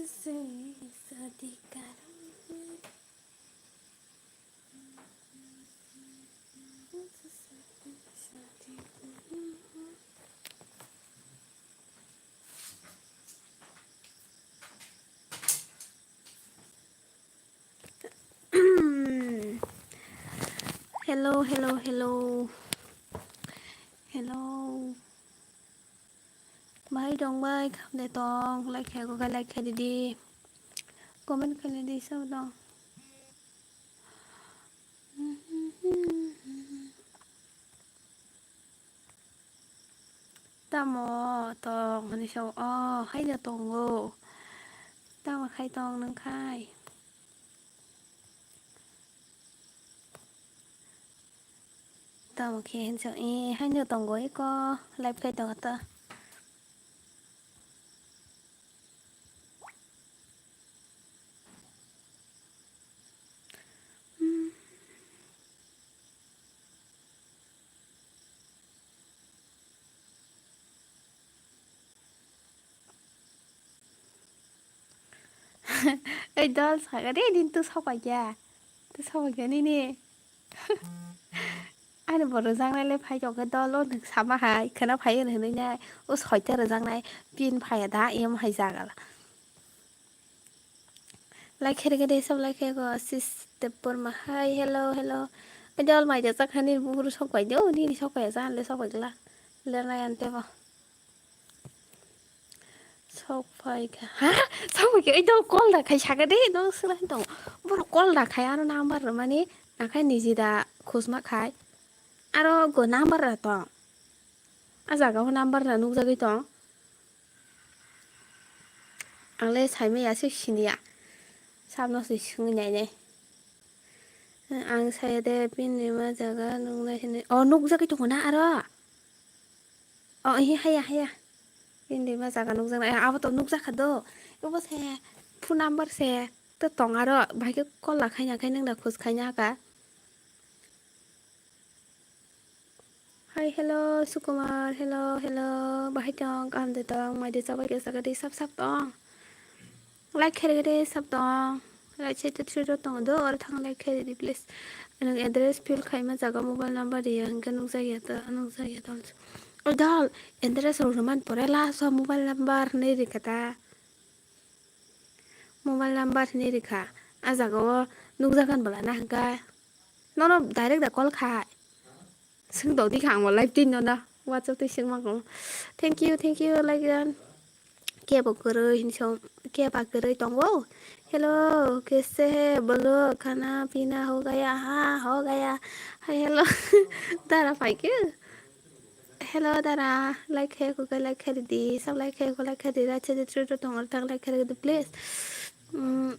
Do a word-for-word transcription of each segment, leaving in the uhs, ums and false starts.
से शादी करूंगी। Hello, hello, hello. Hello. Bahai tong bai, khamde tong, like khe, like khe di. Comment khe di, sabo tong. Tamo tong hwnwi sao, o haino tongo. Tamo khai tong nwng khai? Tamo khe hwnwi sao, e haino tongo eko, live khai tongo ta. Ei dol, saga de din tu sopai kya. Tu sopai kya nini. Ani bo rwjaknai le phai tongkhe dol, o nwng sama hai khwna phai hwnwi nai. O soita rwjaknai pin phai da em hai jagala. Like khe rwgwi de, sab like khe go, sis Debbarma. Hi, hello, hello. Oi dol, mai jajak hani buphuru sok pai de, o nini sok pai ya, le sok pai gla. Le nai ante bo. Sok pai kha. Ha? Sok pai kha. Oi dol, call da khai saka de, no sila tong. Boro call da khai, ano number mani, na khai niji da khusma khai. Aro go number ra tong. A jaga o number ra nukjagwi tong. Ang le saimaya se siniya. Sabno se swngwi nainai. Ang saya de pin rima jaga nuknai hinwi. O, nukjagwi tongo na aro? O, hi, haya, haya. Pin rima jaga nukjaknai. Abo to nukjakha do. Obo se phone number se to tong aro. Bahai khe call la khaina khai nang da khus khaina ka. Hi, hello, Sukumar, hello, hello, bahai tong, kaham de tong, mai de chabai khe saka de sap sap tong. Like khe de sap tong, like se tut sut tong do, or thang like khe de please. Nang address fill khaima jaga mobile number de ya, hingke nukjak ya ta, nukjak ya ta. O dol, address rok rwman pore last o mobile number hinwi rikha ta. Mobile number hinwi rikha. A jaga o nukjagan bwla na hwnkha. Nono direct da call khai. Swng tong di kha ang bo live twi nono. WhatsApp twi swng ma kong. Thank you, thank you, like dan. Kebo kwrwi hinwi song, keba kwrwi tongo. Hello, kaise hai? Bolo, khana pina ho gaya? Ha, ho gaya. Hai, hello. Dara phai khe. Hello dara, like khe ko like khe di, sab like khe ko like khe di, ra che de tru tru tong or thang like khe di please. Mm,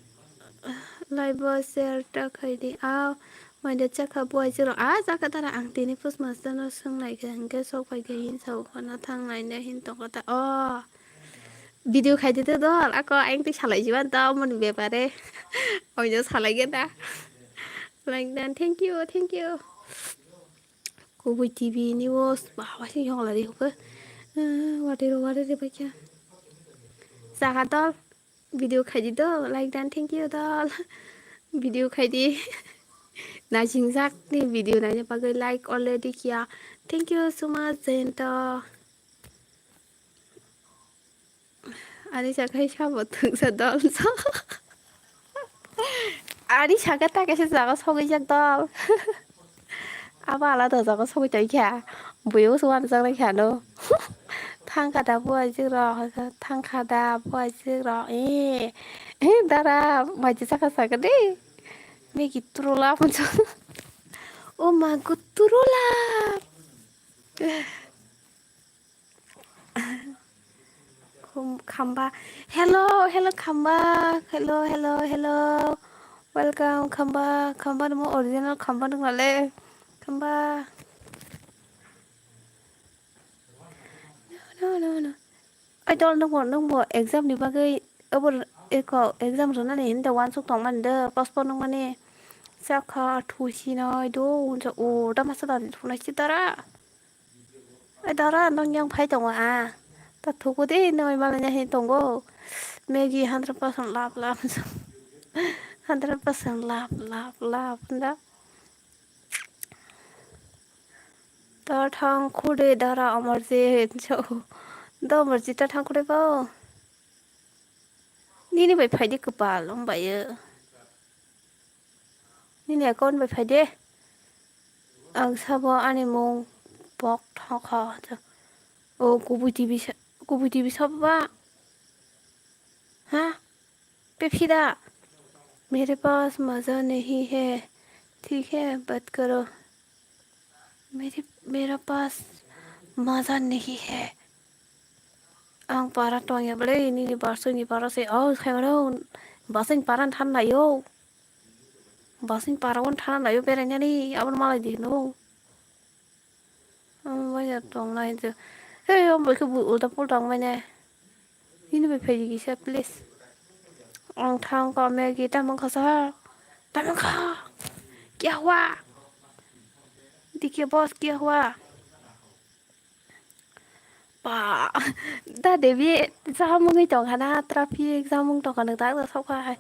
live bo share ta khai di. Aw, mai de chakha bo ai jero. A chakha dara ang tini post master no swng lai khe hingke sok phai khe hin sa ko na thang lai ne hin tong kha ta. O video khai di te dol, ako ang twi salai jiban ta mon bepare. Oino salai ge ta. Like dan, thank you, thank you. Kubui T V ni o ba, ba, se yong lari hukhe. Ah, wate ro, wate re, bakya. Jaga dol. Video khai di dol. Like dan, thank you dol. Video khai di. Najingjak ni video naina bagwi like already kiya. Thank you so much, Jayanta. Ani sakai sabo thwngsa dol so. Ani saka ta kaisa jaga sogwi jak dol. Abo alada jaga sogwi tong kha. Buyo se uanajak nai kha no. Thangkha da buaijik rok, thangkha da buaijik rok. Eh, eh, dara, maji saka saka de. Megi turula punso. O ma gu turula. Khum-, Khamba. Hello, hello, Khamba. Hello, hello, hello. Welcome, Khamba. Khamba, namo original Khamba nung nale. Khamba. No, no, no, no. Ai, dol, nungbo, nungbo exam ni bagwi, obo, eko, exam rwnani hinda wansuk tongmani de, postpone nungmani. Chakha, thusi noi, do, unsa, o, da masa da, thunai si dara. Ai dara, nong yang phai tongo a. Ta thuku de noi malanya he tongo. Maggie hundred percent lap lap. Hundred percent lap lap lap da. Ta thang khude dara amarje cho. Do amarje ta thang khude bo. Nini bai phaidi kwpal wng bai o. Nini account bai phaidi. Ang sabo ani mung pok thang kha. O kubui T V sa-, kubui T V sabo ba? Ha? Pepsi da? Mere paas maza nahi hai. Thik hai, baat karo. Mere, mera paas maza nahi hai. Ang para tongya bwle, nini basoi ni para se, oh, khaimano, basoi ni para than laio. Basoi ni para on than laio, berai nani, abon malai di no. Ang bai ya tong nai je. Hey, ang bai khe bu ulta pulta wng bai nai. Nini bai phai di kisa, please. Ang thang ka Maggie, tamang kha sa. Tamang kha. Kya hua? Dikhe boss, kya hua? Pa, da David, jamungwi tongkha na, traffic jamung tongkha, nang tak sok kha hai.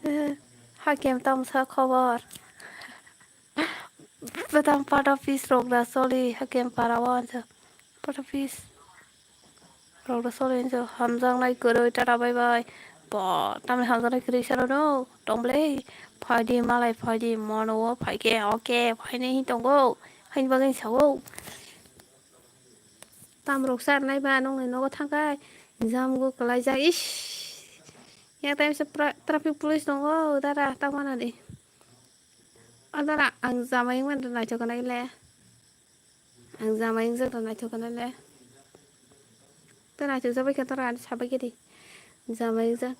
Eh, hakem tamsa khobor. Badam part office rok da choli, hakem para o ansa. Part office rok da choli ansa. Hamjaknai kwrwi, tata bye bye. Pa, tamni hamjaknai kwrwi salo no, tongblei. Phaidi, malai phaidi, mono o phaikhe, oke, phainai hin tongo. Haini bagwi sao. Tamrok charnai ba nongni nogo thangkhai, jam go kwlaijak, ish. Yak time se pra-, traffic police tongo, dara, tamo nani. O dara, ang jamai wngmani naithok kwnai le. Ang jamai wngjak naithok kwnai le. Tei naithok jabai khe dara, sabai khe di. Jamai wngjak.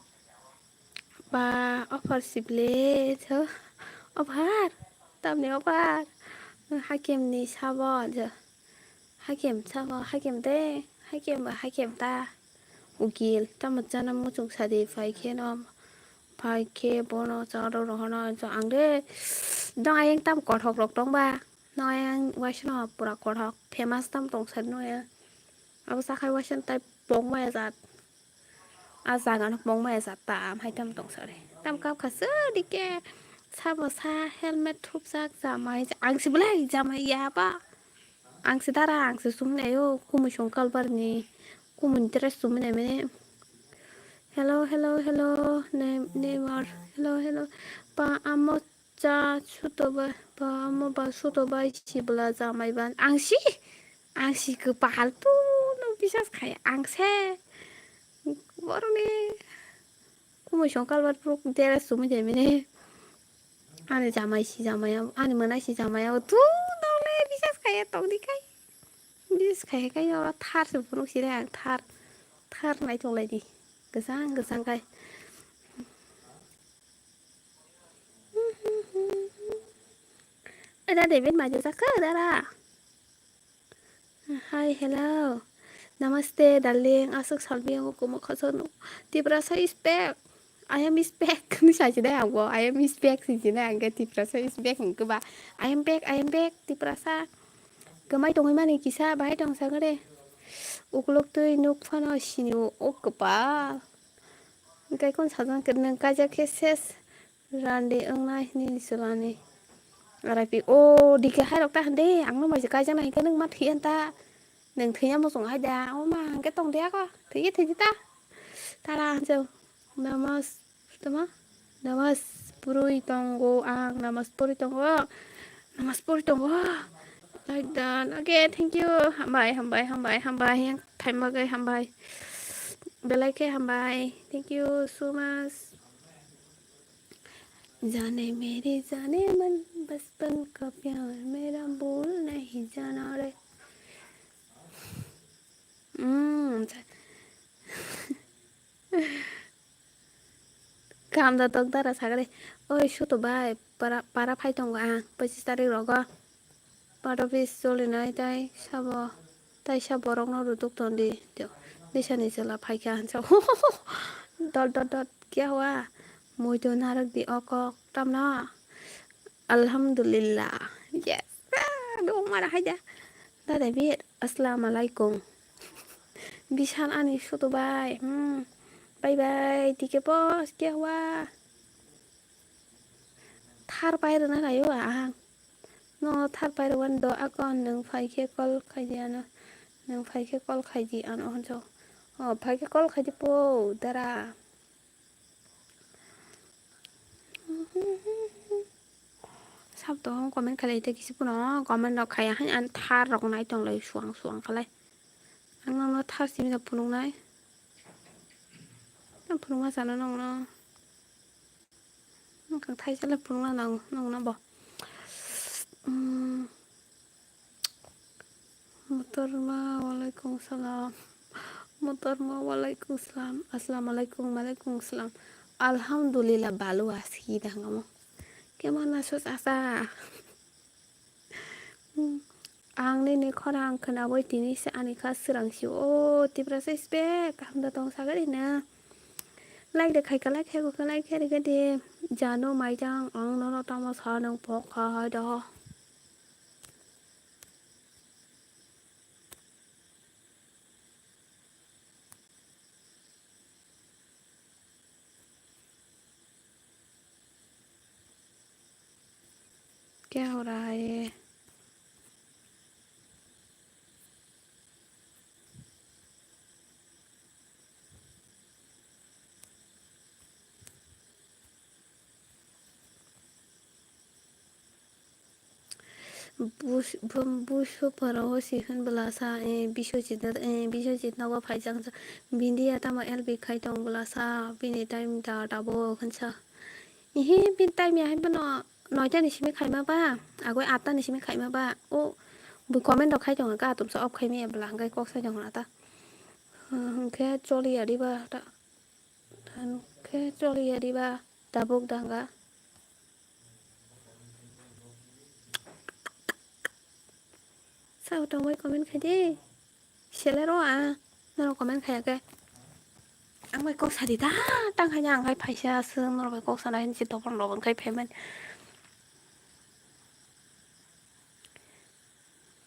Ba, offer sible, tho. Offer? Tamni offer? Hakemni sabo, tho. Hakem sabo, hakem de, hakem ba, hakem ta. Ukil, tamo chana muchung sadi, phai khe no, phai khe bono charo rohono, tho, ang de, dong ayang tam kothok rok tong ba. No ayang waisa no pura kothok, famous tam tong sadi no ya. Abo sakhai waisa tai pokmaya jat. A jaga no pokmaya jat tam hai tam tong sari. Tam kap kha se dike sabo sa helmet thupjak jamai. Ang si belai jamai ya ba. Ang si dara ang si sumnai o kumui song kalbar ni. Kumui dress sumnai mene. Hello, hello, hello. Ne-, neighbor. Hello, hello. Pa amo cha suto ba, ba amo ba suto ba si bela jamai ba. Ang si, ang si kwpal tu no bisas khai ang se. Boroni kumui song kalbar prok dera sumui de mene. Ani jamai si jamai, ani manai si jamai, tu no le bisas khai tong di khai. Bisas khai khai ora thar se phunuk si re ang thar. Thar nai tong lai di. Gesang, gesang kai. Ada David maju saka, dara. Hi, hello. Namaste, darling. Aswk salbi ang kumo khosonu. Tiprasa is back. I am is back. Ni sai sini ang bo. I am is back sini ang ke Tiprasa is back ang ke ba. I am back, I am back. Tiprasa. Kemai tongwi mani kisa bahai tong sagare. Ukulok twi nuk phano sini o kwpal. Hingke kon sajang ke nang kaijak khe ses randi wngnai nini chwlani. Araipi o dike hai rok ta hande ang no maisa kaijak nai hingke nang ma thwi anta. Nang thwi amo chwng hai da o ma hingke tong de ako thwi thwi ta. Tara hwnjao namas tama namas purui tongo ang namas puri tongo. Namas puri tongo. Like that. Okay, thank you. Hambai, hambai, hambai, hambai. Yang thaima gai hambai. Belai khe hambai. Thank you so much. जाने मेरे जाने मन बचपन का प्यार मेरा भूल नहीं जाना रे. Mm. Kaham da tok dara sagre. Oi suto bai para, para phai tongo ang pochis tarik rogo. Part office cholinai tai sabo, tai sabo borokno rutuk tondi. Nisani chwla phaikha hinsa. Dot dot dot kya hua? Muitu narwk di o kok tamno. Alhamdulillah. Yes. Ah, do mara haja. Dada bir. Assalamu alaikum. Bishan ani sutu bai. Hmm. Bye bye. Dike boss ke wa. Thar pai rwna naio ang. No thar pai rwani do akon nwng phai khe call khai di ano. Nwng phai khe call khai di ano honjo. O phai khe call khai di po dara. Sab to comment khalai te kisi puno comment rok khaya hani an thar rok nai tong lai suang suang khalai. Ang nangno thar simi da phunuk nai. Ang phunuk ma sana nangno. Ang kang thai sala phunuk na nang nangno bo. Hmm. Motorma, walaikum salam. Motorma, walaikum salam. Assalamu alaikum, walaikum salam. Alhamdulillah, balu aski dangamo. Kemana sos asa? Hmm. Ang nini khorang khwnawi tini se ani kha swrang si o Tiprasa is back. Kaham da tong sagadi na. Like de khai ka like khai ko ka like khai rega de. Jano maijang ang nono tamo sa nang pok khai da. क्या हो रहा है? Bus-, bum-, busu poro si hwn bwlasa, eh, Biswajit no, eh, Biswajit nogo phaijak sa. Bindia tamo L B khai tong bwlasa, bini time da tabuk hwnsa. Ehe, bini time ya hai bono noita ni simi khaima ba, agoi atta ni simi khaima ba. O, bo comment rok khai tongo ka, tumsa off khai maya bwla, hwnkhe kok sai tongo na ta. Hwnkhe choli ya diba ta. Hwnkhe choli ya diba, tabuk danga. Sao tongbai comment khai di. Selero a, norok comment khaya khe. Ang bai kok sadi da, tang khai ang khai phaisa aswk, norok bai kok sana hinwi si topor rok khai phaimani.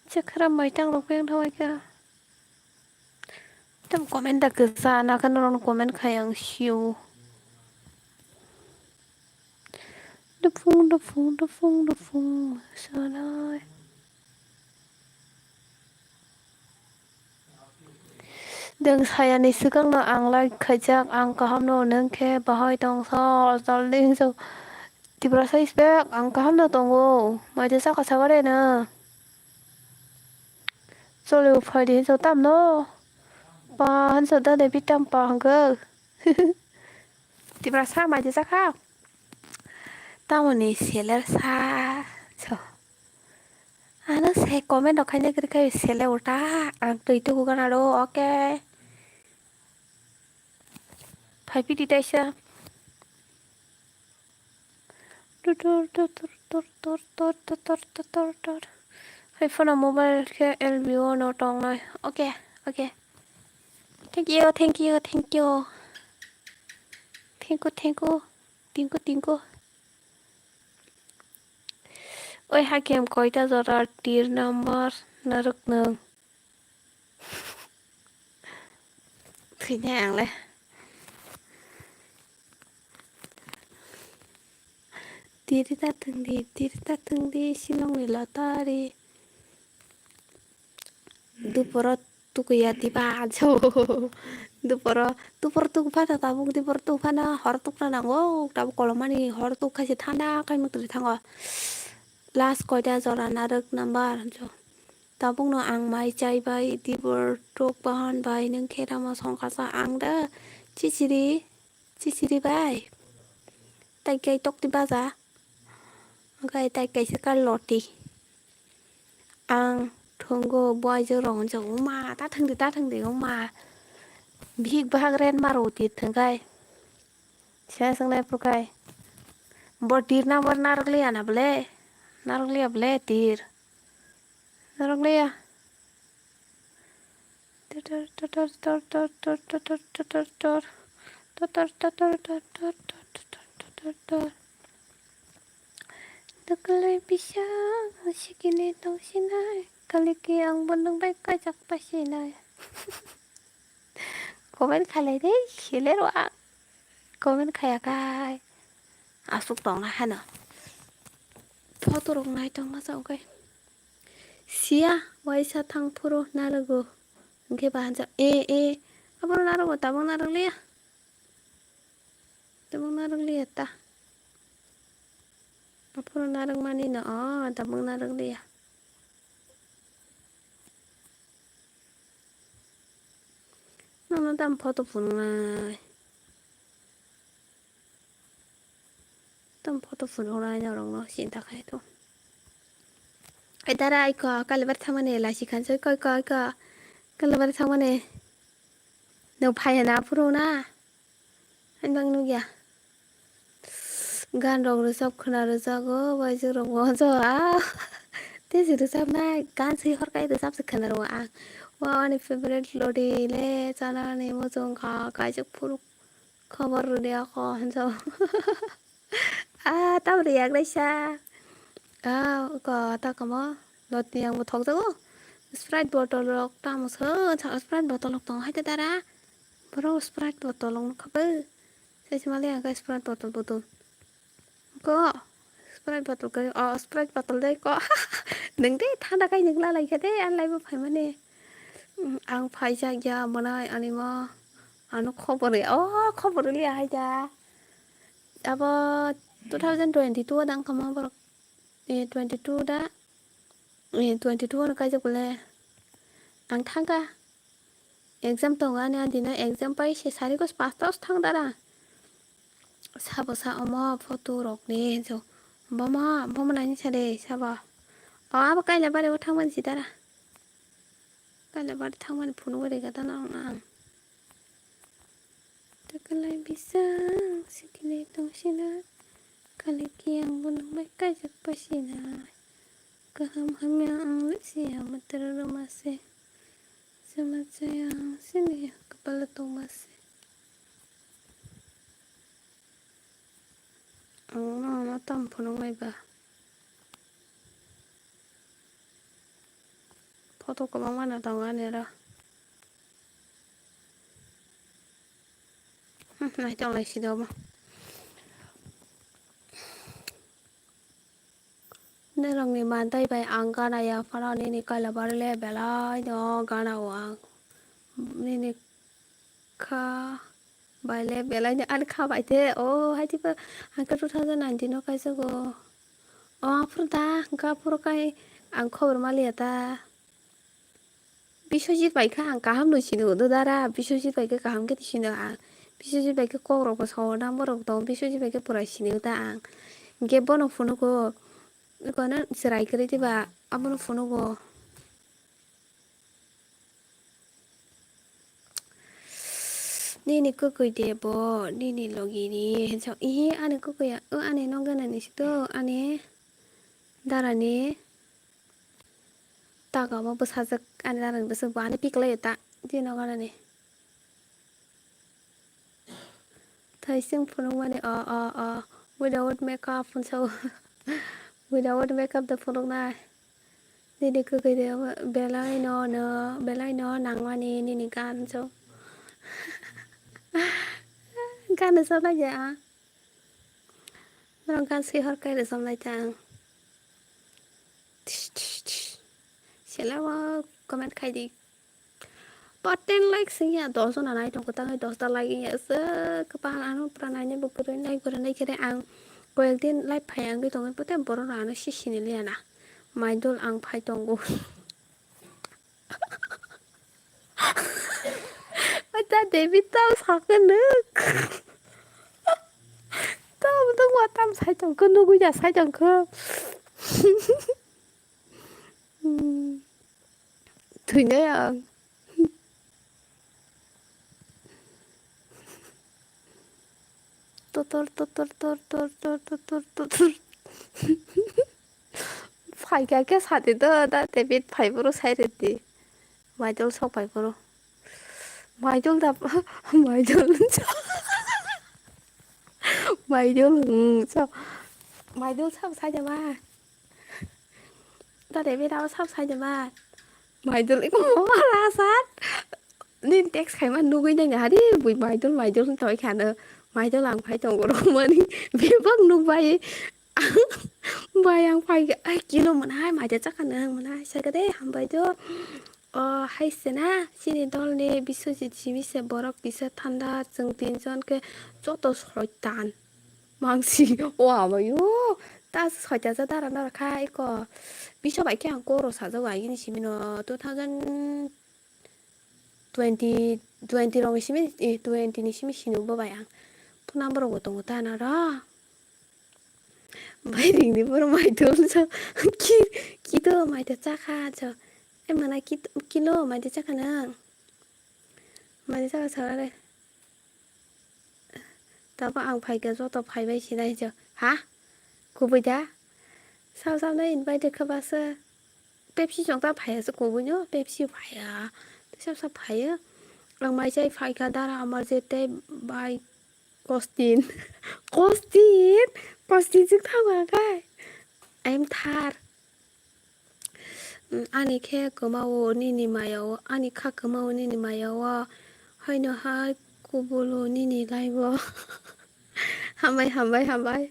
Chakra mai tang rok yang thangbai kha. Tam comment da kwsa na khe norok comment khai ang sio. Dufung, dufung, dufung, dufung, sanai. Nwng sayani swkangno ang like khaijak, ang kahamno, nwng khe bahai tongsa, chalni hinso. Tiprasa is back, ang kahamno tongo, maide saka sagare na. Choli uphai di hinso tamno. Pa hinso da de bitam pa hangke. Tiprasa maide saka. Tamoni seler sa. So. Ano se comment rok khaina kwrwi khai sele ulta ang twi tuku gana ro, okay. Phai piti taisa. Tutur tutur tur tur tur tutur tutur tur. Hai phone mobile khe L B O no tongnai. Okay, okay. Thank you, thank you, thank you. Thank you, thank you. Thank you, thank you. Oi hakim koita jora tir number narwk nwng? Thwinai ang le. Tiri ta thwng di, tiri ta thwng di, Shillong ni lottery. Duporo tukuya diba jo. Duporo, dupor tukphano tabuk, dupor tukphano hor tukna nango. Tabuk kolomani hor tukha se thanda khai mwtwrwi thango. Last koita jora narwk number jo. Tabukno ang mai chai bai, dibor tok bahan bai, nwng khe rama songkha sa ang da. Chichiri, chichiri bai. Tai kai tokti baja. Hwnkhe tai kaisa ka loti. Ang thwngo buaijwk rok hwnjak, "Wngma, ta thwngdi, ta thwngdi, wngma." Bihik bahak ren maro tir thwngkhai. Sina swngnai phuru khai. Bo tir na bo narwk liya na ble? Narwk liya ble tir? Narwk liya. Totor, totor, tor, tor, tor, totor, totor, tor. Totor, totor, tor, tor, tor, totor, totor, tor. Dokoloi bising sikini tongsinai, kaliki ang bo nwng bai kajak pasinai. Comment khailai de, khele rw ang. Comment khaya khai aswk tongna hano. Photo rok nai tongma chao kai. Siya waisa thang phuru narogo. Hwnkhe ba hanja, e, e, aboro narogo, tabuk narwk liya. Tabuk narwk liya ta. Aphuru narwk mani no, o, tabuk narwk liya. Nono tam photo phunuknai. Tam photo phunuknai norokno chinta khai to. Ai dara aiko, kalibar thangmani lachi khansoi, koi, koi, koi. Kalibar thangmani. Nwng phai hana aphuru na? Ang bang nukya. Gan rok rwchap khwna rwjago, waijwk rok bo rwjago. Ah, tei se rwchapnai, gan se hor kai rwchap se khwna rwo ang. Wa ani favorite lodi le, chana ni muchung kha, kaijak phuru khobor rwdi ako, hinjo. Ah, tabri yagraisa. Ah, ko ta kamo. Lotni ang bo thokjago. Sprite bottle rok tamo se, Sprite bottle rok tongo hai te dara. Borok Sprite bottle rok nukha bo. Sai se mali ang khe Sprite bottle bottle. Ko, Sprite bottle khe, oh, Sprite bottle dai ko. Nwng de thanda kai nwng la lai khe de, ang lai bo phai mani. Mm, ang phai jak ya, mwnai ani mo. Ano khobor ya, oh, khobor ya hai da. Abo two thousand twenty-two dang kama borok. Eh, twenty-two da. Eh, twenty-two ano kaijak bole. Ang thangkha. Exam tongo ani adino exam pai se sari kos pasta os thang dara. Sabo sa omo photo rok ni hinjo. Bomo, bomo nani sade sabo. O abo kaila bari o thangmani si dara. Kaila bari thangmani phunuk bai rega dana ang. Takalai bisang sikile tongsina. Kaliki ang bo nung bai kaijak paisina. Kaham hamya ang lisiya matara roma se. Sama chaya ang sini ya kapala tongma se. Ang no no tam phunuk nai ba. Photo kwbangma no tongo ani oro. Hmm, naitok lai sidi obo. Norokni mantai bai ang gana ya phano nini kaila barwi le belai no gana o ang. Nini kha bai le belai no ani kha bai te o hai tipo ang khe two thousand nineteen o kaisa go. O aphuru da hwnkha aphuru kai ang khobor maliya ta. Biswajit bai khe ang kaham no sini hwno dara, Biswajit bai khe kaham khe sini ang. Biswajit bai khe kok rok bo sao, number rok tong, Biswajit bai khe pura sini ta ang. Hwnkhe bono phunugo, kono chwrai kwrwi diba, abono phunugo. Nini kwkwi de bo, nini logi ni, hinsa, ihi, ani kwkwi ya, o ani nokgana ni si to, ani dara ni. Taga omo bwsajwk ani narani bwswk bo ani piklai ta tino ganani. Thaising phunukmani o o o without makeup hwnsa o. Without makeup da phunuknai. Nini kwkwi de belai no no belai no nangmani nini gan so. Gan no sa naija. Norok gan swi hor kai rwchapnai ta ang. Tish, tish, tish. Sela o comment khai di. Ba ten like sing ya, dos jona nai tong kwtal, dos ta like ya se kwbang ano pura nai nai bo kwrwi like bo rwnai khe ang koyek din live phai ang tong pote borok rok ano si sini liya na. Maidol ang phai tongo. Acha David tamo sakhe nuk. Tamo tamo tamo sai tongkhe nugui ya sai tongkhe. Hmm. Thwinai ang. Totor totor tor tor tor totor totor. Phaikha khe sadi do da David phai boro sai rwdi. Maidol sok phai boro. Maidol da maidol. Maidol hmm so. Maidol sab sai da ba. Da David abo sab sai da ba. Maidol iko mala sat. Nini text khaima nugwi nai hari bui maidol maidol wng tongwi khano. Maidol ang phai tongo rwmani bebak nukbai. Bai ang phai khe, "Ai, kilo mwnai maida chakha nang mwnai," sakha de hambai do. O hai se na chini dolni Biswajit simi se borok kisa thanda, chwng tinjon khe joto soitan. Mangsi o abayo ta soita ja dara dara kha eko. Biso bai khe ang koro sajago agini simino two thousand twenty, twenty rok ni simi, eh, twenty ni simi sini bo bai ang. Phone number rok bo tongo ta na ro. Bai ringni boro maidol so. Ki, kito maida chakha so. E mana kito, kilo maida chakha nang. Maida chakha sa re. Tabo ang phaikha joto phaibai sinai hijo. Ha? Kubui da? Sao sao no invite kha basa. Pepsi chwng ta phaiya se kubui no, Pepsi phaiya. Tei sao sao phaiya. Ang mai chai phaikha dara amar je tei bai Kostin. Kostin? Kostin chwng thago ang khai. I am thar. Mm, ani khe kwmao nini maya o, ani kha kwmao nini maya o, haino hai kubulu nini laibo. Hambai, hambai, hambai.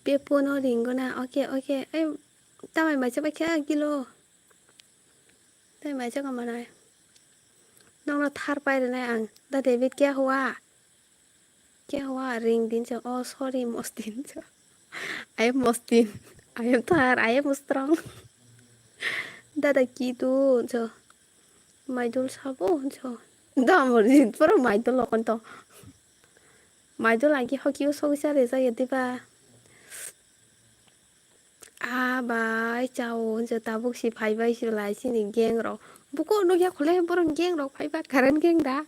Pepo no ringona, oke, oke. Ai, tamai maisa bai khe kilo. Tamai maisa ka manai. Nokno thar pai rwnai ang. Da David kya hua? Kya hua? Ring din cho. Oh, sorry, Mostin cho. I am Mostin. I am thar. I am strong. Dada kitu cho. Maidol sabo cho. Da mo jin pura maidol lokon to. Maidol agi hoki o sogisa rejak ya diba. Ah, bai, chao, hwnse tabuk si phaibai si lai chini gang rok. Buko nukya khole borok gang rok phaiba, current gang da.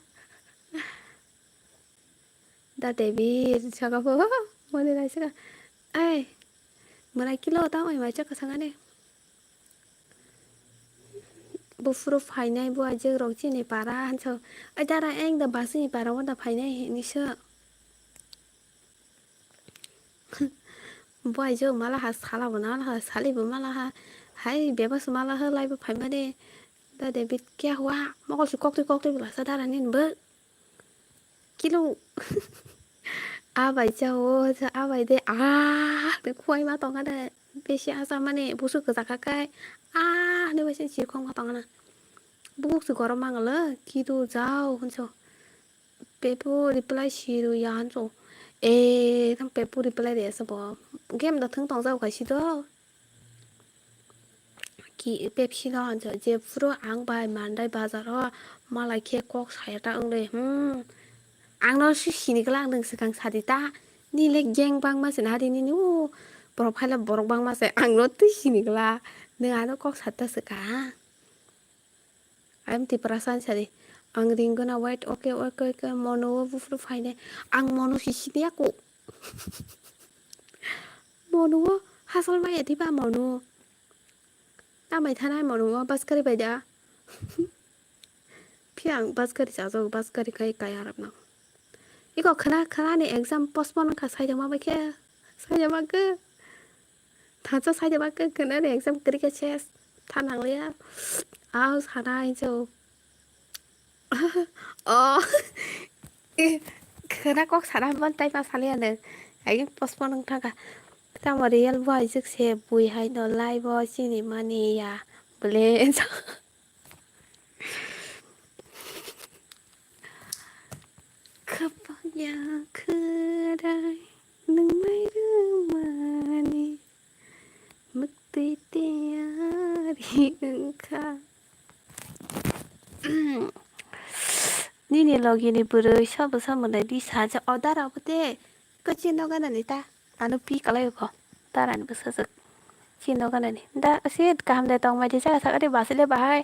Da David, saka pho, mani lai saka. Ai, mwnai kilo tamo mai chaka sangane. Buphuru phainai bo ajak rok chini para hanso. Ai, dara eng da basini para wanda phainai hinwi sa. Bo aijak malaha, sala bo nalaha, sali bo malaha. Hai, bebas malaha, laibo phaimani. Da David kya hua, mokol si koktwi koktwi bwlasa dara nini bo. Kilo. Abai cha o, cha abai de, ah, de khuai ma tongkha de. Besi asa mani, busu kwchak kha kai. Ah, de besi chirkhong ma tongkha na. Buk si gorom mangala, kidu jao, hunso. Pepo reply siru ya hanso. E, thang pepo reply re sa bo. Game da thang tong jao kaisi do. Ki Pepsi no hanso. Je phuru ang bai mandai bazar o malai khe kok saya ta wng de. Hmm. Ang no si sini kala ang nung swkang sadi ta. Ni le gang bangma se nari nini o. Borok phaila borok bangma se ang no twi sini kala. Nung ano kok sata swkang. I am Tiprasa, ani sadi. Ang ringona wait, okay, okay, okay, mono o buphuru phainai. Ang mono si siniya ko. Mono o hasol maya diba mono. Tamai thanai mono o bus gari bai da. Phiya ang bus gari chajak, bus gari khai kaya arap nang. Iko khana, khana ni exam postpone wngkha, saida ma bai khe, saida ma khe. Thansa saida ba khe khwnani exam kwrwi khe ses. Tha nangliya. Aw sana hinso. Oh. Khwna kok sana ban tai ma saliya nang. Ai postpone wng thangkha. Tamo real bo aijak se bui hai no lai bo chini mani ya. Bole. Khapang ya khwrai nung nai rwmani mwktwi tiyari wngkha. Nini logini bwrwi sabo sabo nai di saja odar abo de. Kachino gana ni ta. Ano pi kalai ko. Tarani bwsajwk. Chino gana ni. Da se kaham de tong mai de jaga sak ari basile bahai.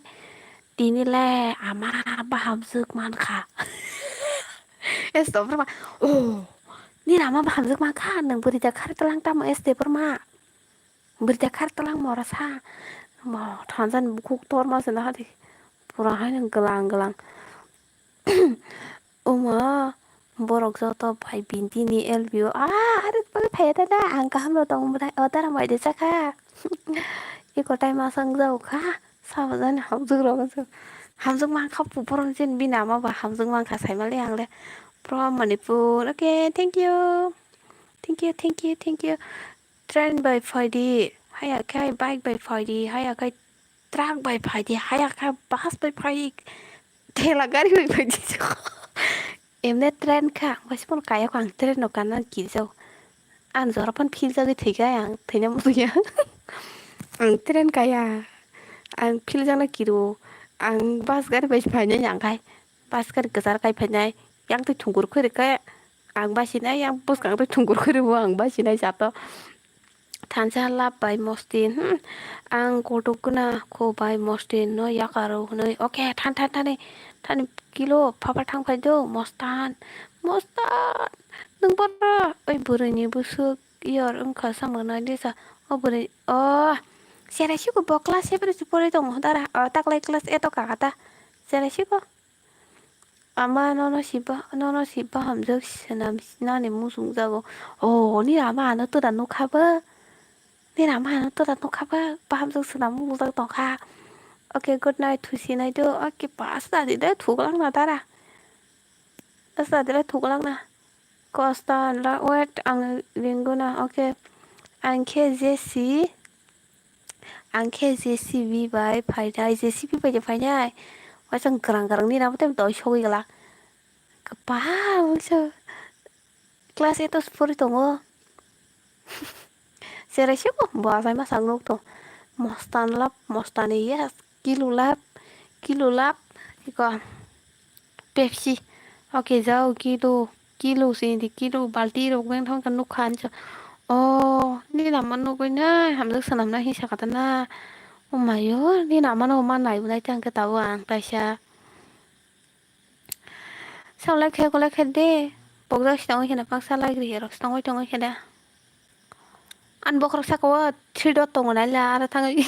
Tini le ama bahamjwk mankha. Es to brma. Oh. Ni ama bahamjwk mankha. Nang bwrwi da khar tlang tamo es de brma. Bwrwi da khar tlang mora sa. Mo thanjan bukhuk torma se na hadi. Pura hai nang glang glang. Omo borok joto bai bini L B O. Ah, are pale phaiya da da, ang kaham rw tongo mwnai. O dara mai de chakha. Iko tai ma sang jao kha. Sabo jani hamjwk rok se. Hamjwk mankha pu-, borom jen bini ama ba hamjwk mankha saimale ang le. From Manipur. Okay, thank you. Thank you, thank you, thank you. Train bai phaidi, haya khe bike bai phaidi, haya khe truck bai phaidi, haya khe bus bai phaidi, thela gari bai phaidi. Emne train kha, ang bai se phone kaya kho, ang train no kana kirjao. Ang jora phano phil jagwi thwi kha, ang thwina muya. Ang train kaya, ang phil jana kiro, ang bus gari bai phainai ang khai, bus gari kwchar kai phainai, yang twi thungkur khwi rwkhe, ang basinai, yang bwskang twi thungkur khwi rwo, ang basinai jato. Thansa lab bai Mostin, hmm, ang kotok guna kho bai Mostin no yakaro hwnwi, okay, than, than, thani, thani kilo, phapar thang phai do, Mostan, Mostan, nwng bono, oi bwrwini bwswk yor wngkha samano disa, o bwrwi, o, cherai siko bo class seven se pori tongo dara, o, taklai class eight o kaka ta, cherai siko. Ama nono siba, nono siba hamjak swnam nani muchung jago. O, nini ama ano tora nukha ba? Nini ama ano tora nukha ba? Ba hamjak swnam muchung jak tongkha. Okay, good night, thusi nai do. Okay, pa, aswk da di de, thuklak na dara. Aswk da di le thuklak na. Kosta la, wait, ang ringuna, okay. Ang khe J C, ang khe J C B bai phainai, J C B bai de phainai. Waisa ang kwrang kwrang ni ramo tei doi sogwi glak. Kwpal wngsa class eight o se pori tongo. Cherai siko bo achai masa ang nuk tong. Mostan lab, mostani yes, kilu lab, kilu lab, iko Pepsi. Okay, jao kilu, kilu sini kilu balti rok beng thang ka nukha ancha. Oh, nini nama nugwi na hamjak swnam na hinsa kata na. Oh mayo, nini nama no ma nai bunai tang ka tabo ang taisa. Saulai khe, golai khe de. Pokjak sitongwi kheno paksa lai ri rok sitongwi tongwi kheno. An bokhorok saka o three dot tongo nai le aro thangwi.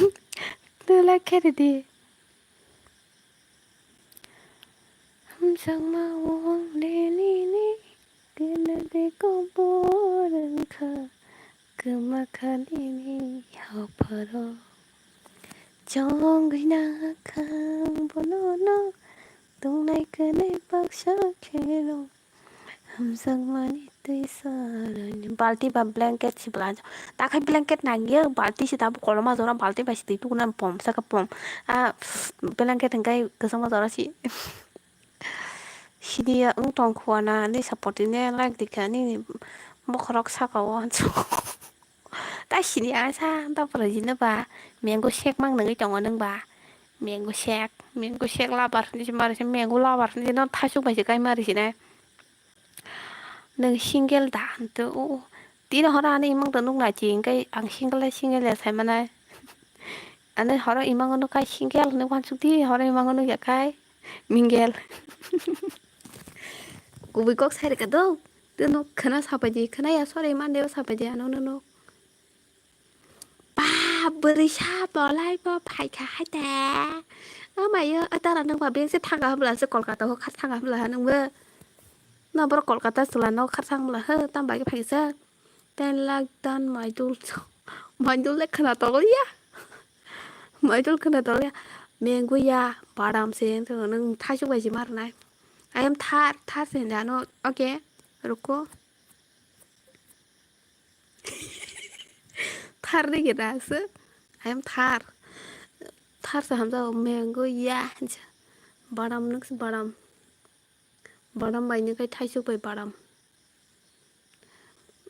Tei lai khe ridi. Hamjakma wng le nini kene de kobor wngkha. Kwma kha nini hapharo. Chongwi nakhang bonono. Tongnai kwnwi baksa kheno. Hamjakmani twi sarani. Balti ba blanket si bwla. Takhai blanket nangya, balti si tabuk koloma jora, balti bai si twi tukuna pom saka pom. A blanket hwnkhe kwchangma jora si. Sidi ya wng tong khuana ni sapoti ne like dikha nini bokhorok saka o. Ta sini asa ta pura jino ba mango shake mang nangwi tongo nang ba. Mango shake, mango shake lover hinwi se mari se mango lover hinwi se no thasuk bai se kai mari se nai. Nang single da hintu o tini horo ani imang da nuk nai chi hingke ang single le single ya sai manai. Ani horo imang nuk kai single hinwi wansuk di horo imang nuk ya kai mingle. Kubui kok sai rika do. Tei nok khwna sapai di, khwna ya sori mande o sapai di ano no nok. Ba bwrwi sa bolai bo phaikha hai de. O mayo, o tara nang ba beng se thanga hwbla se Kolkata o khar thanga hwbla ha nang bo. No boro Kolkata chwla no khar thang bwla ho tam bai phai sa. Ten lakh dan maidul. Maidul le khwna togol ya. Maidul khwna togol ya. Mengu ya, badam se nang thaichuk bai se mar nai. I am thar, thar se hinda no. Okay, ruko. Thar ni gena se. I am thar. Thar se hamjao mengo ya hinsa. Badam nuk se badam. Badam bai ni kai thaisuk bai badam.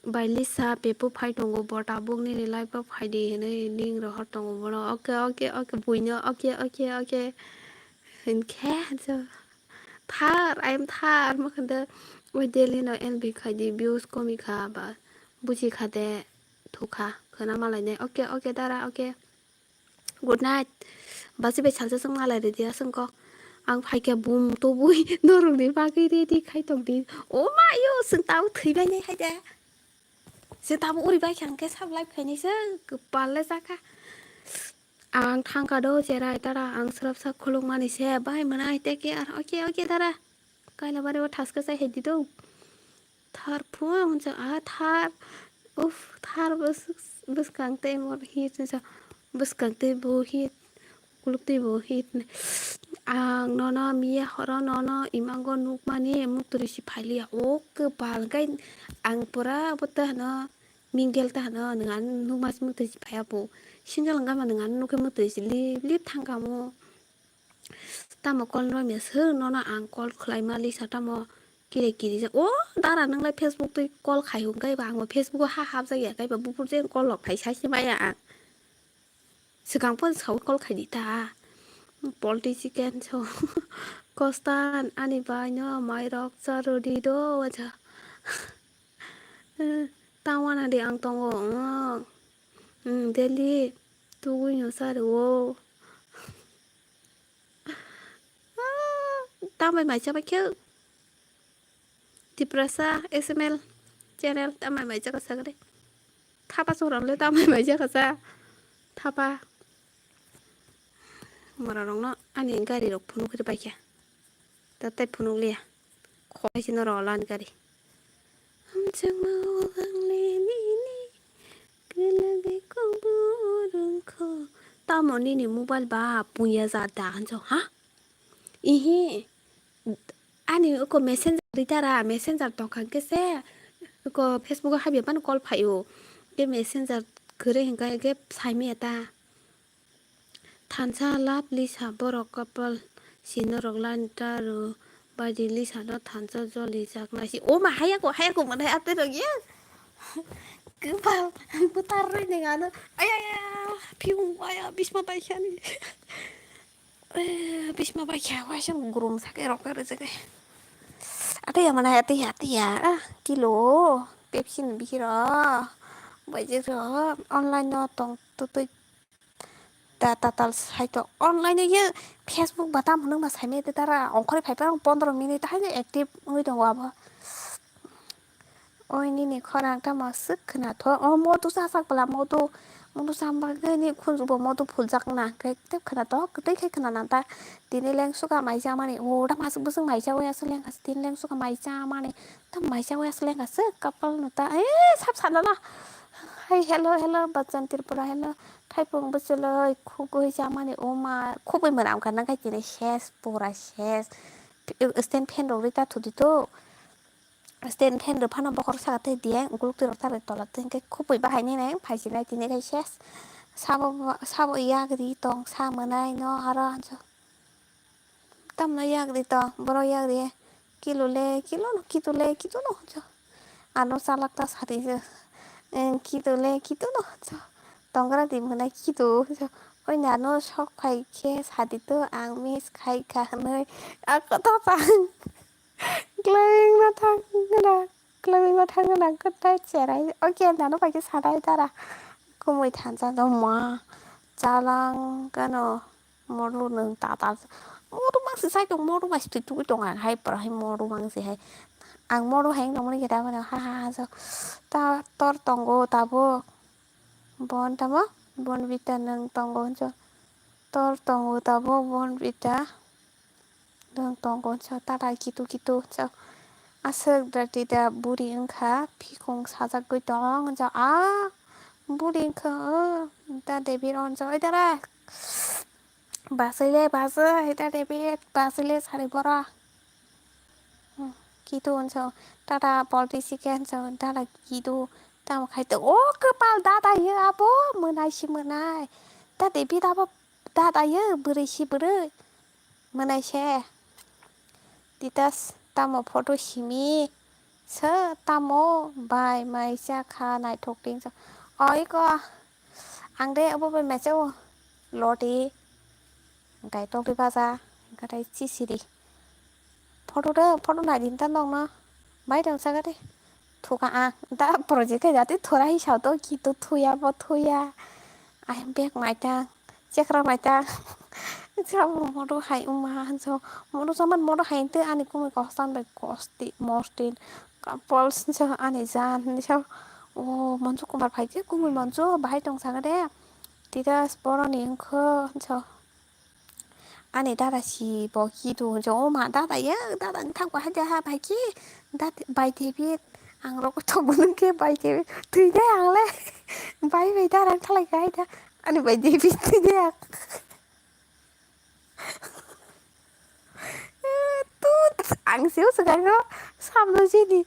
Bai lisa pepo phai tongo bo tabuk nini life o phai di hinui ning rohor tongo bono. Okay, okay, okay, buino okay, okay, okay. Hinkhe jo. Thar, I am thar, ma khande oi Delhi no L B khai di, views komi kha ba, buji kha de, thukha, khwna malai nai. Okay, okay, dara, okay. Good night. Basi bai salsa song malai ridi asong kok. Ang phaikhe bum tubui norok ni bagwi ready khai tong di. O ma yo, sing tau thwi bai nai hai de. Sing tau uri bai khang khe sab live khai nai se, kwpal le chakha. Ang thangka do cherai tara, ang srapsa khuluk mani se, bye mwnai, take care. Okay, okay, dara. Kaila bari o thaska chai hai di do. Thar phung hwnsa, ah, thar. Uff, thar bwswk-, bwskang tei mor hit hwnsa. Bwskang tei bo hit. Kuluk tei bo hit. Ang nono miya horo nono imango nukmani muktwi si phailiya. O kwpal khe ang pura bo ta hwno mingle ta hwno nwng ano nukma si muktwi si phaiya bo. Single wngkha ma nwng ano nukhe muktwi si lip lip thangkha mo. Tamo call romya swk nono ang call khlaima lisa tamo kiri kiri jak. O dara nwnglai Facebook twi call khai hwn kaiba ang bo Facebook o ha hapjak ya kaiba buphur jeng call rok khai sai se maya ang. Swkang phone sawi call khai di ta. Poultry chicken so. Kostan ani bai no mai rok cha rw di do wacha. Tang wana di ang tongo. Daily tugui no cha rw o. Tang bai mai cha bai khe. Tiprasa S M L channel tamai mai jaga sagre. Thapa chwng rok le tamai mai jaga sa. Thapa. Mora rok no ani gari rok phunuk ri bai kha. Ta tai phunuk liya. Khoi si no rw lan gari. Hamchang ma o gang le ni ni. Kwlwgwi kok bo rwng kho. Tamo nini mobile ba puya ja da hanjo ha? Ihi. Ani uko messenger ri tara, messenger tongkha khe se uko Facebook o habya phano call phaio. Khe messenger kwrwi hwnkha khe saimaya ta. Thansa love lisa borok couple si norok line ta rw baidi lisa no thansa joli jak nai si. O ma hayako, hayako mwnai atwi rok ya. Kwpal butar rwi ning ano. Ayaya, phiyung aya bisma bai khani. Eh, bisma bai kha waisa grum sake rok rw jake. Atwi ya mwnai atwi ya, atwi ya. Ah, kilo Pepsi ni bihiro. Bai je rok online no tong tutui. Da tatal saito online ye Facebook ba tam hwnwi ma saimaya de dara ongkhorwi phai parang pondro minute haino active wngwi tongo abo. Oi nini khorang tamo swk khwnathok o modu chachak bwla modu modu cham bagwi ni khunju bo modu phuljak na hwnkhe tei khwnathok kwtwi khe khwna nang ta tini lengsuka mai chamani o da masuk bwswk mai chawi aswk lengkha tini lengsuka mai chamani. Tamo mai chawi aswk lengkha swk kapal no ta eh sap sana na. Hai hello hello bachan Tripura hello. Thaipung bwchwlwi khugwi chamani o ma khugwi mwnam kha nang khai tini ses pura ses. Stand fan rok rwi ta thudi to. Stand fan rok phano bokhorok saka tei diya ukuluk twi rok ta rwi tola tei hwnkhe khugwi bahai nini phai sinai tini khai ses. Sabo sabo yak ri tong sa mwnai no aro. Tamno yak ri to, borok yak ri. Kilo le, kilo no, kitu le, kitu no, cho. Ano chalak ta sari je. Kitu le, kitu no, cho. Tongra di mwnai kitu, cho. Oi nano sok phai khe sadi to ang miss khai kha hwnwi. Ako to tang. Gleng na thang na. Kwlwngwi ma thangna nang kwtai cherai. O kenda no bai khe sanai dara. Kumui thansa do ma. Chalang kano. Moru nung tata. Moru mangsi sai tong moru bai twi twi tong ang hai pora hai moru mangsi hai. Ang moru hai nong mani keda mano ha ha ha so. Ta tor tongo tabuk. Bon tamo? Bon bita nung tongo hwnso. Tor tongo tabuk bon bita. Nung tongo hwnso tata kitu kitu hwnso. Aswk da tita buri wngkha phikung sajagwi tong hwnso. A buri wngkha o da David hwnso. Oi dara. Basile base hita David basile sari bora. Kitu hwnso tata polti sike hwnso tata kitu tamo khai to o kwpal dada ye abo mwnai si mwnai. Tata bida bo dada ye bwrwi si bwrwi mwnai se. Titas tamo photo simi se tamo bai mai cha kha naithok ting cha. Oi ko ang de abo bai mai cha o loti. Hwnkhe tokti baja, hwnkhe tei chisiri. Photo de, photo nai din ta nokno. Bai tong saka de. Thuka ang. Da project khai jati thora hi sao to, ki to thuya, bo thuya. Ai bag nai ta, chekra nai ta. Jabo modo hai wngma hanso. Modo saman modo hai te ani kumui kosan bai kosti, mostin. Couples hinsa ani jan hinsa. O Manju Kumar phai khe kumui Manju bahai tong saka de. Titas boroni wngkho hinsa. Ani dada si bo kitu hwnjo, o ma dada ya, dada ni thang bahai de ha bai ki, dada bai David, ang rok thok gunung ke bai David, twi de ang le, bai bai dada thalai kai da, ani bai David twi de ang. Ang se o swkang o samno jeni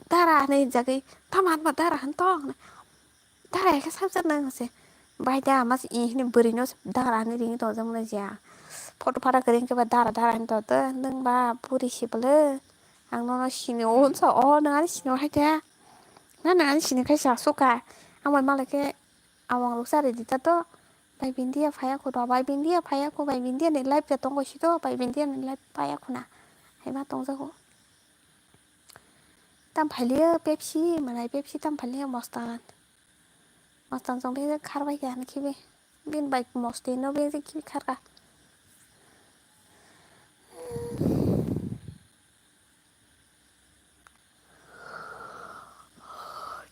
dara hinwi hinjagwi, tamo hinba dara hin tong hinwi. Dara hai khe sabjak nang se. Bai da mas i hini bwrwi no dara hinwi ringwi tongjakmani je. Photo phara kwrwi hwnkhe ba dara dara hinwi tongtwk, nwng ba bwrwi se bwle. Ang nono sini o hwnsa o, nwng ani sini o hai khe. Na nwng ani sini khai se aswk kha. Ang bai malai khe awang rok charwi di ta to. Bai Bindia phaiya kho to, bai Bindia phaiya kho, bai Bindia ni live ya tongo si to, bai Bindia ni live paiya kho na. Hai ma tongjago. Tam phailiya Pepsi, manai Pepsi tam phailiya Mostan. Mostan chong bini khar bai kha hwnwi khibi. Bini bai Mosti no bini khibi khar kha.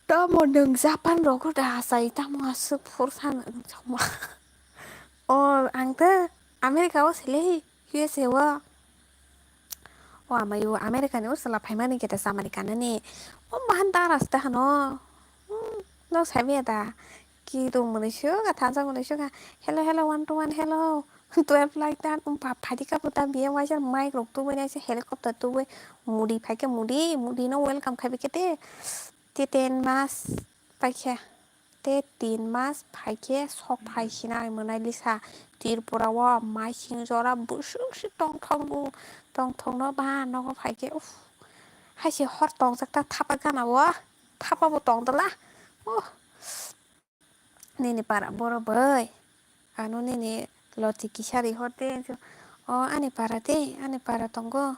Tamo nwng Japan rogo da achai, tamo aswk phur sano nwng chongma. O, ang tei America o sele, U S A o. O amayo America ni o chwla phaimani khe da chamani kanani. O mahan dara se da hano. Hmm, nok saimaya da. Ki tong mwnwi suk, a thansa mwnwi suk, a hello, hello, one to one, hello. Twelve like tan, um, pha-, phaidi kha puta biya waisa mic rok tubui naisa helicopter tubui mudi phaikhe mudi, mudi no welcome khai bikhe te. Te ten mas paikhe, te tin mas phaikhe sok phai sinai mwnai lisa. Tripura o mai sing jora busuk si tongthok bu, tongthok no ba nogo phaikhe, uff. Hai se hor tongjak ta thapa gana o, thapa bo tongdala. Uh. Nini para boro bai. Ano nini loti kisa ri hor de. O ani para de, ani para tongo.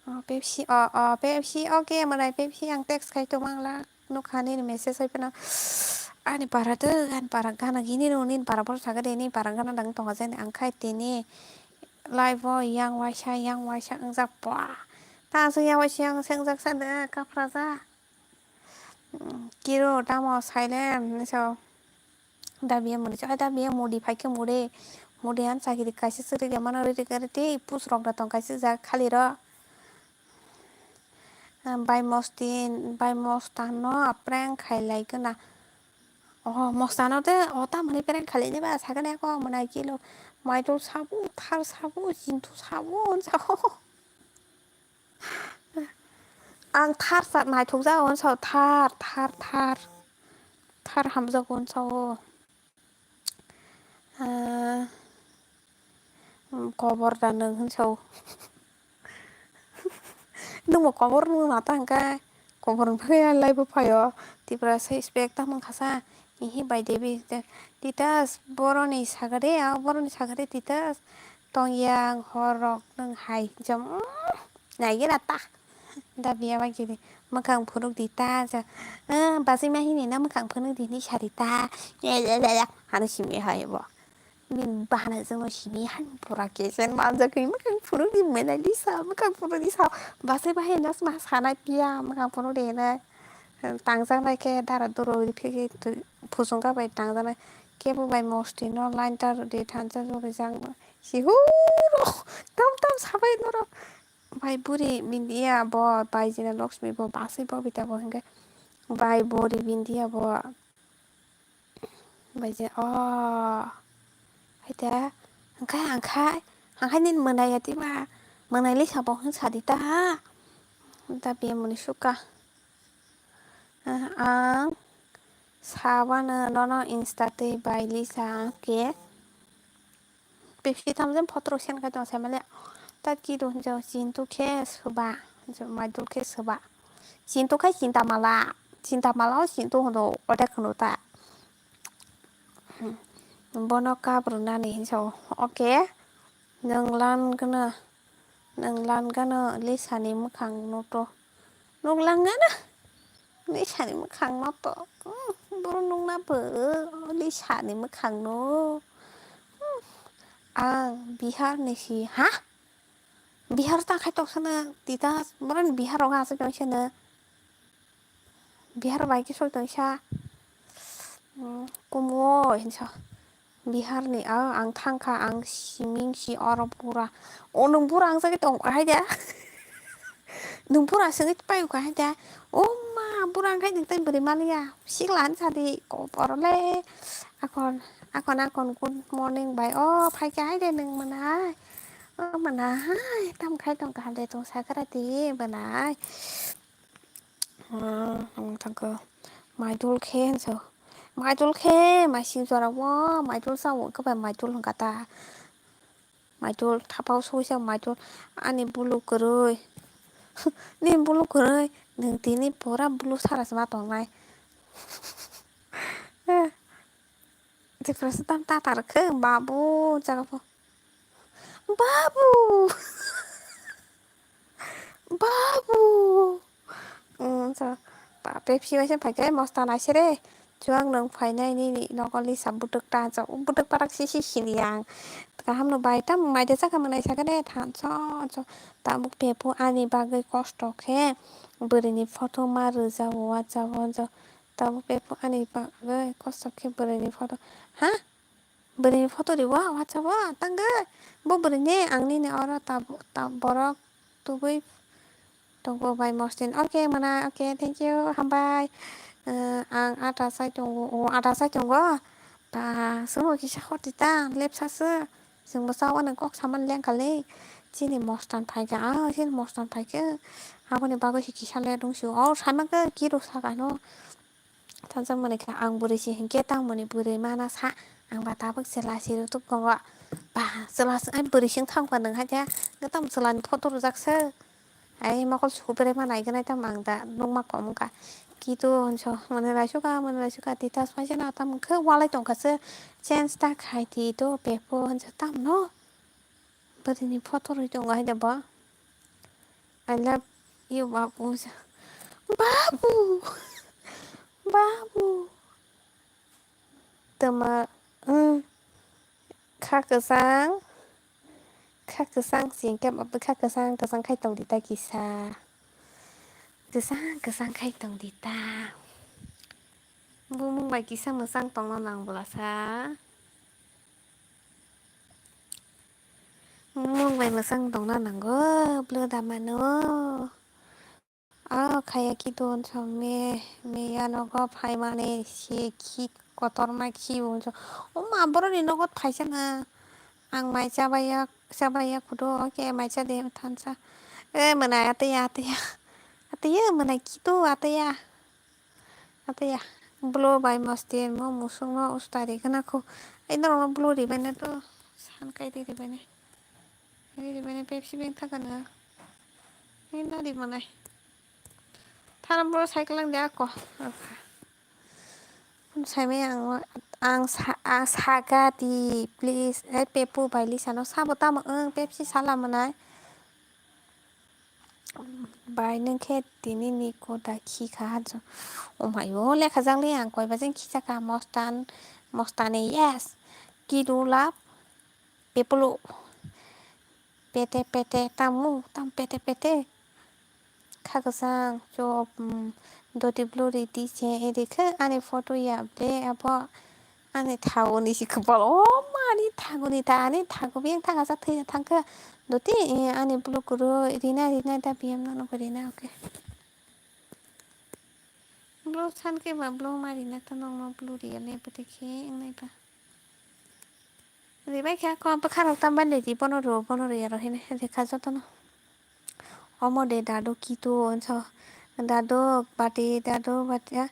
O Pepsi, o, o Pepsi, okay, mwnai Pepsi ang text khai tongmang la. Nukha nini message hai phano. Ani para de, ani para gana gini no, nini para boro saga de, nini para gana dang tonga jani ang khai tini. Live o yang waisa, yang waisa wngjak pa. Ta aswk yang waisa, yang waisa wngjak sa de, kaphra ja. Kiro tamo silent hinwi sao. Dabiya mudi chai dabiya mudi phaikhe mudi. Mudi han chakiri kaisa chwrwngya mano riri gari tei push rok da tong kaisa jaga khali ro. Bai Mostin, bai Mostan no prank khai lai gana. Oh, Mostan no te o tamoni prank khai lai ba sakani ako mwnai kilo. Maidol sabu, thar sabu, jintu sabu, on sao. Ang thar sa naithok jago, on sao, thar, thar, thar. Thar hamjago, on sao. Ah, kobor da nwng, on sao. Nwngbo kobor nwng mata hwnkhe, kobor wngkhe ya live o phaio. Tipra se spek tamo khasa, hihi bai debi, Titas, boroni sagade, ah, boroni sagade, Titas. Tongyang horrok nwng hai jom, mm, naigena ta. Da biya bai kiri, mwkhang phunuk di ta, ja, eh, basai ma hini na mwkhang phunuk di hinwi sari ta. Ano simi hai bo. Bini bahana jwngno simi hai pura kesen manjak khe mwkhang phunuk di mwnai di sa, mwkhang phunuk di sa. Basai bahai nas ma sanai piya, mwkhang phunuk di hinwi. Tangjaknai khe dara doro phikhe phusungkha bai tangjaknai. Kebo bai Mosti no line ta rwdi thansa rwdi jang. Sihuro tam tam sabai norok. Bai buri Bindia bo, bai Jina Lakshmi bo, basai bo bita bo hingke. Bai buri Bindia bo. Bai Jina, oh. Haita, angkai, angkai, angkai nin mwnai ya tiba. Mwnai le sabo hing sadi ta ha. Da be muni suka. Ah, ang sabano nono Insta tei bai Lisa khe. Pepsi tamo jani photo rok send khai tongo saimale. Ta kiro hinjo Chintu khe soba, hinjo Maidol khe soba. Chintu khai Chinta Mala, Chinta Mala o Chintu hono otek hono ta. Bono kap rwnani hinjo. Okay. Nwng lan gana, nwng lan gana Lisa ni mwkhang no to. Nwng lan gana Lisa ni mwkhang no to. Hmm, boro nwng na bo Lisa ni mwkhang no. Hmm, ang Bihar ni si, ha? Bihar ta khai tok sana, tita, boro ni Bihar rok aswk tong sana. Bihar bai khe soi tongsa, mm, kumuo hinsa. Bihar ni, ah, ang thangkha, ang siming si oro bura. O nwng bura ang jagwi tong hai da. Nwng bura sengwi pai kha hai da. O ma, bura ang khai nwng tei bwrwi maliya. Sikla hinsa di, ko porole. Akon, akon, akon, good morning bai. O, phaikha hai de nwng mwnai. Bana hai tam khai tong kaham de tong sakara di bana hai. Hmm, ang thangkhe maidul khe hanso. Maidul khe maising jora o maidul sa o khe bai maidul hwnkha ta. Maidul thapao soi sa maidul ani bulu kwrwi. Ni bulu kwrwi nwng tini pura bulu sara se ma tongnai. Tiprasa tam tatar khe babu jaga po. Babu! Babu! Pepsi waisa phaikhe mosta naisere. Chuwak nwng phainai nini nogo lisa bwtwk ta chok. Bwtwk parak sisi sini ang. Kaham no bai tam mai de chakha mwnai sakhe de thansa. Tabuk pepu ani bagwi kosto khe bwrwini photo ma rwjao wachago. Tabuk pepu ani bagwi kosto khe bwrwini photo. Ha? Bwrwini photo riwa WhatsApp o tangwi. Bo bwrwini ang nini oro tabuk borok tubui tongo bai mostin. Okay mwnai, okay, thank you, hambai. Ang ata sai tongo, o ata sai tongo. Ba, chwngno kisa hor tita, lepsa se. Chwngbo chao, ano kok samani lengkha le. Chini mostan phaikha, ah, chini mostan phaikhe. Aboni bagwi se kisa le dungsio. O, saimankhe kiro sakano. Thansa mwnwi kha ang bwrwi se hinkhe tangmani bwrwi mana sa ang ba tabuk chwla se rw tuk tongo. Ba chwla se ai bwrwi se wng thang ba nwng hai khe tamo chwla ni photo rwjak se. Ai mokol suku bwrwi ma nai gwnai tamo ang da nukma kom wngkha. Kitu hwnso mwnwi raisuka mwnwi raisuka titas paisa na tamo khe walai tongkha se change ta khai ti to pepo hwnso tamo no. Bwrwini photo rwi tongo hai da bo. I love you, babu. Babu! Babu! Tama, mm, kha kwchang, kha kwchang si hwnkhe, kha kwchang, kwchang khai tong di ta kisa. Kwchang, kwchang khai tong di ta. Bumung bai kisa mwchang tongna nang bwlasa. Mung bai mwchang tongna nango, bwlwda mano. O khaya ki don song me, me ya nogo phaimani se khi kotorma khi bo wngso. O ma boroni nogo phaisa na. Ang mai chabaiya, chabaiya kudo, oke mai cha de thansa. E mwnai ataya, ataya. Ataya mwnai kitu ataya. Ataya, bwlw bai mosti mo musuk no usta ri gana kho. Ai norok no bwlw ri bai na to san kai ri ri bai na. Ri ri bai na Pepsi beng tha gana. Ai na ri manai. Thara bwlw cycle ang de ako. Sai mai ang ang sa ang saga di please. Ai pepu bai lisa no sabo tamo ang Pepsi sala manai. Bai nwng khe tini ni koda khi kha ha. Omayo lekha jak le ang koi bajen khicha kha mostan mostani yes kidu lab pepulu pete pete tamu tam pete pete kha kwchang chop doti blue riti se eri khe ani photo ya ble abo. Ani thaguni si kwpal, o mani thaguni ta, ani thagu beng thang asa thwi thangkha. Doti, eh, ani bwlw kwrwi rina, rina da biyam no nokho rina, okay. Bwlw san khe ba bwlw ma rina ta nokno bwlw riya le bwtwi khe wngnai ba. Ribai khe ako bwkha rok ta bani di bono rw, bono rw ya rw hini rikha jotono. Omo de dadu kitu onso. Dadu bati, dadu bati, ah.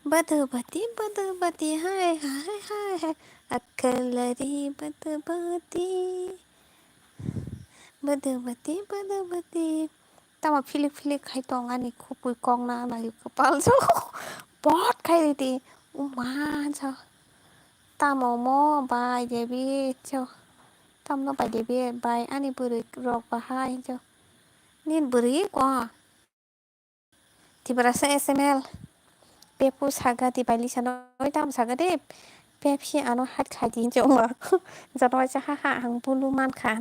Badu bati, badu bati, hai, hai, hai, hai. Akalari badu bati. Badu bati, badu bati. Tamo philik philik khai tong ani khupui kok na nai kwpal so. Bot khai ridi. Uma so. Tamo mo bai debi so. Tamno bai debi bai ani bwrwi rok bahai so. Nin bwrwi ko. Tiprasa S M L. Pepu saga di bai lisa noi tam saga de. Pepsi ano hat khai di hinjo ma. Joto waisa ha ha ang bulu man kha.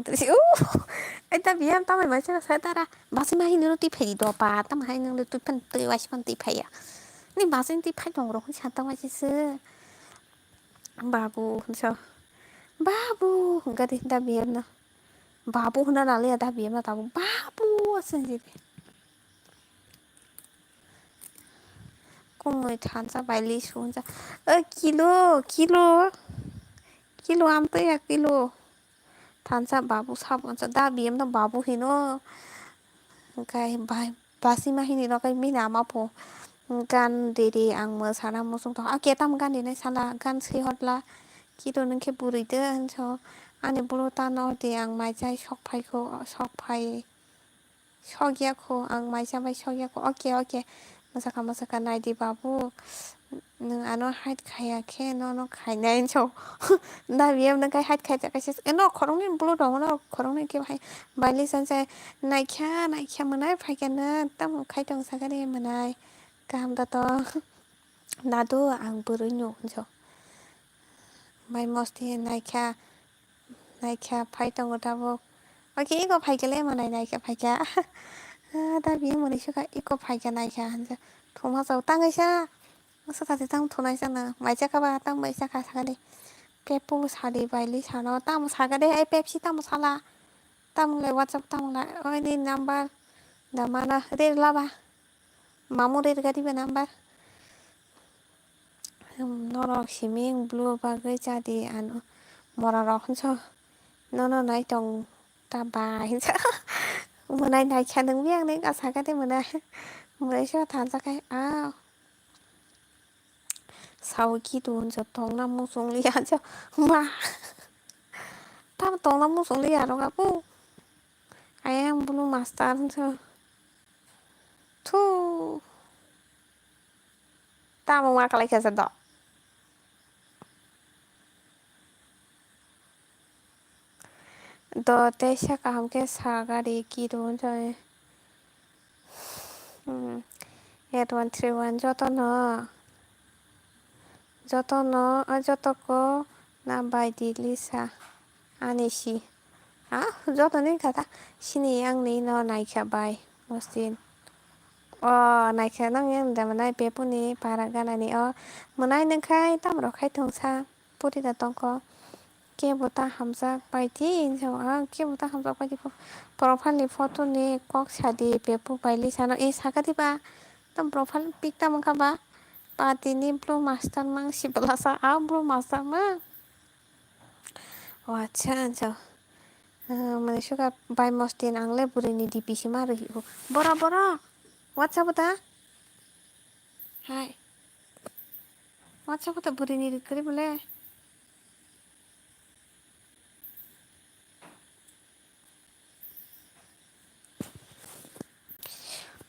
Ai ta biyam tamai bai sa sa tara. Basi ma hini roti phai do pa. Tam hai nang roti pan twi waisa pan twi phai ya. Ni basi twi phai dong rok sa tam waisa se. Babu hinso. Babu hwnkha di da biyam no. Babu hwna naliya da biyam no tabuk. Babu aswng jidi. Kumui thansa bai lisu hwnsa. O kilo, kilo. Kilo amtwi ya kilo. Thansa babu sabo, da B M no babu hino. Hwnkhe bai, basima hini rok khe bini ama pho gan riri ang mwsana muchung tongkha. Oke, tamo gan rinai sala, gan swi hotla. Kido nwng khe bwrwi de hinso. Ani bolo tano de ang mai chai sok phai kho, sok phai. Sok ya kho, ang mai cha bai sok ya kho. Oke, oke. Mwsaka, mwsaka nai di babu. Nwng ano hide khaiya khe nono khainai hinso. Da B M nwng khai hide khaijak kaisa. Eno khoroknwi bolo tongo no, khoroknwi khe bahai. Bailisa se naikha, naikha mwnai phaikha nw, tamo khai tong sakha de mwnai. Kaham da to. Dadu, ang bwrwi nuk hinso. Bai mosti naikha, naikha phai tongo tabuk. Oke, iko phaikha le mwnai naikha phaikha. Ah, da B M mwnwi sukha, iko phaikha naikha hinso. Thuma chao tangaisa. Masa tati tamo thunai chana. Mai chakha ba, tamo bai chakha sakha de. Pepu sadi baili sano. Tamo sakha de, ai Pepsi tamo sala. Tamo lai WhatsApp tamo lai. Oi ni number. Da mana. Rir laba. Mamu rir gadi ba number. Hmm, norok siming blue bagwi chadi ano. Mora rok hinso. Nono nai tong ta bai hinso. Mwnai naikha nungwi ang ni sakha de mwnai. Mwnai so thansa khai. Ah. Sawi kitu hinso tongna muchung liya hinso. Ma. Tam tongna muchung liya rok apu. Ayang bulu master hinso. Thu. Tamo ma kalai kha sa do. Do teisa kaham khe sa gari kitu hinso. Hmm. Eight one three one jotono, jotono, ah, jotoko na bai di Lisa ani si. Ah, jotoni kha ta sini ang ni no naikha bai mostin. O naikha nang yang da mwnai Pepuni para ganani o mwnai nang khai tam rok khai thung sa. Puri da tongkho. Kebo ta hamjak bai di, hinwi sa o, ah, kebo ta hamjak bai di. Profile ni photo ni kok sa di, Pepu bai Lisa no, e, saka di ba? Tamo profile pic tamo wngkha ba? Patini Blue Master mang si bwlasa, ah, Blue Master mang. O, acha, acha. Ah, mane suka bai Mostin ang le bwrwi ni D P si ma rw hi o. Boro, boro. WhatsApp o ta? Hai. WhatsApp o ta bwrwi ni rw kwrwi bole.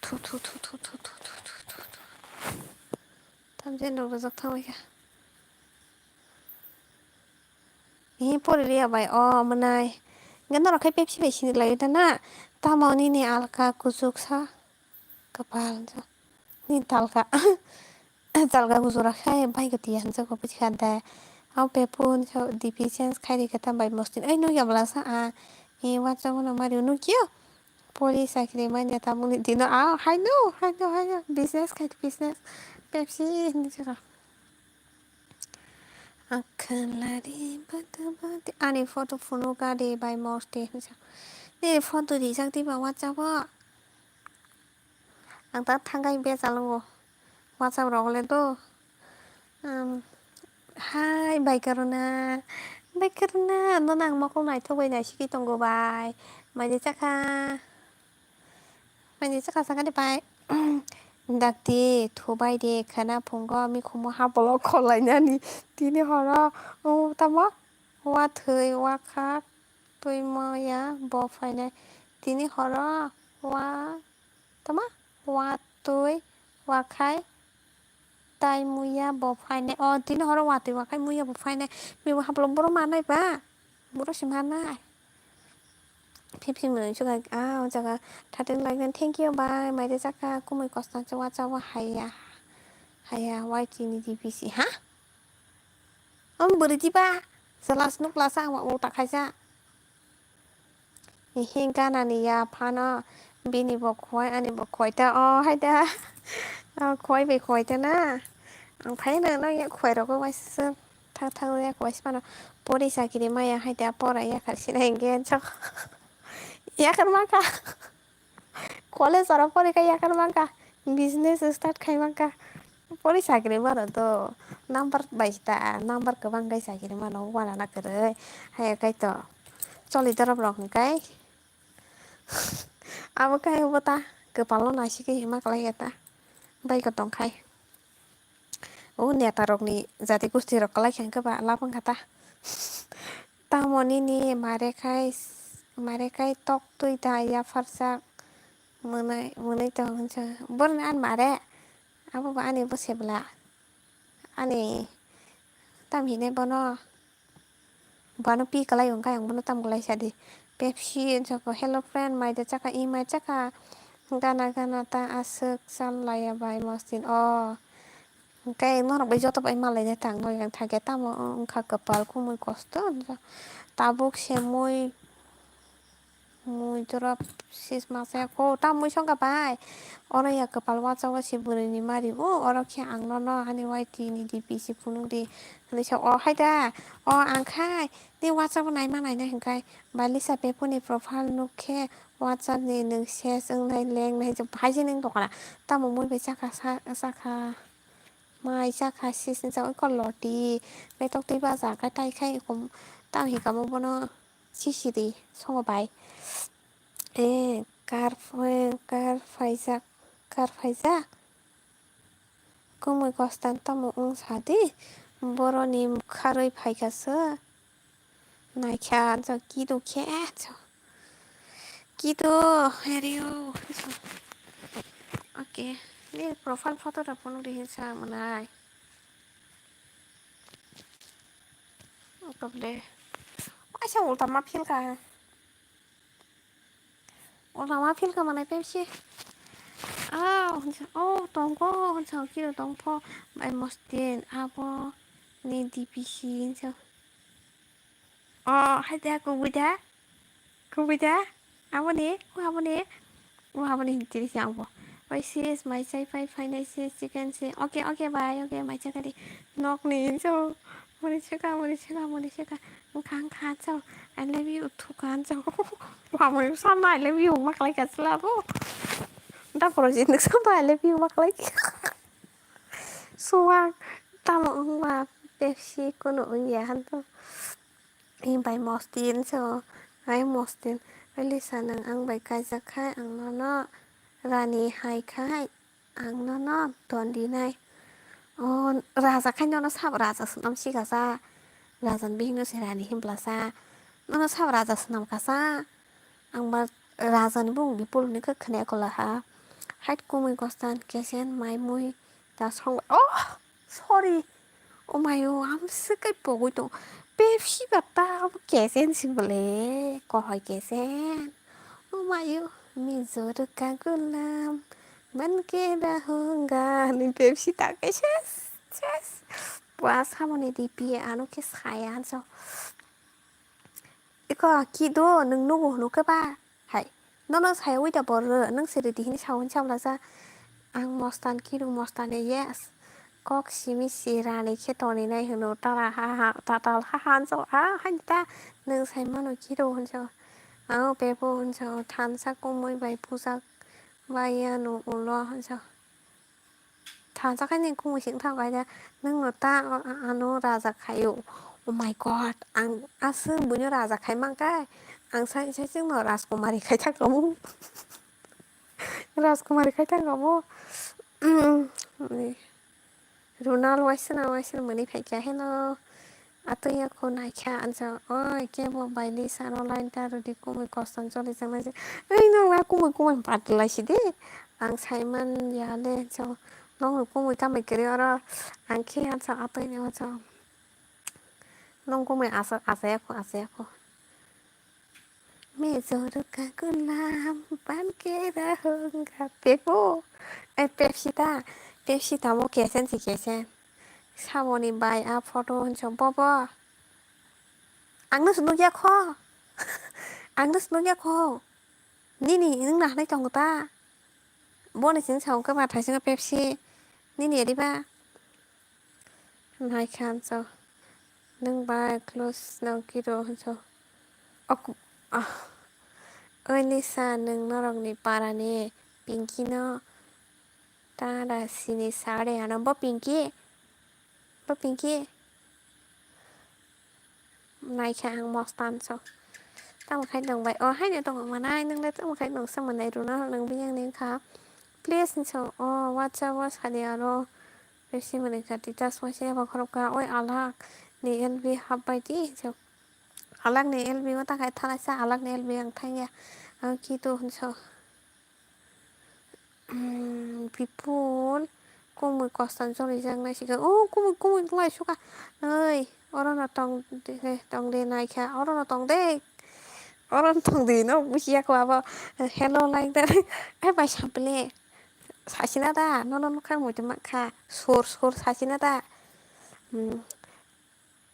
Thu, thu, thu. Tamjani rok rijak thangwi kha. Hi pori liya bai o mwnai. Hwnkhe norok khai Pepsi bai sini lai da na. Tamo nini alka kuchuk sa. Kwpal nini talka. Talka kuchuk rakha bai kwtwi ya hinjak bo bwskango de. O Pepu hinjak D P change khai rikha ta bai Mostin. Ai nukya bwlasa a. Hi WhatsApp no mari nukya. Pori chakri manya tamoni dino a haino haino haino business khai business Pepsi hinwi saka. Akhalari bata bati ani photo phunuk gari bai Mostin hinwi saka. Nini photo rijak diba WhatsApp o. Ang ta thangai bechalo WhatsApp rok le do. Um, hai bai karuna, bai karuna, nono ang mokol naithok bai naisigwi tongo bai. Maidi chakha, maidi chakha sakani bai. Dakti thubai de khana phungo mikhumo hapolo kholainani tini horo. O tamo wathwi wakha twi maya bo phainai tini horo wa. Tama? Watwi, wakhai, tai muya bo phainai. O, tini horo watwi, wakhai, muya bo phainai. Bini haplo boro manai ba? Boro se manai. Phiphi mwnwi suka, ah, o jaga thirteen like nine, thank you, bye. Maide chakha, kumui kostan se wacha o haya. Haya, wai chini D P C, ha? Om bwrwi diba? Jelas nuk lasa ang uta khaisa. Hihi ganani ya phano bini bo khwai ani bo khwai ta o hai da. O khwai bai khwai ta na. Ang phai na no ya khwai rogo waisa thak thak ya khwai phano pori chakiri maya hai da pora ya khar sinai gen chok. Ya khar ma kha. College oro pori kha yakar mangkha, business start khai mangkha. Pori chakri mano to, number bai ta, number kwbang khe chakri mano, wanana kwrwi. Hai khe to, Choli dorop rok hwnkhe abo khe abo ta kwpalo naisik khe hima kwlai khe ta bai khe tongkhai. O neta rokni jati gosti rok kwlai khe hwnkhe ba lab wngkha ta. Tamo nini mare khai mare khai tok twi ta yapharjak mwnai mwnai tong hwnsa boroni ani mare abo bo ani bwse bwla ani tam hinai bono. Bono pi kwlai wngkha, ang bono tam kwlai sa di. Pepsi, joko, hello friend, mai de chakha, i mai chakha. Gana gana ta aswk chal laya bai mostin. O. Hwnkhe norok bai joto bai malai nai tang noi ang thakya tamo wngkha kwpal kumui kosto. Tabuk se mui, mui dorop sis masa ko ta mui songkha bai. Oro ya kwpal wacha o se bwrwi ni mari o, oro khe ang nono ani Y T ni D P se phunuk di. Hwnwi sa o hai da, o ang khai. Ni WhatsApp o naima nainai hwnkhe, Balisa Bepuni profile nuk khe WhatsApp ni nwng ses wngnai lengnai je bahai se nwng tongkha na. Tamo mui bai chakha sa-, chakha, mai chakha sis ni chao eko loti, betok twi baja khe tai khai eko tamo hinka mo bono sisiri songo bai. E kar ph-, kar phaijak, kar phaijak. Kumui kostan tamo wng sa di, boroni mukharwi phaikha se. Naikha jo kido khe jo. Kido herio. Okay. Ni profile photo da phunuk di hinsa mwnai. Okle. Aisa ulta ma phil ka. Ulta ma phil ka mwnai Pepsi. Ah, hinsa. Oh, tongko hinsa kido tongpho. Bai mostin abo ni D P C hinsa. Oh, hai da, kubui da? Kubui da? Aboni, o aboni, o aboni hinti rikhe ang bo. Oi sis, mai chai phai, phainai sis, chicken sis. Okay, okay, bye, okay, mai chakha di. Nokni hinso, moni chakha, moni chakha, moni chakha. Wngkha, wngkha, chao. I love you, thukha, chao. Wa, moni samna, I love you, maklai ka chwla bo. Da poro jin nuk samna, I love you, maklai. Suwak, tamo wngma, Pepsi, kunu wngya, hanto. Bai mostin so, ai mostin, ai Lisa, nwng ang bai kaijak khai, ang nono rani hai khai, ang nono don rinai. O raja khai nono sabo raja swnam sikasa, raja ni bihikno se rani himlasa, nono sabo raja swnam kasa, ang ba raja ni bumung bipul hwnwi khe khwnaya kolaha. Hai kumui kostan kesen mai mui ta song, oh, sorry. O mayo, amswk kai pogwi tong. Pepsi ba ta abo kesen si bole, kohoi kesen. O mayo, mijo rwkha gulam, ban ke rahunga, ni Pepsi ta kai ses, ses. Bua samoni D P ano khe saya hanso. Iko kido, nwng nugo hwnwi khe ba? Hai, nono saya ui da boro, nwng se rwdi hini sawi sablasa. Ang mostan kido, mostan e yes. Kok simi si rani khe toni nai hwno tara ha ha, tatal ha ha hanso ha, haini ta nwng sai mano kido hanso. Ang pepo hanso, thansa kumui bai pusa bai ano ulo hanso. Thansa khe nini kumui sing thango kaisa, nwngno ta ano raja khaio. Oh my God, ang aswk buino raja khai mankha, ang sai sai chwngno Rajkumari khai thangkhamu. Rajkumari khai thangkhamu. Runal waisana waisana mwnwi phaikha, hello. Atwi yakho naikha ansa, oi, kebo bai Lisa no line ta rwdi, kumui kostan choli jaknai se. Ei, nwng na kumui kumui patla si de. Ang saiman ya le, so, nwng kumui kamai kwrwi oro. Ang khe ansa atwi ni o, so. Nwng kumui asa, asa yakho, asa yakho. Mejo rwkha gulam, ban ke rahunga pepo. Eh, Pepsi ta, Pepsi tamo kesen si kesen. Saboni bai a photo hinso bobo. Ang no se nukya kho. Ang no se nukya kho. Nini nwng na hanai tongo ta. Boni sini sa wngkha ma thaisingko Pepsi. Nini adi ba. Naikha hanso. Nwng bai close no kiro hanso. Ok, ah. Oi Lisa, nwng norokni parani Pinky no ta da sini sare ano. Bo Pinky? Bo Pinky? Naikha ang mostan so. Tamo khai nang bai, o haino tong manai, nang le tamo khai nang sa manai, runa nang biyang ni kha. Please hinso, o WhatsApp o sadi aro. Pepsi mani kha, titas wasi abo khorok kha, oi alak ni L B hap bai di hinso. Alak ni L B o ta khai thalai sa, alak ni L B ang thang ya. Ang ki tu hinso. Bipul, kumui kosto ni choli jak nai sika. O kumui, kumui lai suka. Oi, oro no tong de, tong de nai kha. Oro no tong de. Oro no tong de no buji ya ko abo. Hello like that. Ai bai sampli. Sasina da, no no nukha muitu ma kha. Sur, sur sasina da. Hmm.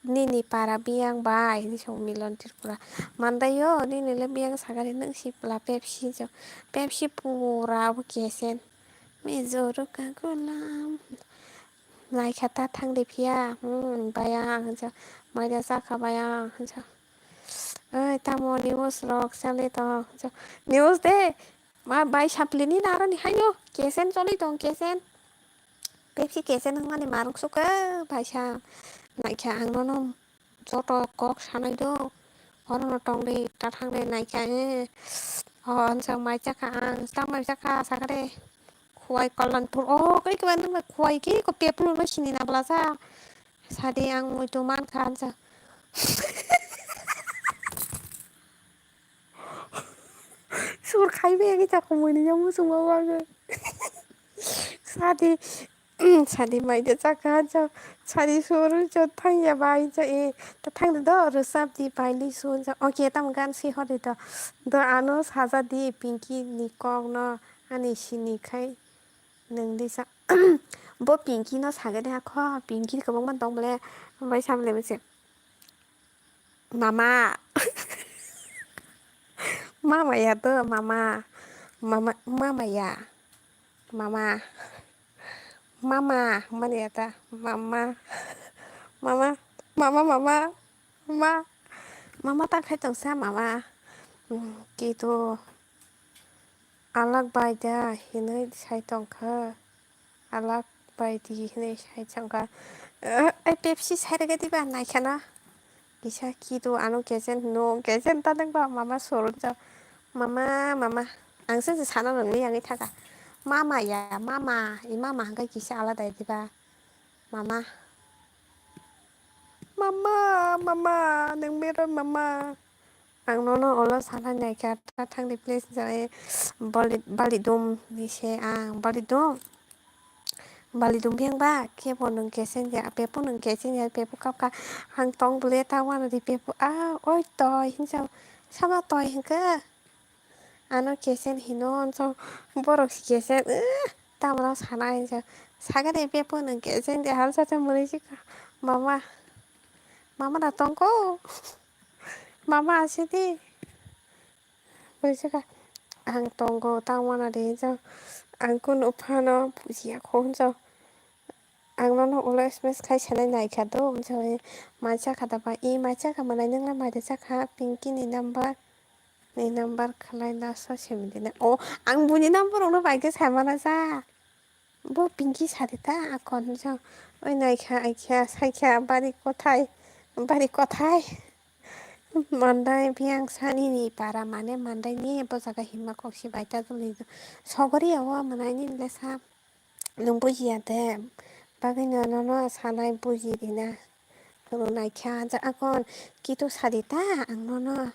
Nini para biyang bai, hinwi song Milon Tripura. Mandaio, nini le biyang sagari nung si pla Pepsi jo. Pepsi pura bo kesen. Mizoru ka gulam. Naikha ta thang de phiya. Hmm, bayang, hinjo. Maida chakha bayang, hinjo. Oi, tamo news rok chale to, hinjo. News de. Ma bai sampli ni naro ni haino. Kesen choli tong, kesen. Pepsi kesen wngmani maruk sukha baisa. Naikha ang nono joto kok sanai do. Oro no tong de, ta thang de naikha, eh. O, ang chak mai chakha ang, ta mai chakha, sakha de. Khuwai Kallanpur, o, kri kri nang khuwai ki ko peplu no sini na bla sa. Sadi ang muitu man kha ang chak. Sur khai bai ang chak ko muini yang musung ma wa. Sadi, sadi mai de chakha ang chak. Sadi sur cho thang ya bai cha e. Ta thang de do rwchap di bai li sun cha. Okay, tam gan si hor de do. Do ano saja di Pinky ni kok no ani sini khai nung di sa. Bo Pinky no saga de kho. Pinky kwbangma tong bole. Bai sam le bese. Mama. Mama ya to, mama. Mama, mama ya. Mama. Mama, mani ya ta. Mama. Mama. Mama, mama. Ma. Mama ta khai tong sa, mama. Hmm, ki to. Alak bai da hinwi sai tong kha. Alak bai di hinwi sai tong kha. Eh, ai Pepsi sai rega diba nai khana. Kisa ki do ano kesen no, kesen ta nang ba mama sorun ja. Mama, mama. Ang se sana nang ni yang thaka. Mama ya, mama. I mama hangkai kisa alada diba. Mama. Mama, mama, nang meron mama. Ang nono olo sana nai kha, ta thang di please, jai bali, bali dum ni se ang, bali dum. Bali dum biyang ba, kebo nung kesen ya, pepo nung kesen ya, pepo kap kha. Ang tong bole ta wana di pepo, ah, oi toi, hinsa, sama toi hingka. Ano kesen hino, so, borok si kesen, eh, tamra sana hinsa. Saga de pepo nung kesen ya, halsa cha muni si kha. Mama, mama na tong ko. Mama asidi. Buisaka, ang tongo, tangmana de, hinsa. Ang kun uphano bujiya kho, hinsa. Ang nono ulo S M S khai sanai nai kha do, hinsa. Mai chakha da ba, i mai chakha manai nung la mai de chakha, Pinky ni number, ni number khalai na so simi de na. O, ang buni number rok no bai khe sai mana sa. Bo Pinky sadi ta akon jang. Oi naikha, aikha, saikha, bari kothai, bari kothai. Mandai biyang sani ni para mane mandai ni bo jaga hima kok si bai ta joli. Sogori awa manai ni le sa. Nung bujiya de. Bagwi no, no, no, sanai buji di na. Rwnaikha, ja akon, kitu sadi ta ang nono.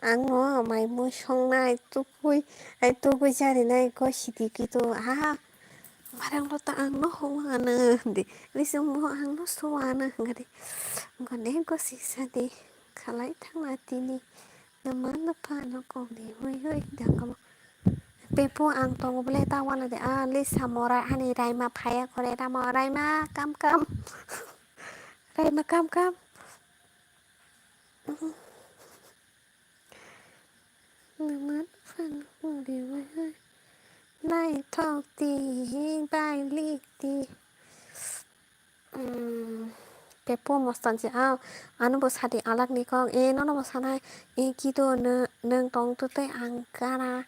Ang no mai mui songnai, tukui, ai tukui jarinai, go sidi kitu, ah, marang lo ta ang no howano, di, bising bo ang no suwano, hwnkha di, gone go sisa di, khalai thangla tini, numa nupha no kok di, hui, hui, dangkamo. Pepo ang tongo bole ta wala de, ah, le samora ani raima phaya kore, rama raima kam kam. Raima kam kam. Naman fan uri wai. Nai thok ti, bai lik ti. Hmm, pepo mostan si, ah, ano bo sadi alak ni kok, eh, nono bo sanai, eh, kido nung tong tu tei ang gana.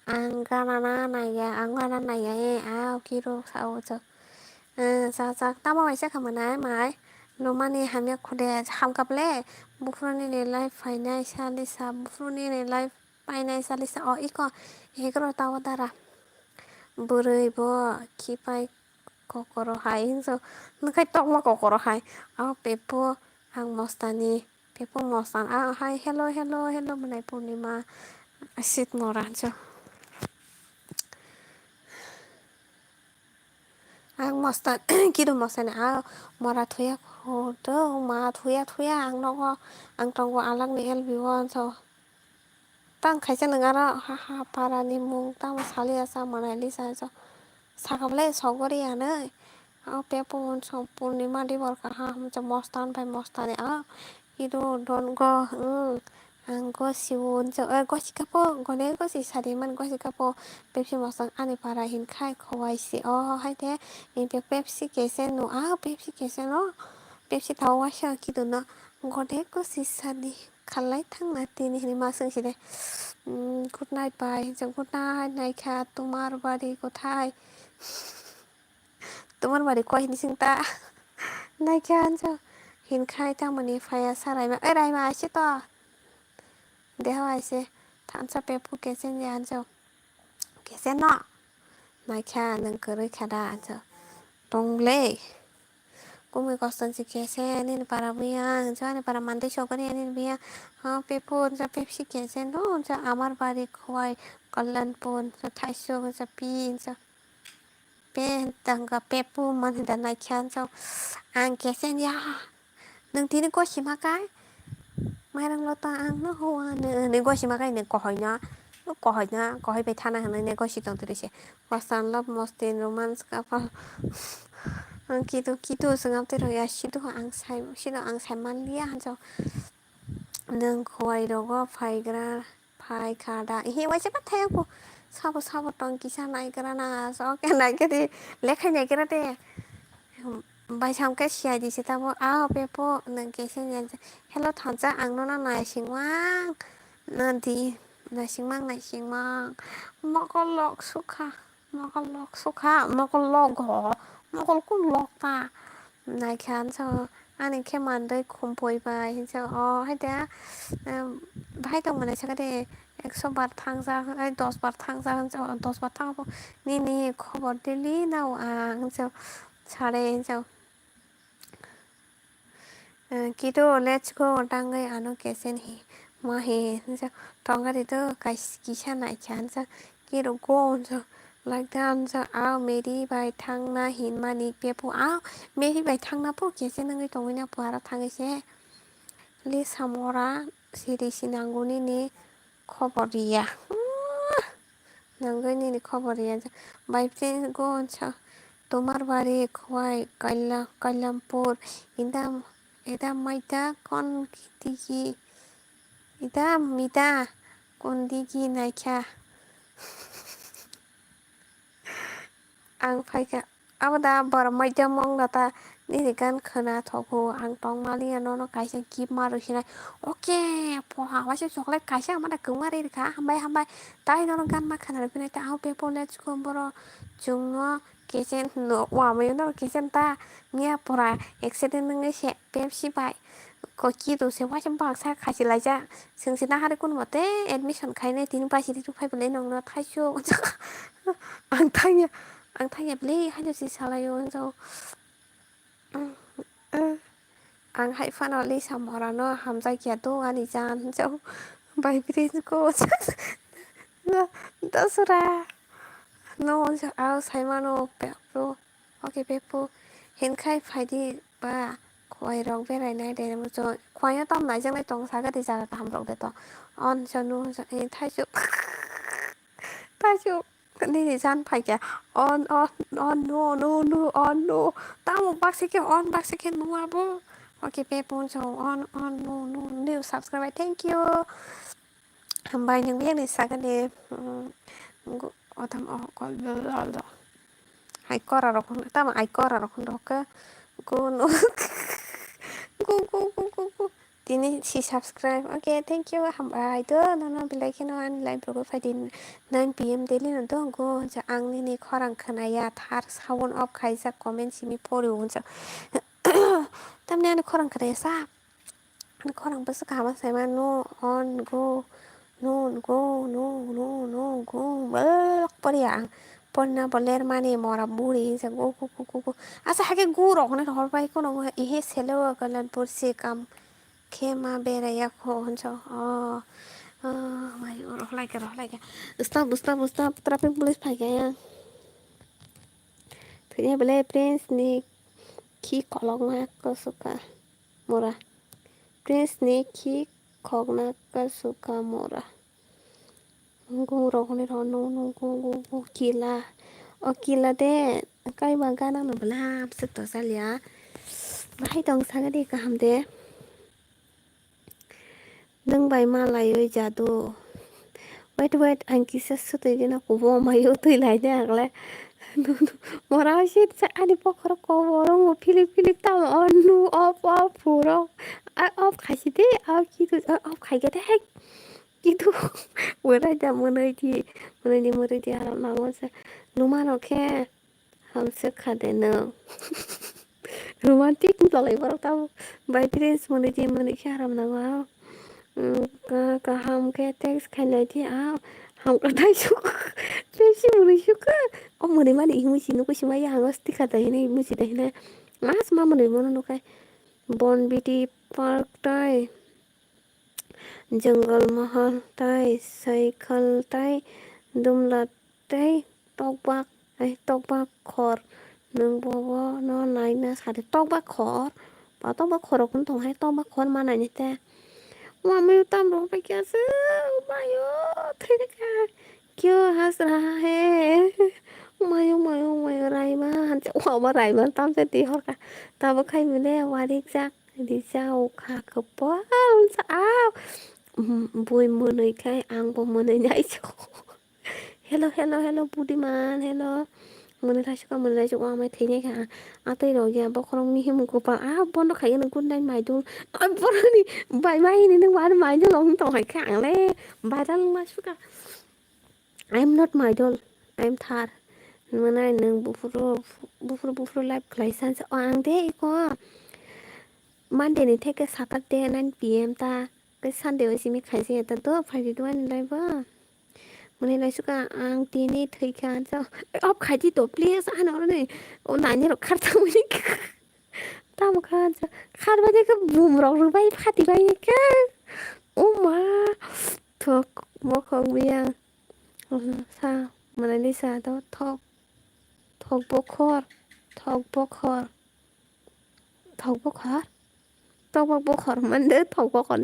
Ang gana na naiya, ang gana naiya, e, a, kiro, sao, jo. Eh, sa, sa, tamo mai sa kha manai, mai. Lumani hamya khude hamkha ble, buphuru nini life phainai salisa, buphuru nini life painai salisa, o iko, hegro tawa dara. Bwrwi bo khipai kokoro hai hinjo, nungkhai tokma kokoro hai. O pepo ang mostani, pepo mostan, a hai hello, hello, hello mwnai Purnima, sit mora hinjo. Ang mostan, kido mostan, a mora thuya khoto, ma thuya thuya ang nogo, ang tongo alak ni L B o anso. Tang khaisa nwng aro ha, ha, para ni mung tamo saliya sa mwnai lisa so. Saka ble sogori anoi. O pepo won so Purnima dibor kaham so mostan bai mostani a. Idu don go, hmm. Ang gosi won so, eh, gosi kapo, gone gosi sadi man gosi kapo. Pepsi mostan ani para hin khai khowai si. O hai te, in pe Pepsi kesen no, a Pepsi kesen no. Pepsi thawa sa kidu no. Gone gosi sadi. Khalai thangna tini hini ma swng si de. Mm, good night bhai. Hinsa good night naikha, tumar bari kothai? Tumar bari koi hini sing ta? Naikha hinsa. Hinkhai tamoni phaya sa Raima. Oi Raima aise to. Deho aise. Thansa pepu kesen ya hinsa. Kesen no? Naikha nwng kwrwi kha da? Ansa tong le. Kumui koston si kesen nini para buya, ansa ani para mandai sokori nini buya. Ha pepo ansa Pepsi kesen no, ansa amar bari khowai Kalyanpur, ansa thaisok, ansa pi, ansa pe, tangka pepo man hinda naikha, ansa ang kesen ya. Nwng tini gosi ma kai? Mairang lota ang no hoa nw, nw gosi ma kai nw kohoi na, nw kohoi na, kohoi bai thana hinwi nw gosi tong tiri se. Kosan love, mostin, romance, kapal. Ang kitu, kitu swnam tiro ya, sido ang sai, sido ang sai man liya hanjo. Nwng khowai rogo phaigra, phai kha da. He waisa ba thaya ko. Sabo, sabo tong kisa naigra na, so ke naigra de, lekhai naigra de. Bai samkhe C I D se tamo, a pepo nwng kesen ya. Hello thansa, ang nono naisingmang. Nadi, naisingmang, naisingmang. Mokol lok sukha, mokol lok sukha, mokol lok ho, mokol kun lok ta? Naikha ansa, ani khe mandai khumpui bai hinsa, o hai da, em, bahai tong mwnai sakha de, ekso bar thangjak, ai dos bar thangjak hinsa, dos bar thang nini khobor daily nao ang hinsa, sare hinsa. Eh, Kido, let's go, tangwi ano kesen hi, ma hi, hinsa, tongari do, kais-, kisa naikha, hinsa, Kido, go, hinsa, like that, hinsa, a, Mary bai thangna hinmani, pepo, a, Mary bai thangna po, kesen wngwi tongwi na po, aro thangwi se, Lisa mora, siri sinango nini, khobor riya. Nangwi nini khobor riya. Bai friend go ansa. Tomar bari khowai Kaila-, Kailampur. Idam, idam maita kon digi. Idam mita kon digi naikha. Ang phaikha. Abo da borok maidam wng da ta nini gan khwna thogo, ang tong maliya nono kaisa gift ma rw sinai. Oke, poha waisa chocolate kaisa mada kwma ri rikha, hambai hambai. Tai nono gan ma khwna rw phinai ta, ang pepo let's go borok chwngno kesen no wamayo no kesen ta miya pora accident wngwi se Pepsi bai. Ko kido se waisa baksa khasi laijak. Chwng se nahari kun mote admission khainai tini bai sidi tu phai belai nongno thaisu. Ang thangya, ang thangya belai haino se salaio hinjo. Ang hai phano Lisa morano hamjakya do ani jan hinjo. Bai bridge ko. Dasura. No hinjo, ao saimano bro. Oke pepo, hinkhai phaidi ba, khowai rok berai nai de muchung. Khowai no tam naijaknai tong saga de jaga kaham rok de to. On sanu, eh, thaisu. Thaisu. Nini jan phaikha. On, on, on, no, no, no, on, no. Tamo baksa khe on, baksa khe nua bo. Oke pepo so on, on, no, no, new subscriber. Thank you. Hambai nung yang ni saga de, mm, gu-, otam oh, kol, bla, bla, bla. Hai kora rok hwn, tamo ai kora rok hwn rok khe. Gu, no. Gu, gu, gu, gu, gu. Tini si subscribe. Okay, thank you. Hambai do, no, no, belai kheno ani live rok phai di nine P M daily no do. Gu, ja, ang nini khorang khwnaya, thar sound off khaijak, comment simi pori unsa. Tamni ani khorang kwrwi sa. Ani khorang bwswk kaham sai ma no on go, no on go, no, no, no go. Belok poriya ang. Ponna bo ler mani mora buri hinsa go, go, go, go, go. Asa hake go rok hwnwi hor pai kono go. Ihe selo kalan porsi kam. Khe ma beraiya kho hwnso. Oh. Oh, mai rohlai khe, rohlai khe. Stop, stop, stop. Traffic police phai khe yang. Thwinai belai prince ni khi kolokma kosuka mora. Prince ni khi khokna kosuka mora. Gung rok hwnwi rw no, no, gung, gung, gung, kila. O kila de, kaiba gana no bwlam swk to chaliya. Bahai tong saga de kaham de. Nwng bai ma laiwi jadu. Wait, wait, ang kisa sutwi dina kubo mayo twi lai de agle. Mora se ani pokhoro ko borong philip philip tam on nu op op puro. A op khaisi de, a kitu, a op khai de hek. Kitu. Mora ja monoi di, monoi di, monoi di aram nango se. Luma no khe. Hamswk kha de nwng. Romantic wng tongwi borok tabuk. Bai prince mwnwi di mwnwi khe haram nango. Umm, ka-, kaham khe text khainai di a. Hamkha tei suk. Pepsi mwnwi suk kha. O mwnwi mani himwi si nukwi si maya hango sticker dai hinwi himwi si dai hinwi. Mas ma mwnwi bono nukhai. Bonbiti park tei. Jwngwlmahal tei Saikhal tei Dumla tei Tokbak, ai, Tokbak khor. Nwng bobo no naina sadi Tokbak khor. Ba Tokbak khor rok tong hai Tokbak khor ma naina te. Wamwi tam rok bai kya se, mayo, thai kya. Kyo has raha hai? Mayo, mayo, mayo, raima, hanse, wama raima, tam se ti hor ka. Tabo khai mile, warik jak. Rijao kha kwpal sa, ah, bui mwnwi khai ang bo mwnwi nai. Hello, hello, hello, budiman, hello. Mwnwi laisukha, mwnwi laisukha, amai thwinai kha. Ah, tei rok ya, bokhorok mihim kwpal. Ah, bono khai gana good night, maidung. Ah, boroni bai mai hini nwng bar maidung rok wng tong hai kha ang le. Viral wng laisukha. I am not maidol, I am thar. Mwnai nwng buphuru, buphuru, buphuru live khlai sansa. O ang de iko. Monday ni theke Saturday nine P M ta. Khe Sunday o simi khaisa ya ta do, Friday do ani live o. Mwnai laisukha ang tini thwikha ansa. Off khaidi to, please, ano oroni. O nani rok kharta muni. Tamo kha ansa. Kharba de khe bum rok rwbai phati bai khe. O ma. Thok bokhok biya. Sa, mwnai sa to thok. Thok bokhor. Thok bokhor. Thok bokhor? Thok bokhor mande thok bokhor.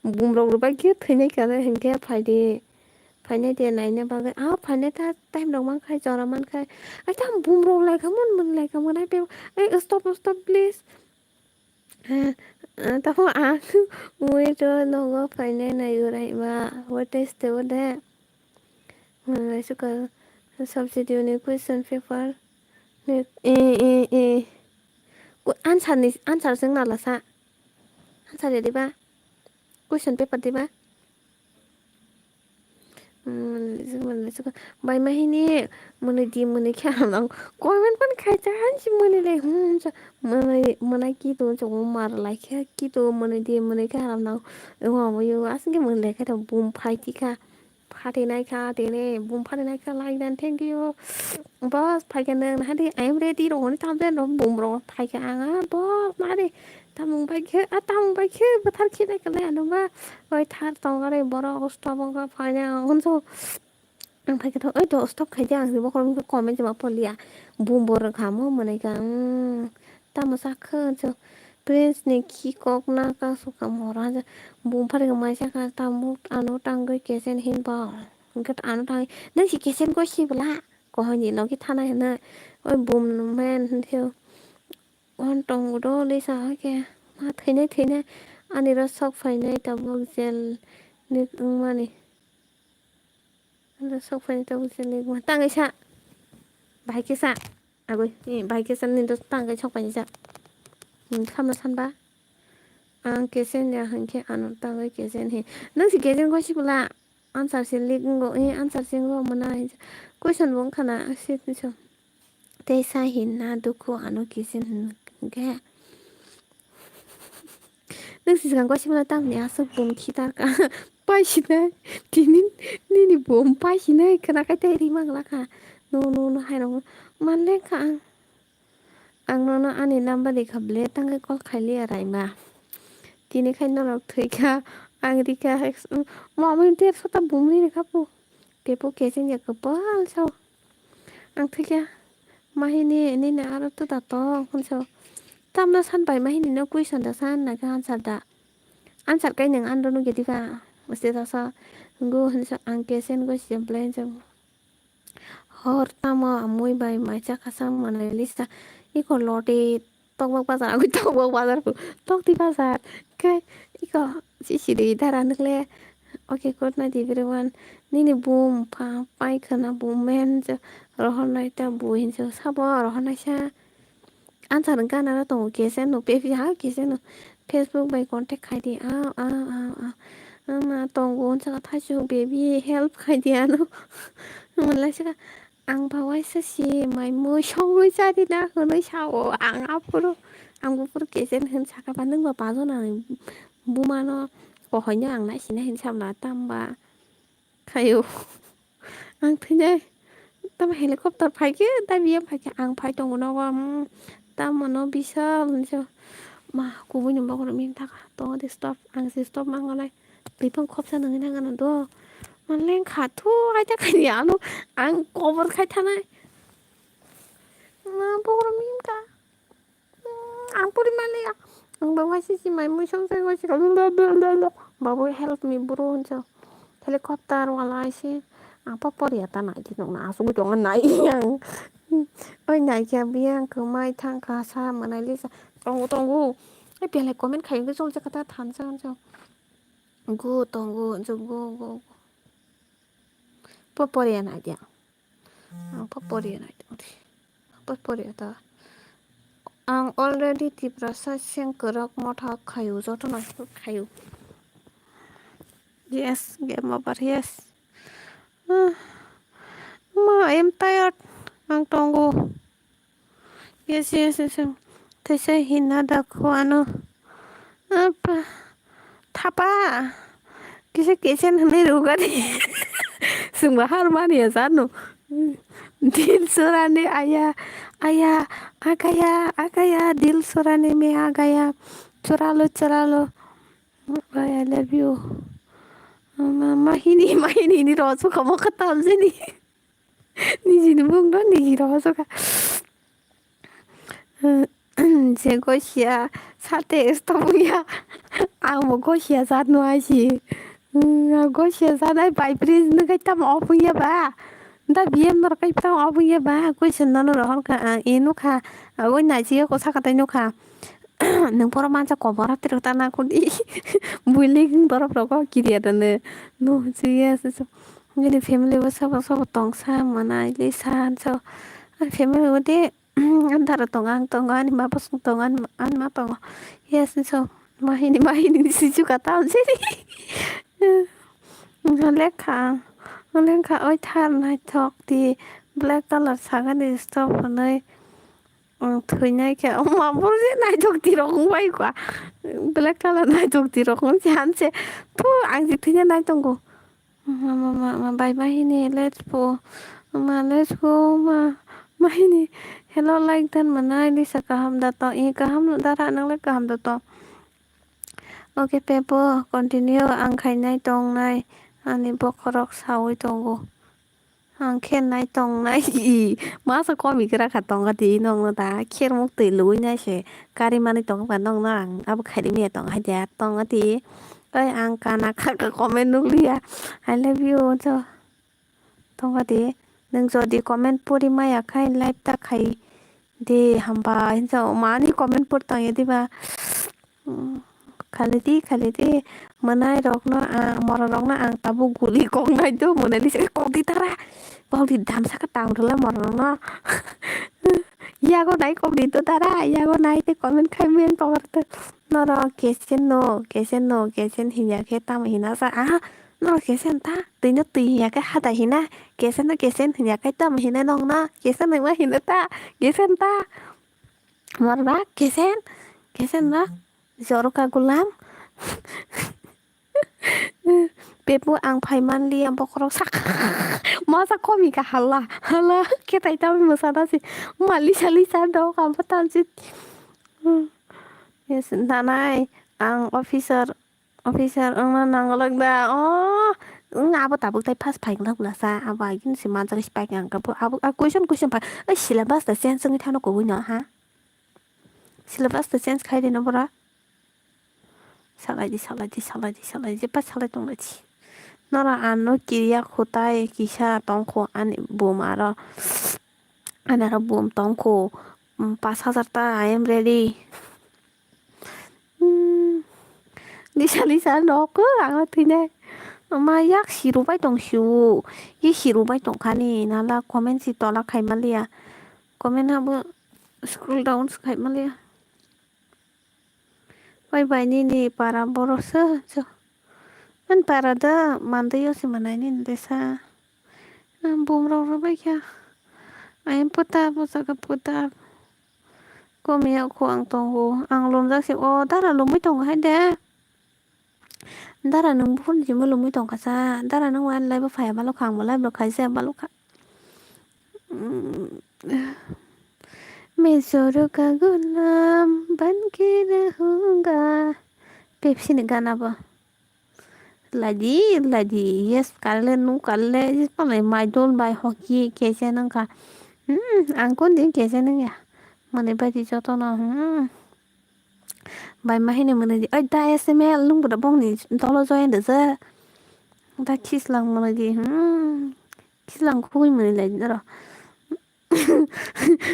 Bum rok rwbai khe thwinai kha hinkhe phaidi. Phainai de naina bagwi. Ah, phainai ta time rok man khai, jora man khai. Ai ta bum rok lai kha mon, mon lai kha mon ai pe. Ai stop, stop, please. Eh, eh, tamo ang wait o nogo phainai nai urai ba. What is the, what the? Mwnai sukha substitute ni question paper ni, eh, eh, eh. Ku-, answer ni, answer sing nala sa. Answer ya diba? Question paper diba? Mwnai sukha, mwnai sukha. Bai ma hini mwnwi di, mwnwi khe haram nang. Comment pan khai cha hansi mwnwi le, hmm, cha. Mwnwi, mwnai ki to cha, o mar lai khe ki to mwnwi di, mwnwi khe haram nang. Ewa, mo yo, asing ke mwnwi lai khe to bum phai ti kha. Phatinai kha tini, bum phatinai kha, like dan, thank you. Boss, phaikha nwng, nahadi, I am ready, rok hwnwi tamjani rok, bum rok phaikha ang, ah, boss, nahadi, tamung bai khe, ah, tamung bai khe, bwthar khe nai kha le, ano ba, oi, thar tong, are, borok, stop, wng kha, phainai ang, hwnso. Ang phaikha to, oi, to, stop khai di, ang, bo, comment jema pol ya, bum bo rwkha, mo, mwnai kha, hmm, tamo sa khe, hwnso. Prince ni khi kok na ka suka mora ja. Bum phari ka mai saka tamuk ano tangwi kesen hin ba. Hwnkhe ano tangwi, "Nang si kesen ko si bwla?" Ko hwnwi no ki thana hino. Oi bum no men hwnkhe. On tong do le sa hwnkhe. Ma thwinai thwinai. Ani ro sok phainai tabuk jel ni wngmani. Ano sok phainai tabuk jel ni wngmani. Tangwi sa. Bahai khe sa. Agoi, eh, bai khe sani dos tang kai sok pai jak. Hmm, khamna sanba. Ang kesen ya hwnkhe ano tangwi kesen he. Nang si kesen ko si bwla. Answer si lik ngo, eh, answer si ngo mona he. Question bo wngkha na, si so. Tei sa hin na dukhu ano kesen hwnkhe. Nwng si swkang gosipmano tamni aswk bum khitar ka. Paisinai. Tini nini bum paisinai khwnakhai tei ri manglakha. No, no, no, hai rokno manlengkha ang. Ang nono ani number rikha ble, tangwi call khailiya raima. Tini khai norok thwikha, ang rikha, mamani dersota bum ri rikha po. Pepo kecheng ya kwpal sao. Ang thwikha, mahini nini aro to da tong hwnso. Tamno san bai mahini no question da san naikha answer da. Answer kai nwng andro nugya diba? Mesti ta sa. Go hwnso ang kesen go si play hwnso. Hor tamo amui bai maisa kasa manai lisa. Iko loti tokbak bazar, agui tokbak bazar pu. Tokti bazar. Kai iko sisiri dara nukle. Okay, good night everyone. Nini bum pa pai khana bum men rohor nai ta bu hinso sabo rohor nai sa. Answer wngkha nana tongo kesen no pepi ha kesen no Facebook bai contact khaidi a a a a. Ama tongo hwnsa kha thaichuk baby help khaidi ano. Hwnlaisaka ang ba waisa si mai mui songwi chari na hwnwi sao ang aphuru ang buphuru kesen hwn saka ba nwng ba pajo nang buma no kohoino ang nai sina hin samla tamba. Khayo. Ang thwinai. Tamo helicopter phaikhe, da biyam phaikhe, ang phai tongo nogo. Mm, tamo no bisal hinso. Ma, kubui ni bokhorok min thaka. Tongo de stop. Ang se stop mango nai. Twi pang khopsa nangwi nang ano do. Ma leng kha thu, ai ta khai ano. Ang cover khai thanai. Ma, bokhorok min ka. Ang pori maliya. Ang ba waisi si mai mui song sai waisi ka. Babu help me bro hwnso. Helicopter wala aisi. Ang pa poriya ta nai di nong na asugwi tongo nai ang. Oi nai kya biyang kwmai thang kha sa manai lisa. Tongo tongo. Ai belai comment khai wngwi chol jakha ta thansa hwnso. Go tongo go go go. Pa poriya nai di ang. Ang pa poriya nai tong di. Pa poriya ta. Ang already Tiprasa seng kwrak motha khayu joto no khayu. Yes, game over, yes. Ah, ma, I am tired. Ang tongo. Yes, yes, yes, yes. Teisa hina dakho ano. Apa. Thapa. Kisa kesen hwnwi rwgani. Chwngbo har mani ya jano. Dil chorane aya, aya, agaya, agaya, dil chorane me agaya. Choralo, choralo. Bhai, I love you. Ma, ma hini, ma hini, hini rw chukha mo kha tamjani. Nijini bung no niji rw chukha. Je gosia sate stop ya. Ang bo gosia jat no aisi. Gosia jat ai bai pris no kai tam opung ya ba. Da biyam nor kai tam opung ya ba. Gosia no no rohor ka e no kha. Oi naji ko saka tai no kha. Nung poro mansa kobor hati rok tana kudi. Building borok rogo kiriya tane. No, serious. Ngini family bo sabo sabo tongsa mana ili san so. Ang family bo de andaro tongo, ang tongo, ani ma bosong tongo, ani ma tongo. Yes, so mahini mahini sichu kata sini. Lekha, lekha oi thar naithok di black color sagani stop hwnwi. Ang thwinai khe, ma bor je naithok tirok wng bai kwa. Black color naithok tirok wng se han se. Phu, ang je thwina nai tongo. Ma, ma, ma, ma, bai ma hini, let's go. Ma, let's go, ma. Ma hini, hello, like dan manai, Lisa kaham da to. I kaham da ra nang le kaham da to. Okay, Pepo, continue, ang khainai tongnai. Ani bokhorok sawi tongo. Ang khe nai tong nai. Masa komi kra kha tong ati nong no da kher muk twi lui nai se kari manwi tong ba nong no ang abo khairi miya tong hai da tong ati. Oi ang kana kha kha comment nuk liya. I love you so tong ati. Nung jodi comment puri maya khai live ta khai de hamba hinsa mani comment pur tong ya diba. Khalidi, khalidi, mwnai rokno ang, morok rokno ang tabuk guli kok nai do, mwnai ni saka kok di tara. Kok di dam saka tang rwla morok rokno. Yago nai kok di do tara, yago nai te comment khai men kok rw to. Norok kesen no, kesen no, kesen hinya khe tamo hina sa. Ah, norok kesen ta, twi no twi hinya khe hada hina, kesen no kesen hinya khe tamo hina nong no, kesen no ma hina ta, kesen ta. Morok ba kesen, kesen ba. Joroka gulam, Pepu ang phai manliya bokhorok sak. Masa komi ka hala, hala khe tai tamo mwsana se. Ma lisa lisa dok abo tansi. Yes, nanai ang officer, officer wngna nanglak da. Oh, wng abo tabuk tai first phai glak bwlasa. Abo agin se manjak se paikha ang ka bo. Abo, ah, question, question phai. Oi, syllabus da change wngwi thano kubui no, ha? Syllabus da change khai de no bora. Salai di, salai di, salai di, salai di, jepa salai tong lai di. Nora ano kiriya khutai kisa tongkho ani bum aro. Ani aro bum tongkho, mm, pas hajar ta, I am ready. Hmm. Lisa, lisa, nokho ang thwinai. Ma yak siru bai tong siu. Ye siru bai tong khani, nala comment si tola khai maliya. Comment abo scroll down khai maliya. Bai bai nini para borok se, se. Ani para da mandui o se manai nini desa. Bumrok rwbaikha. Ayang puta, bwsaka puta. Komiya kho ang tongo. Ang lumjak se, o dara lumui tongo hai de. Dara nwng buphuru jimo lumui tongkha sa. Dara nwng wani laibo phaiya balokha, angbo laibo khaisa balokha. Mm. Mezoro ka gulam ban ke rahunga. Pepsi ni gana bo. Ladi, ladi, yes, kalle nu kalle, yes, pale mai dol bai hoki kese nang ka. Hmm, ang kon din kese nang ya. Mane bai di joto no, hmm. Bai ma hini mane di, oi da S M L nung boda bong ni dolo join de je. Da kis lang mane di, hmm. Kis lang khugui mane lai doro.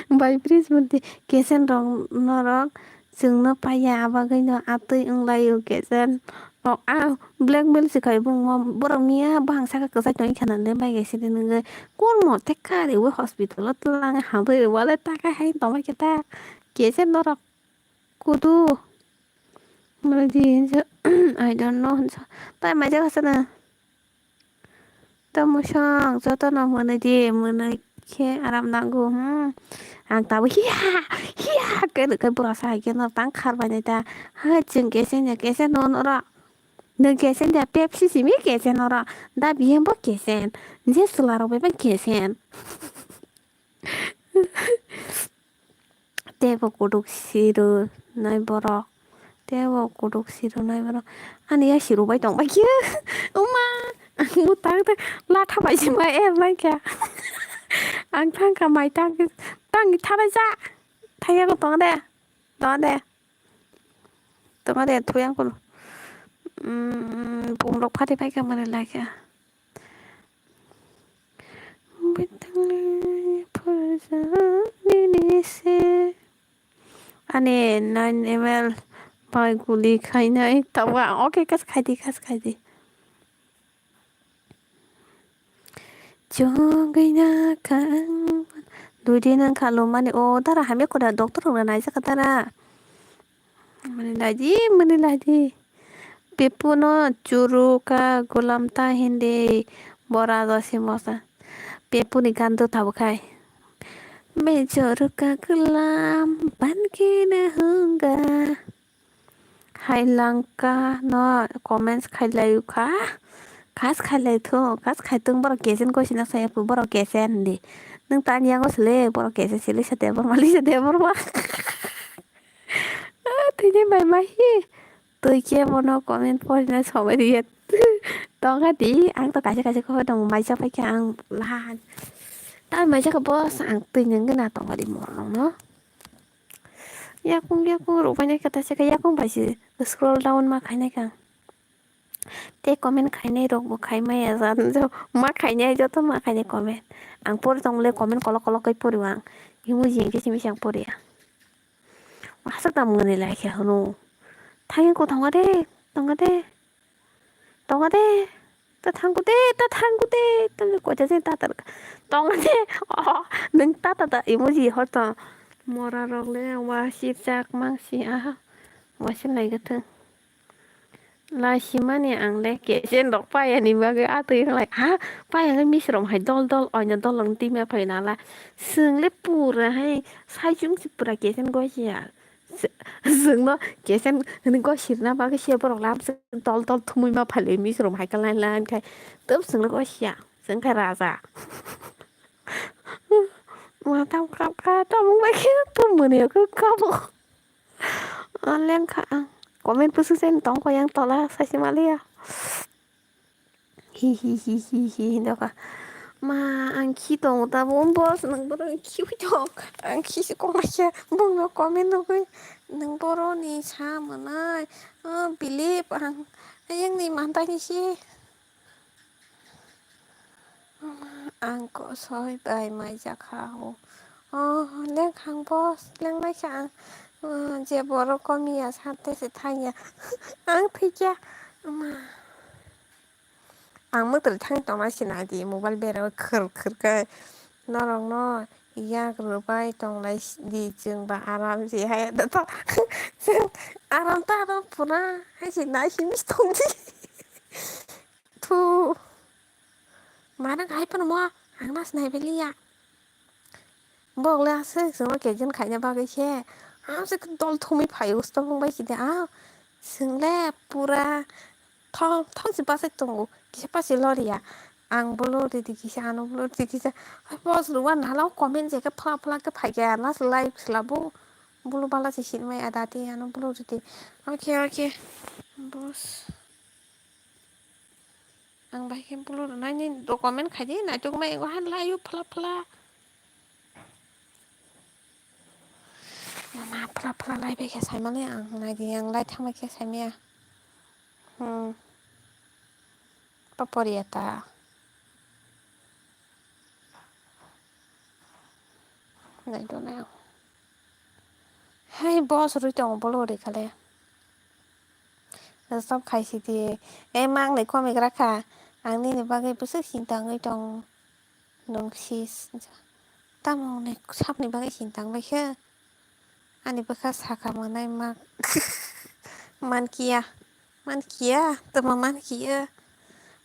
Bai bridge murti kesen rok norok chwngno paiya, abagwino atwi wnglaio kesen rok. A blackmail se khai bumung borok miya bahang saka kwchai tongwi khana le bai kaisa de nungwi kormo tekha rewi hospital o twlang hamwi rwale taka hai tongma khe ta kesen norok kudu murti hinsa I don't know hinsa tai mai jaga sana. Tamo song jotono mwnwi di, mwnwi khe aram nango, hmm. Ang tabuk hiya, hiya khe rwkhe bwrasa hai khe no tang kharbainai ta. Ha, chwng kesen ya, kesen no noro. Nwng kesen ya, Pepsi simi kesen noro. Da biyem bo kesen. Je chwla rok bai kesen. Teibo kutuk sirunai borok. Teibo kutuk sirunai borok. Ani ya sirubai tongbai khe. Uma. Ang butang tang latha bai se mai er lai kha. Ang thang kha mai tang tang thanai ja. Thang ya ko tong de. Tong de. Tong de thuyang ko. Mm, bumrok phati bai kha mani lai kha. Bwtangni phuljani se. Ani nine M L bai guli khainai. Tabuk ang, okay, kas khaidi, kas khaidi. Chongwi na kha ang. Dui din ang kha lumani. O, dara hamya koda doctor rok naijak kha dara. Mani laidi, mani laidi. Pepuno churu ka gulam ta hindi bora do simosa. Pepuni gandu tabu khai. Me churu ka gulam ban ke na hunga. Hai langka no comments khai layu kha. Khas khai lai thu, khas khai tung borok kesen ko sina saya pu borok kesen di. Nung tani yango sele borok kesen sele sa debor mali sa debor ma. Ah, tini bai mahi. Tui khe bono comment porina somai riya. Tongkha di, ang to kaisa kaisa khe dong maisa paikha ang lahan. Ta maisa khe boss ang tui nang gana tongkha di morong no. Yakung yakung rukbai nai khe taisa khe yakung bai se scroll down ma khainai kha. Tei comment khainai rok bo khai maya jan jo ma khainai joto ma khainai comment. Ang pori tong le comment kolok kolok kai pori ang. Emoji hingke simi sang pori ang. Aswk dam gwnwi lai khe hwno. Thangwi ko tongo de, tongo de, tongo de, ta thangko de, ta thangko de, ta koita je ta tar tongo de. Oh, nwng ta ta ta emoji hor tong. Mora rok le wa si chak mang si aha. Wa si lai gathang. Lai simani ang le kesen rok payani bagwi atwi lai. Ha, payang misrom hai dol dol oina dol ang tima phaina la. Swng le pura hai sai chung si pura kesen goi ya. Chwngno kesen hwnwi gosirna bagwi se borok lam chwng tol tol thumui ma phalwi misrom hai khe line line khai. Tub chwngno gosia, chwng khai raja. Ma tam kap kha, tamung bai khe tum mwnwi khe kabo. Lengkha ang. Comment pusu sen tong kho yang tola saisi maliya. Hi hi hi hi hi hi doka. Ma ang khi tongo ta bo boss nang bono khi hui tong. Ang khi se kok naikha bongno comment nugui nang boroni sa mwnai. Oh, believe ang ayang ni mantai ni se. Ang kosoi bai maijak kha o. Oh, lengkhang boss, lengnaikha ang. Oh, je borok komiya sate se thangya. Ang thwikya. Ma. Ang mwtwrwi thang tongna sinai di mobile bera khwr khwr khe. Norokno yak rwbai tonglai di chwng ba aram se hai da to. Chwng aram ta do pura hai se nai simi tongdi. Thu. Mana hai phano mo ang nas nai beliya. Bok le aswk chwngno kejin khaina bagwi khe. Aswk dol thumwi phaio stopong bai kide a. Chwng le pura thong thong si pasai tongo. Kisa pasi loriya. Ang bolo ridi kisa ano bolo ridi kisa. Hai boss rwwa nalo comment je khe phla phla khe phaikha. Nas like slabo. Bolo bala se sinmai adati ano bolo ridi. Okay, okay. Boss. Ang bai khe bolo rwnai ni document khai di, naitok ma ego han laio phla phla. Mama phla phla lai bai khe sai mani ang nai di, ang lai thang bai khe sai maya. Hmm. Paporiya ta. Nai do nai. Hai boss rwi tongo bolo rwi khale. Stop khai sidi. E mang ni komigra kha. Ang nini bagwi bwswk sinta wngwi tong. Nung sis. Tamo ni sakni bagwi sinta wngwi khe. Ani bwkha saka manai mak. Mankiya. Mankiya. Tamo mankiya.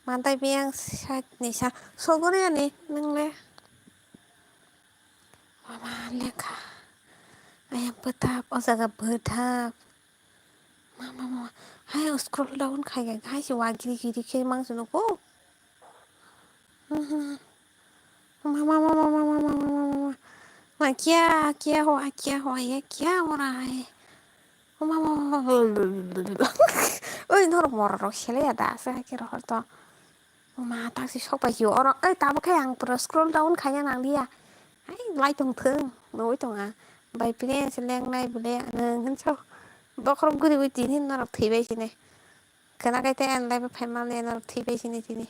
Mantai biyang sakni sa. Sogori ani nung le. Mama lekha. Ayang bwtap, o jaga bwtap. Mama, mama. Hai, scroll down khai, khai, hai, se wa giri, giri khe mang se nugo. Mhm. Mama, mama, mama, mama, mama, mama. Ma, kya, kya hua, kya hua, ye kya ho raha hai? Mama, mama, mama. Oi, norok morok rok sele ya da, asa hai khe rohor to. Ma taksi sok pai sio oro. Ei, tabuk khe ang pura scroll down khaina nang liya. Hai, lai tong thung, nugui tong ang. Bai pini se lengnai bole, nung hinso. Bokhorok guri guri tini norok thwi bai sini. Khwna kai te ang lai bai phai male norok thwi bai sini tini.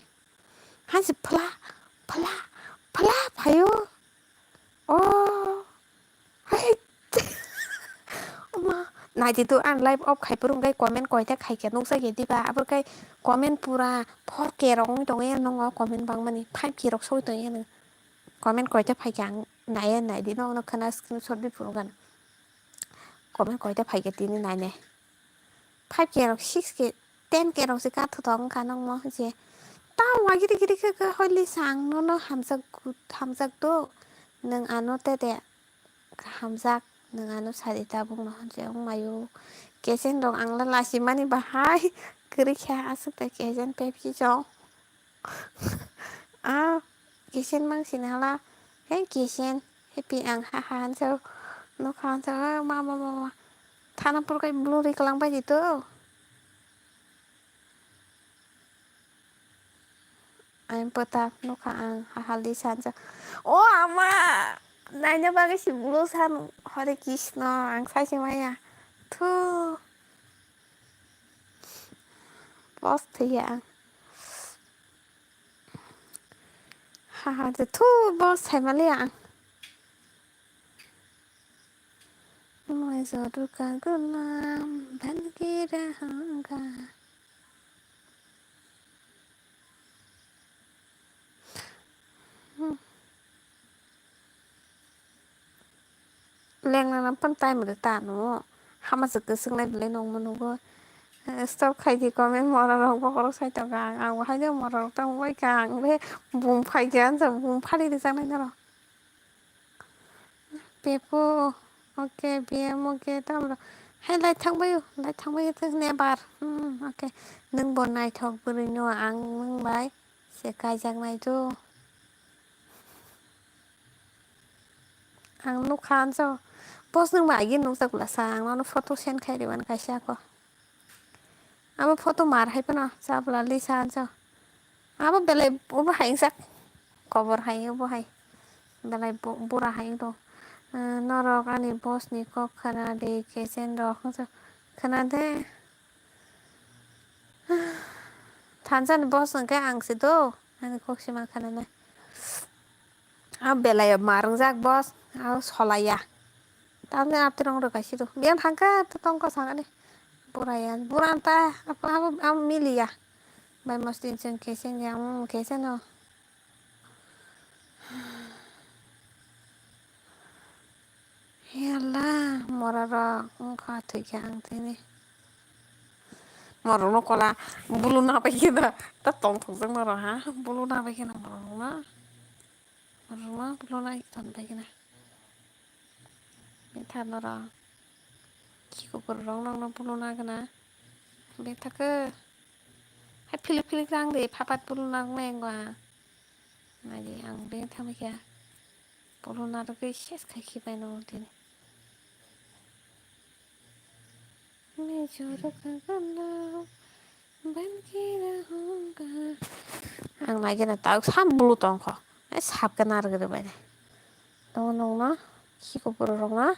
Hai se phla, phla, phla phaio. Oh. Hai. Oma, naidi tu ang live off khai purung kai comment koita khai khe nuksa khe diba, abor kai comment pura four K rok wng tong ya nongo, comment bangmani five K rok soi tong ya nung. Comment koita phai khe ang nai ya naidi no, no khana screenshot di purung gana. Comment koita phai khe tini nai nai. Five K rok, six K, ten K rok se ka thu tong wngkha nokmo je. Ta wa giri giri khe khe holi sang nono hamjak gut, hamjak do. Nwng ano te de hamjak, nwng ano sadi tabuk no hwnse wng maio. Kesen rok ang la lasi mani bahai kwrwi kha aswk de kesen Pepsi chong. Ah, kisen mang sini hala. Hei kisen, happy ang ha ha hansa. Nokha hansa, ah, ma ma ma ma. Thana pur kai blue ri kalang bai di to. Ang pata nokha ang ha ha li sansa. O ama, naina bagwi si blue san Hare Krishna ang sai se maya. Thu. Post thwiya ang. Haha, de thu bo saimaliya ang. Moi jodu ka gulam ban ki rahanga. Hmm. Lengnana phan time rw ta nw. Hama se kwswk nai belai nongma nugo. Eh, stop khai di comment, mora rok bokhorok sai tongo ang. Ang bo hai de mora rok tamo bai kha. Ang be bum phai kha, ang sa bum phari rijak nai norok. Pepo. Okay, B M okay, tamro. Hai lai thangbaio, lai thangbaio thang nebar. Hmm, okay. Nwng bo naithok bwrwi no ang nwng bai se kaijaknai do. Ang nukha anso. Post nwng bai agi nukjak bwlasa ang nono photo send khai rwmani kaisa ako. Abo photo mar hai phano chabla lisa anso. Abo belai obo hai sak. Kobor hai obo hai. Belai bu-, bura hai do. Eh, norok ani boss ni kok khana de, kesen rok anso. Khana de. Thansa ni boss hwnkhe ang se do. Ani kok sima khana nai. A belai o mar wngjak boss, a solaiya. Tamni atirong rwkaisi rw. Biyang thangkhe to tongkha sakani. Buraya, buran ta abo, abo, abo miliya. Bai mostin chwng khe sengya, um, khe seno. He Allah, morarok wngkha thwikhe ang tini. Morokno kola bulu nabaikhe da, ta tongthokjak norok ha, bulu nabaikhe na morokno. Rwma bulu nai ton bai gana. Bethak norok. Khiko borok rok nokno bulu nagana. Bethak khe. Hai philik philik rang de phapat bulu nang nai wngwa. Nai ang bethak bai kha. Bulu narwgwi ses khai khibai no tini. Mijoro kagana, bangkira hongga. Ang naigena tau sam bulu tongkho. Ai sap khe narwgwi rwbaini. Tamo nongno, khiko borok rokno.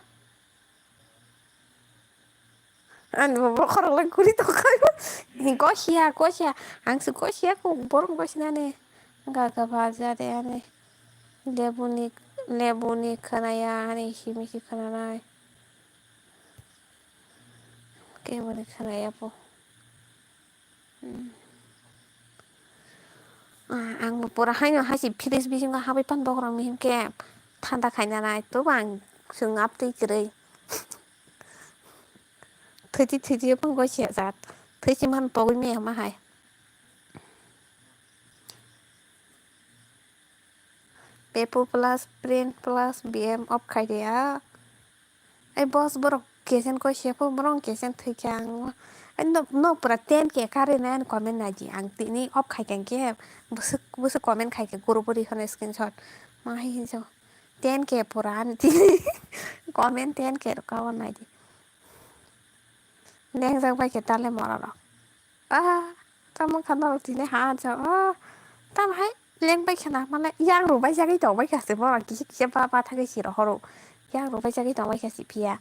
Ani bo bokhorok lai guri tongkha. Gosia, gosia. Ang se gosia kho, borok gosinani. Gaga baja de ani. Lebuni, lebuni khwnaya, ani himi si khwnanai. Keboni khwnaya bo. Hmm. Ah, ang bo pura haino hasi fridge bisingo habwi pan bokhorok mihim khe thanda khaina nai to bang chwng aptwi kwrwi. Thwiti thwiti bang goi se jat. Thwi si man pogwi me ma hai. Pepo plus print plus B M off khai de ya. Ai boss borok kesen koi se pho borok kesen thwi khe ang. Ai no, no pura ten K kari nai ani comment nai di ang tini off khai khe ang khe bwswk, bwswk comment khai khe guru buri hono screenshot. Ma hai hinso ten K pura ani tini comment ten K rok ka nai di. Lengjak bai khe tale mora rok. Ah, tamo kha norok tini ha ansa. Ah, tamo hai leng bai khana mane yang rw bai jagwi tong bai kha se borok kisa kisa ba ba thagwi si rohoro. Yang rw bai jagwi tong bai kha si phiya.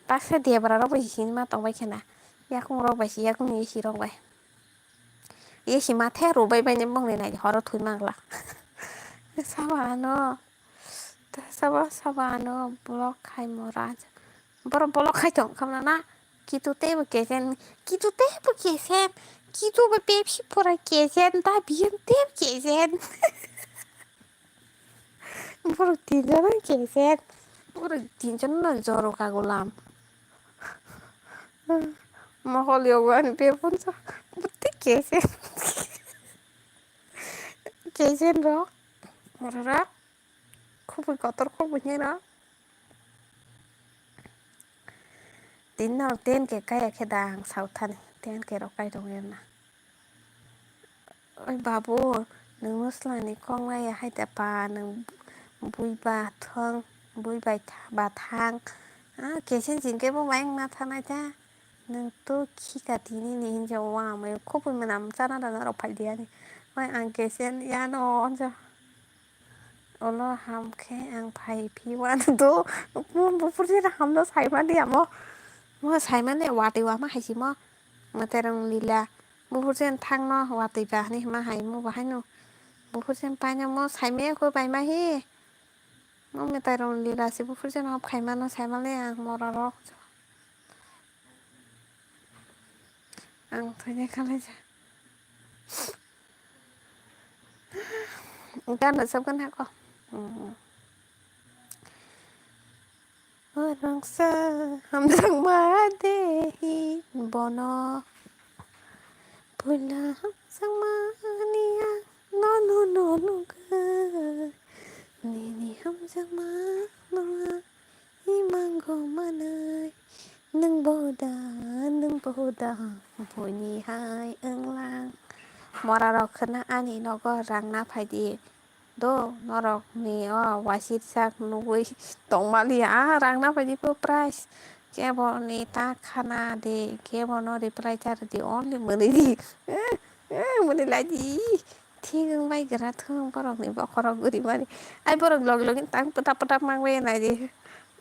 Baksa debra rok bai si ma tong bai khana. Yakung rok bai si yakung ni si rok bai. Ye si ma the rw bai bai ne bong ni nai horo thui mangla. Sabo ano. Ta sabo sabo ano block khai mora. Borok block khai tong khamna na. Kitu teibo kesen, kitu teibo kesen, kitu bo Pepsi pura kesen, ta biyan teibo kesen. Borok tinjon kesen, borok tinjon no joro kagulam. Mohol yogo ani bebun sa, buti kesen. Kesen rok, mora rok. Khubui kotor khubui hinwi rw. Tini norok ten K kaya khe da ang sao thani, ten K rok kai tong ya na. Oi babu, nwng mwslani kok naiya hai da ba, nwng bui ba thang, bui bai tha-, ba thang. Ah, kesen jingke bo bai wngna thanai ta. Nwng to khika tini ni hinja o ang mai khubui mwnam chana da norok phai di ani. Oi ang kesen yano onja. Olo ham khe ang phai phi wano do. Mo buphur je hamno saimani amo. Mo saimani watwi wama hai si mo. Mwtai rong lila. Buphur je thangno watwi ba hwnwi hima hai mo bahai no. Buphur je paino mo saimaya kho baima hi. Mo mwtai rong lila si buphur je hop khaimano saimani ang mora rok. Ang thani khalai ja. Gan rwchapgwna kho. Orongsa hamjakma dehi bono. Puila hamjakma niya nono nono ga. Nini hamjakma nonga imango Hudang buini hai wnglang. Mora rok khwna ani nogo rang na phaidi. Do norok ni o waisirsak nugwi tongmaliya. Ah, rang na phaidi po price. Kebo ni ta khana de, kebo no reply char di, only mwnwi di. Eh, eh, mwnwi lai di. Thik wng bai gra thung borok ni bokhorok guri mani. Ai borok log login tang pwtap pwtap mang bai nai di.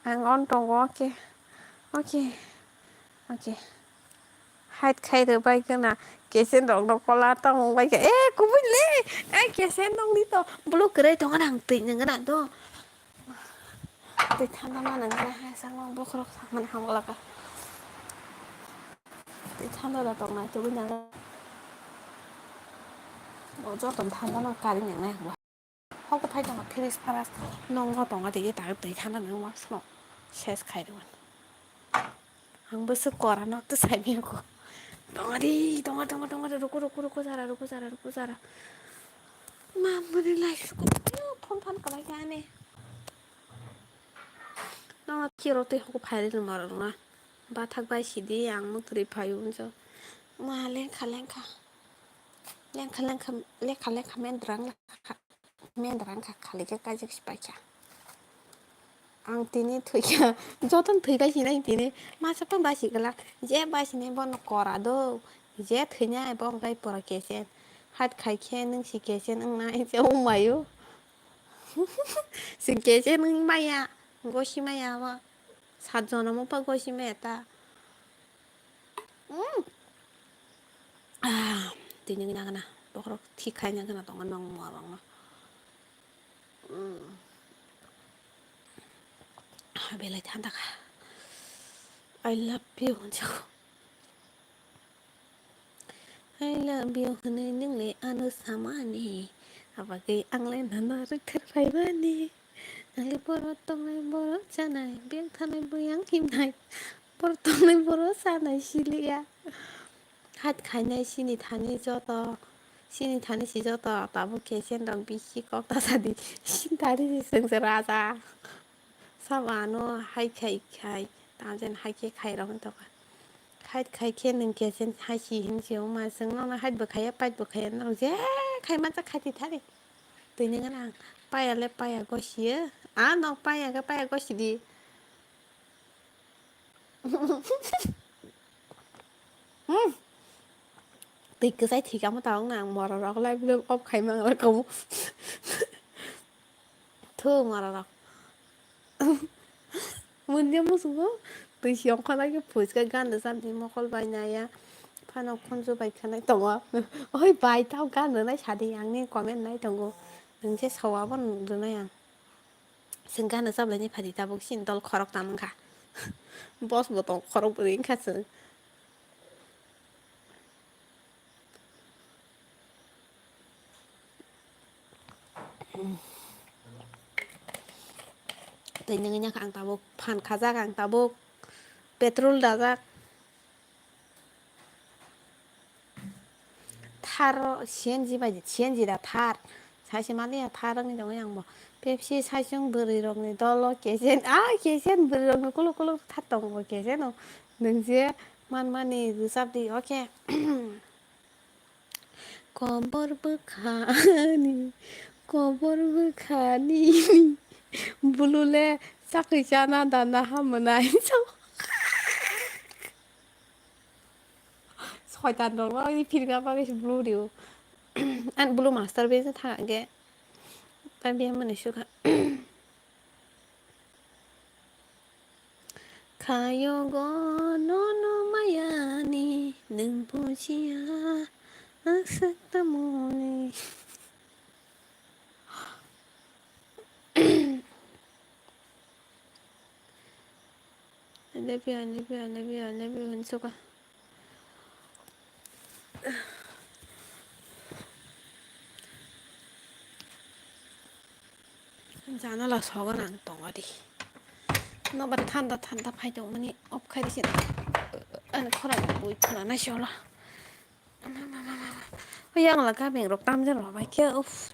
Ang on tongo, okay. Okay. Okay. Hide khai rwbai khwna. Kesen rok no kola tong bai kha. Eh, kubui le. Ai kesen nong di to. Blue kwrwi tong nang twi nang na to. Twi thanda ma nang kha. Hai sang bokhorok sang man ham laka. Twi thanda da tong nai twi nang. O joto thanda ma kari nang nai. Hoko phai tongo fridge phara nongo tongo tei ta twi khana nang ma sno ses khai rw. Ang bwswk kora no twi sai maya ko. Tongo di, tongo, tongo, tongo, ruku, ruku, ruku, jara, ruku, jara, ruku, jara. Ma, mani lai suku, phone, phone kalai kha ani. No, kiro twi hoko phai rw ma rw na. Bathak bai sidi, ang muk twi phai unjo. Ma, lengkha, lengkha. Lengkha, lengkha, lekha, lekha, men drang lekha. Mendra wngkha khali khe kaijak si paikha. Ang tini thwikha, jotono thwi bai sinai tini. Masa phano bai si glak. Je bai sinai bono kora do. Je thwinai bo wngkha pora kesen. Hat khai khe nwng si kesen wngnai se wngmaio. Chwng kesen wng maya. Gosi maya bo. Sat jonomo pa gosi maya ta. Mm. Ah, tini nang na. Bokhorok thik khai nang na tongo nong morong no. Mm. Ah, belai thanda kha. I love you, hwnjago. I love you hwnwi nwng le ano samani. Abagwi ang le nono rwktharphaimani. Ang le borok tongnai, borok chanai, beng thanai, buyang himnai, borok tongnai, borok chanai siliya. Hat khainai sini thani joto, sini thani si joto, tabuk kesen rok bisi kok ta sadi, sini thani si chwng se raja. Sabo ano hai khai khai, tamjen hai khe khai rok wng tongkha. Hait khai khe nwng kesen hai si hin si wngma, chwng nono hait bo khaiya, pait bo khaiya, norok je khai manjak khai twi thari. Twi nang ang paya le paya gosiyo, a nok paya khe paya gosidi. Hmm. Twi kwchai thwikha mo ta wngna ang morok rok lai off khai mang rok. Thu mora rok. Munya musugo twi si ongkha lagi phuiska gan da samni mokol bai naya. Phano khunju bai khanai tongo. Oi bai tao gan rwnai sadi angni comment nai tongo. Nwng se sawa bo rwnai ang. Chwng gan rwchap laini phadi tabuk sini dol khorok tam wngkha. Boss bo tong khorok bwrwi wngkha chwng. Twi nungwi nangkha ang tabuk phan khajak ang tabuk petrol dajak. Thar C N G bai C N G da thar. Saise maliya thar wngwi tongwi ang bo. Pepsi saisung bwrwi rokni dolo kesen. Ah, kesen bwrwi rokni kuluk kuluk thar tongo bo kesen o. Nwng je manmani rwchap di, okay. Kobor bwkhani, kobor bwkhani. Bulu le chakwi chana dana hamonai. Soitan rok no phirna bagwi se blue rio. Ani blue master bai se thang ge. Pai biya mani sukha. Khayogo nono mayani nwng bujiya aswk tamoni. I love you, I love you, I love you, I love you, hwnwi sukha. Janala sogo nang tongo di. Nobar thanda thanda phai tongmani off khai di sini. Ani khorang bui khna nai solo. Yang la gabeng rok tamjak rok bai khe, uff.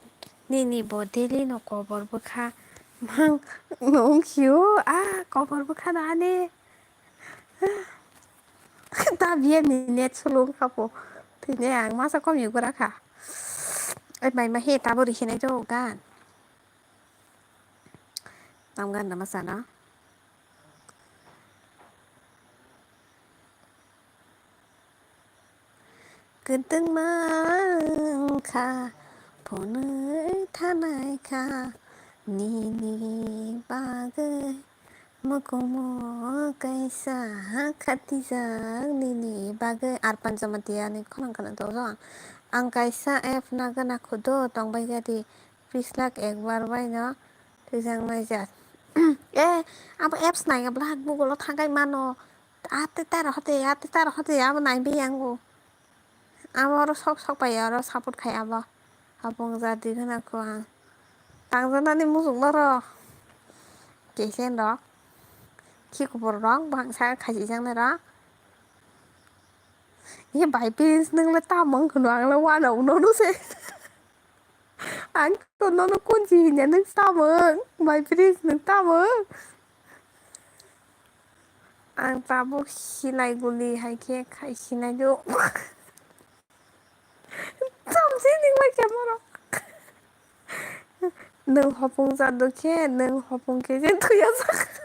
Nini bo daily no kobor bwkha. Mang nung sio, ah, kobor bwkha na ani. Ta biya ni net sulung kha po. Tini ang masa kom yugra kha. Ai mai ma he tabo ri hinai jo gan. Tam gan na masa na. Kwtwngma wngkha, phunwi thanai kha nini bagwi. Mukumu kaisa khatijak nini bagwi. Ar Panchamatia ni khorang khana tongo. Ang kaisa app nagana khudo tongbai gadi. Bish lakh ekbar bai no twijang naijak. Eh, abo apps naiga bwlak Google o thakai mano. Ate taro hote, ate taro hote, abo naibi yango. Abo oro sok sok pai oro support khai abo. Hapung jadi khana kho ang. Tangjanani muchung noro. Kesen rok. Khikupur rok, bangsa khachijaknai rok. Ye bai prince nung le tamung khunu ang le wana uno no se. Ang to nono kunchi hinya nung samung, bai prince nung tamung. Ang tabuk sinai guli hai khe khai sinai do. Samsi ning bai khe moro. Nung hopung jadu khe, nung hopung khe je thuya sak.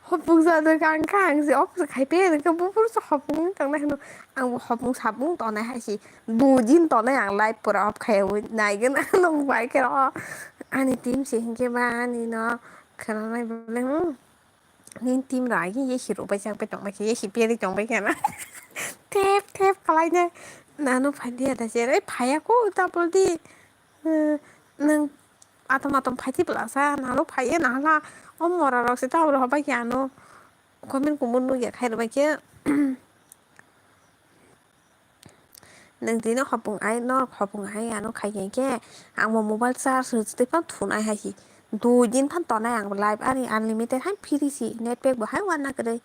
Hopung jadu khe ang kha ang se office khai pe nung khe bufur se hopung tang nai hino. Ang bo hopung sapung tongnai hai si. Dui din tongnai ang live pura off khai wi nai gana nung bai khe ro. Ani team se hinkhe ba ani no khana nai bole hmm. Nini team rok agi ye hero bai chang pai tong bai khe, ye hi peri tong bai khe na. Tep tep kalai ne. Nano phai dia da je, "Oi, phai ya ko, double di." Eh, nung atom atom phai ti bwla sa, nano phai ye na hala. O mora rok se ta oro bai khe ano. Comment kumun nugya khai rw bai khe. Nung tini hopung ai, norok hopung ai, ano khai khe, ang bo mobile charge rwchitwi phano thun ai hai si. Dui din phano tonai ang bo live, ani unlimited hai free si, net pack bo hai wanna kwrwi.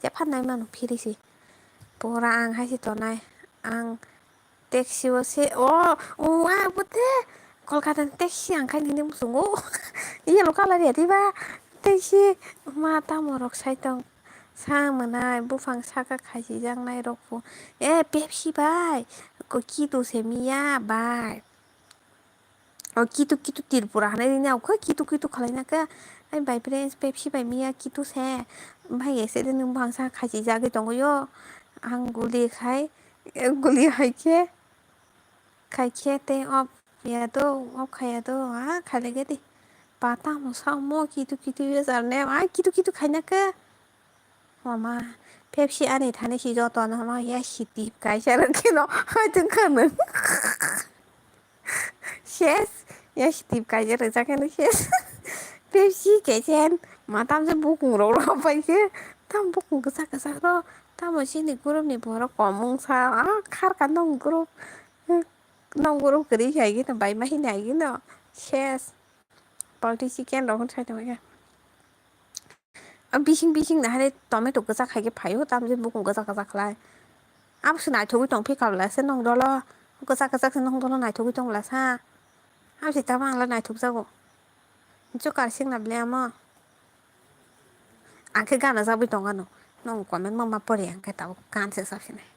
Je phan nai mano free si. Pura ang hai si tonai. Ang taxi o se, o, o, ang bo te Kolkata ni taxi ang khai nini muchungo. Yellow colour ya diba? Taxi ma tamo rok sai tong. Sa mwnai buphang saka khaichijaknai rok pho. Eh, Pepsi bai. Ko kitu se miya bai. O kitu kitu Tripura hanai rini au khe kitu kitu khalai na khe. Ai bai prince Pepsi bai miya kitu se. Bai ese de nung buphang saka khaijagwi tongo yo. Ang guli khai, guli hai khe. Khai khe tei off ya do, off khai ya do. Ah, khailai khe di. Pata mo sa mo kitu kitu yo jar ne. Ah, kitu kitu khai na khe. Mama, Pepsi ani thani si joto no ma ya si tip kaisa rok khe no hai tong kha nung. Ses, ya si tip kaisa rok ja khe no ses. Pepsi kesen, ma tam je bukung rok rok pai khe, tam bukung kwchak kwchak rok, tamo chini group ni borok kom wng sa, ah, khar ka nong group, nong group kwrwi hai khe no bai ma hini hai khe no ses. Balti chicken rok sai tong khe. A bising bising na hare tomato kwchak hai khe phaio, tamjani bukung kwchak kwchak khlai. Abo se naithogwi tong phi kabla se nong dolo, kwchak kwchak se nong dolo naithogwi tong bwla sa. Abo se tamo ang le naithok jago. Jokar sing na bele amo. Ang khe gana jagwi tong ano. Nong comment ma ma pori ang khe tabuk kan se sa sinai.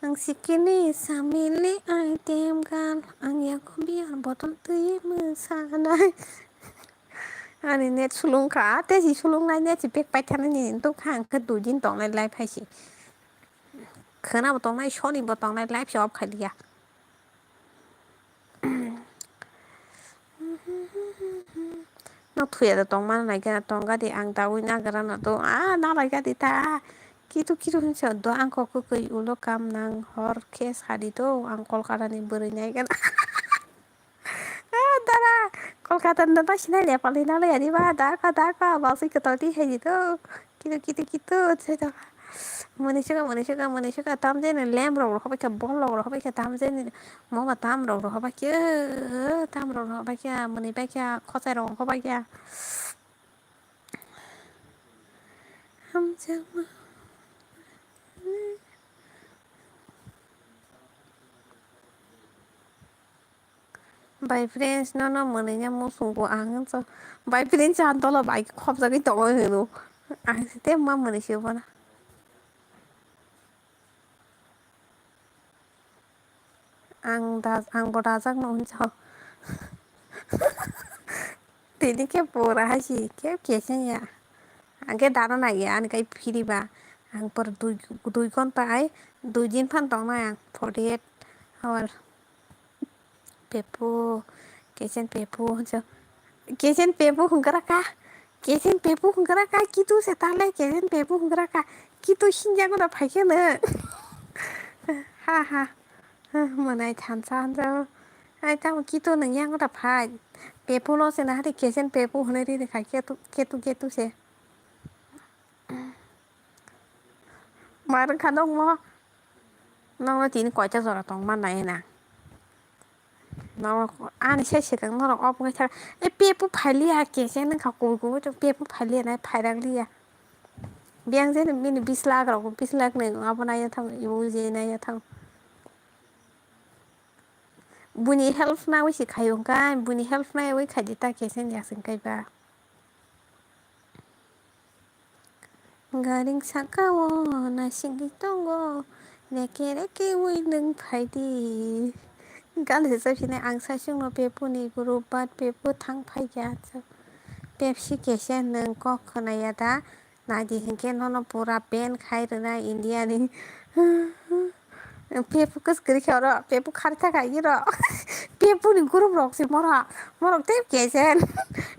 Ang sikini samili item gal, ang yago beer bottle twi mwsanai. Ani net sulung kha, tei si sulung nai net si pek paithanani hinwi tong kha, ang khe dui din tongnai live hai si. Khwna bo tongnai, soni bo tongnai, live se off khai liya. No thuya da tong mano nai khe tong gadi ang dawi nagra no do a na lai gadi ta kitu kitu hinsa do ang kok kwkwi ulo kam nang hor khe sadi do ang Kolkata ni bwrwi nai gana. Ah, dara, Kolkata ni dada sinai Nepali na lai ani ba, daka, daka, balsi kwtal ti hai di do. Kitu, kitu, kitu, sai do. Mani suka, mani suka, mani suka, tam je ne lem rok rok bai kha, bol rok rok bai kha, tam je ne, mo ba tam rok rok bai kha, tam rok rok bai kha, mani bai kha, khosai rok rok bai kha. Hamjakma. Bai Prince, nono mwnwi ya muchungo ang, hwnso. Bai Prince ang tolo bai khopjagwi tongo hwno. Ang se tei ma mwnwi se bono. Ang da, ang bo dajak no hwnso. Tini khe pura hai si khe kesen ya. Ang khe dana nai ya, ani kai phiri ba. Ang por dui, dui ghonta ai, dui din phan tong nai ang, forty eight hour. Pepu, kesen pepu, hwnso. Kesen pepu hwngra ka, kesen pepu hwngra ka, kitu se tale kesen pepu hwngra ka, kitu sinja gora phaikhe no. Ha, ha. Mwnai thansa hanjao. Ai, tamo kitu nung yang da phai. Pepu no se nahari kesen pepu hwnwi riri khai ketu, ketu, ketu se. Ma rwngkha nokmo? Nokno tini koita jora tong mannai na? Norok ani se swkang norok obo wngkha. E pepu phailiya kesen wngkha kubui kubui tong pepu phailiya nai phairak liya. Biyang je bini bish lakh rok, bish lakh ni abo nai thang, ibu je nai thang. Buini help nawi se khai wngkha, buini help nawi khai di ta kesen ya se wngkha ba. Garing saka o naisingwi tongo, reke reke wi nwng phaidi. Gana se chapsini ang saichungno pepu ni group but pepu thang phaikha. Pepsi kesen nwng kok khwnaya da? Naidi hinkhe nono pura ban khai rwna India ni. Pepu kwswk kwrwi khe oro, pepu khari thaka iro. Pepu ni group rok se mora, morok tei kesen.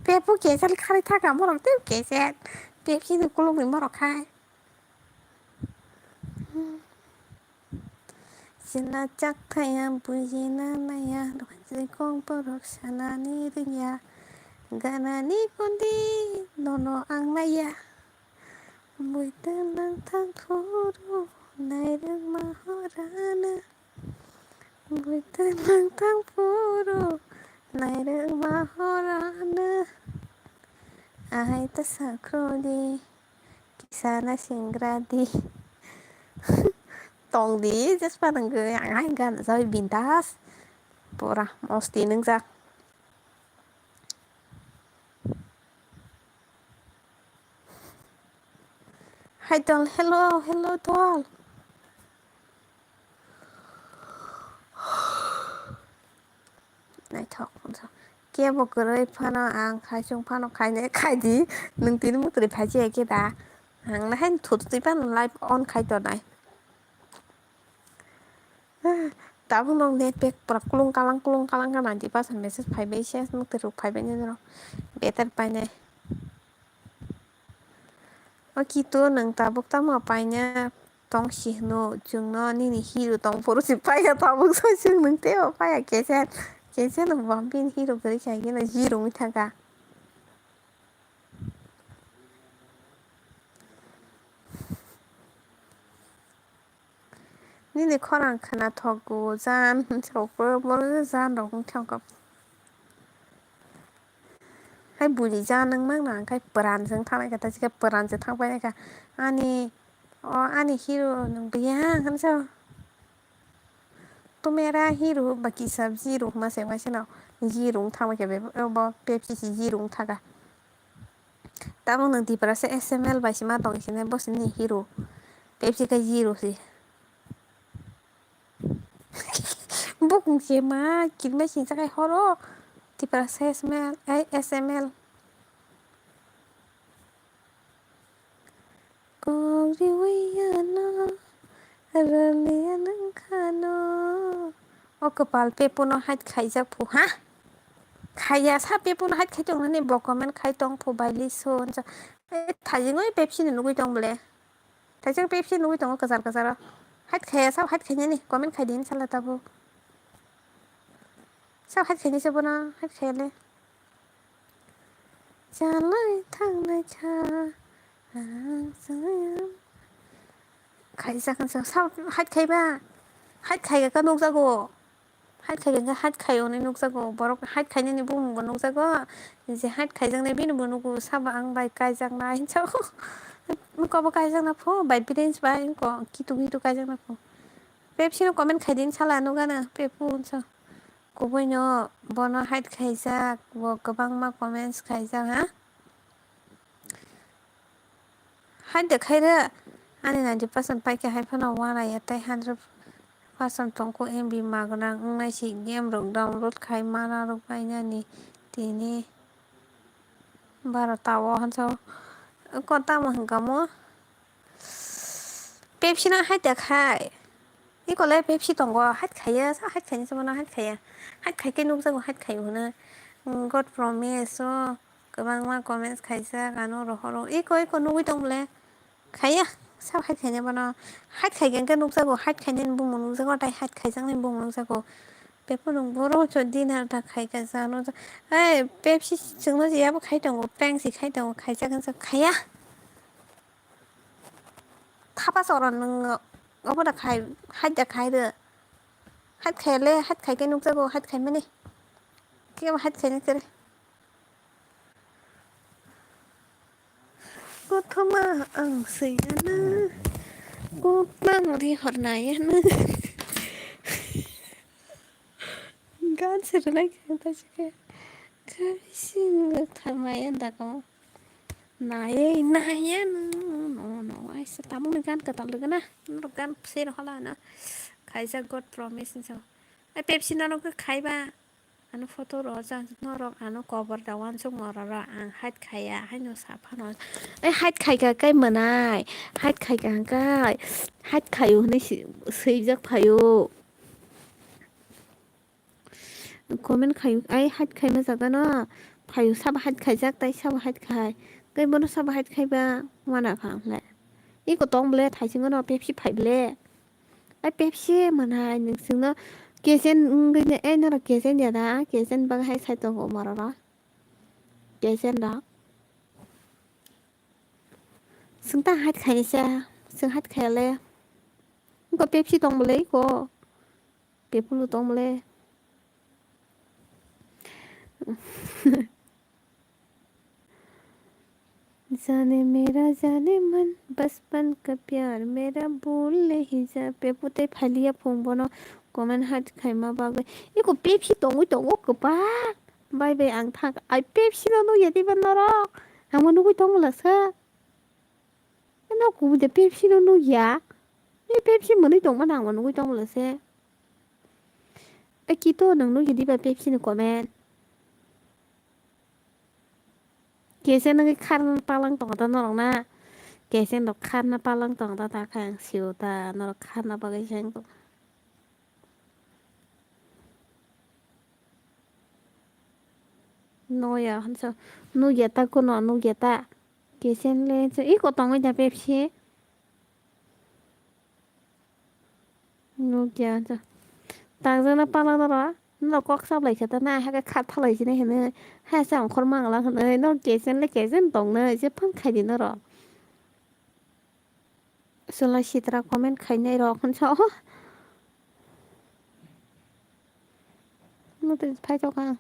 Pepu kesen khari thaka, morok tei kesen. Pepsi ni kuluk ni morok khai. Chwla chak thaya, bujina naya, rwkha chwrwikok borok sanani rwngya. Ganani kundi nono ang naiya. Buitwlang thang phuru nairwkma horana. Buitwlang thang phuru nairwkma horana. Ahai ta sakrodi. Kisa na singra di. Tong di, just pa nang gwi, ang hai gan jai bintas. Pura mosti nang jak. Hai tol, hello, hello tol. Naithok, kebo kwrwi phano ang khaisung phano khainai khaidi, nwng tini mwtwrwi phaichi ya khe da? Ang nahai thutwi phano live on khai tonai. Tabuk nok net pack pura kulung kalang kulung kalang gana di basa message phaibai se, mwtwrwk phaibai nini rok better painai. O kitu nwng tabuk tamo paina tong si hwno, chwngno nini hero tong phuru si paina tabuk so chwng nwng teibo paiya kesen, kesen nwng bo bini hero kwrwi kha hino zero wngwi thangkha. Nini khorang khwna thokgo jan, hinwi rokbo bono jan rok wngkha wngkha. Hai buri jan wng mangna, hwnkhe pwran se wng thangnaikha, tei chikhe pwran se thang painaikha. Ani, o ani hero nwng biyang hinwi sao. Tu mera hero, baki sab zero hwnma se wngma seno zero wng thangbaikha, bo Pepsi se zero wng thangkha. Tabuk nwng Tiprasa S M L bai se ma tong sini, bo sini hero. Pepsi khe zero se. Bukung se ma kirmai singsa khai horo. Tiprasa S M L, ai S M L. Kok riwi ano, rani anang khano. O kwpal pepuno hait khaijak phu, ha? Khaiya sa pepuno hait khai tongnani bo comment khai tong phu bai liso. E, thajingwi Pepsi ni nugwi tong bole. Thajing Pepsi nugwi tongo kwchar kwcharo. Hait khaiya sa hait khainani comment khai din sala tabuk. Sa hait khainai se bono hait khaiyale. Chalai thangnai kha ang chaya. Khaijak kha sa hait khaiba. Hait khaiga ka nukjago. Hait khai hwnkhe hait khai hwnwi nukjago, borok hait khainani bumungbo nukjago, je hait khaijaknai bini bo nugo, sabo ang bai kaijaknai hinwi sao. Kobo kaijakna pho bai, bini bai wngkha kitu kitu kaijakna pho. Pepsi no comment khai di hinwi sala nukgana pepu hinwi sao. Kubuino bono hide khaijak, bo kwbangma comments khaijak ha. Hide de khaire, ani ninety percent paikhe hai phano wanaya tei hundred percent tongkuk M B magwnang wngnai si game rok download khai mana rok painani tini baro tao hansa ko tamo hwnkha mo. Pepsi no hide khai. Iko le Pepsi tongo, hide khaiya, sa hide khaini se bono hide khaiya. Hide khai khe nukjago, hide khai hwnwi. God promise o kwbangma comments khaijak, ano rohoro. Iko, iko nugwi tong bole. Khaiya, sa hide khaini bono. Hide khai khe nukjago, hide khaini bumung nukjago, tai hide khaijakni bumung nukjago. Bepano borok cho dinner ta khai kha jano. Ei, Pepsi chwngno je yabo khai tongo, prank si khai tongo, khaijak wngsa khaiya. Thapa choro nwng obo da khai, hide da khai rw. Hide khai le, hide khai khe nukjago, hide khai mani. Kebo hide khai nukjare. Kothoma ang suyana, kotang ri hornayana. Gan se rwnai khe ta se khe. Khaising tharmaya dako. Nayai naya no, no, no, aisa tamungni gan kwtal rwgana. Norok gan se rohola na. Khaijak God promise ni sao. Ai Pepsi no nokhe khaiba. Ano photo rojak norok ano cover da wansuk mororo ang hide khaiya haino saphano. Ai hide khaika kai mwnai. Hide khaika hwnkhe. Hide khaio hwnwi si-, swijak phaio. Comment khai, ai hide khaima jaga no. Phaio sabo hide khaijak, tai sabo hide khai. Tei bono sabo hide khaiba wana kha ang le. Iko tong bole, thaisingo no Pepsi phai bole. Ai Pepsi mwnai, nwng chwngno kejen wngwi ne, ai norok kejen ya da, kejen bagwi hai sai tongo mororo. Kejen rok. Chwng ta hide khainai cha, chwng hide khaiya le. Iko Pepsi tong bole iko. Bephulo tong bole. Jane mera jane man, bachpan ka pyar mera bhul nahi ja. Pepu tei phailiya phung bono comment hide khaima bagwi. Iko Pepsi tongwi tongo kwbang. Bai bai ang thang. Ai Pepsi no nukya diba norok? Ang bo nugwi tongo laksa. Ano kubui de Pepsi no nukya. Ni Pepsi mwnwi tongma nang mano nugwi tongmolo se. E kito nang nukya diba Pepsi ni comment. Kese nangwi kharna palang tongo ta norok na. Kese no kharna palang tongo ta, ta khe ang sio ta norok kharna bagwi se wng tong. Noya hansa nukya ta kono nukya ta. Kesen le se iko tongwi da Pepsi. Nukya ta. Tangjakna pala noro. Noro kok sablai khe ta na hake khat phalai sini hini. Ha sa ongkhor mangla hini. Noro kesen le kesen tongna. Je phang khai di noro. Chwla sitra comment khainai rok hwnsa o. Notwi phaithok ang.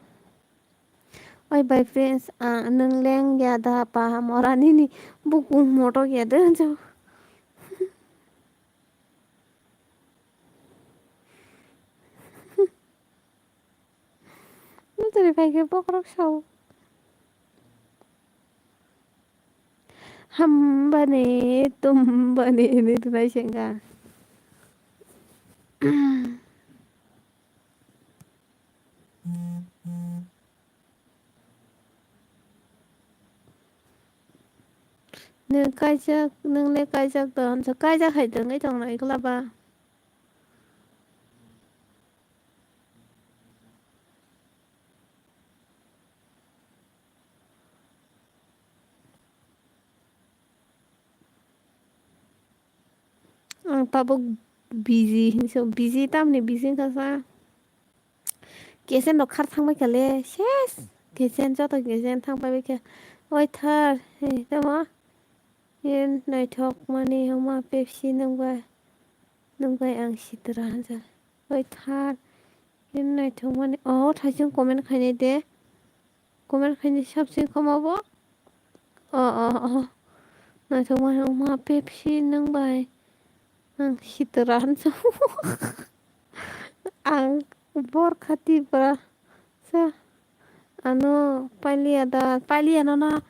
Oi bai friends, ang nwng leng ya da pa mora nini bukung motok ya de hwnsa o. Nutri bai khe bokhorok sao. Hambani tumbani hinwi rwnai se wngkha. Nwng kaijak, nwng le kaijak da hwnsa, kaijak hai tongwi tongna ikla ba. Ang tabuk busy hinwi sa, busy tamni busy wngkha sa. Kesen rok khar thang bai kha le, ses. Kesen joto kesen thang pai bai kha. Oi thar, he, tamo? Yen naithok mani homa Pepsi nwng bai, nwng bai ang sitra hwnsa. Oi thar, yen naithok mani, oh, thaising comment khainai de. Comment khainai sabsing khoma bo. Oh, oh, oh. Naithok mani homa Pepsi nwng bai ang sitra hwnsa. Ang Bor khati bra sa. Ano paliya da, paliya no na.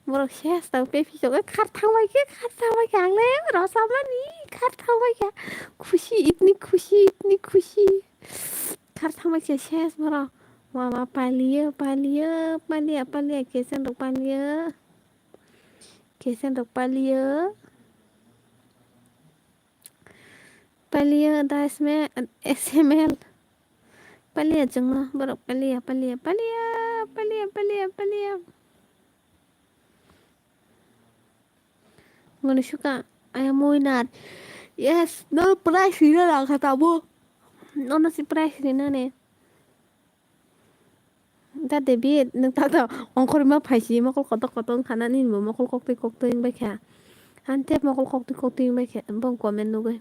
Borok ses ta pe phi sok, khar thang bai khe, khar thang bai khe ang le rosam mani, khar thang bai khe. Khushi itni khushi, itni khushi. Khar thang bai khe ses borok. Mama paliya, paliya, paliya, paliya, kesen rok paliya. Kesen rok paliya. Paliya da S M L, S M L. Paliya chwngno borok paliya, paliya, paliya, paliya, paliya, paliya. Moni suka, I am winner. Yes, no prize rina rang kha tabo. Nono si prize rina ne. Da David, nwng ta ta ongkhorwi ma phaisi mokol kotor kotor wngkha na nini bo mokol koktwi koktwi wngbai kha. Hante mokol koktwi koktwi wngbai kha bong comment nugwi.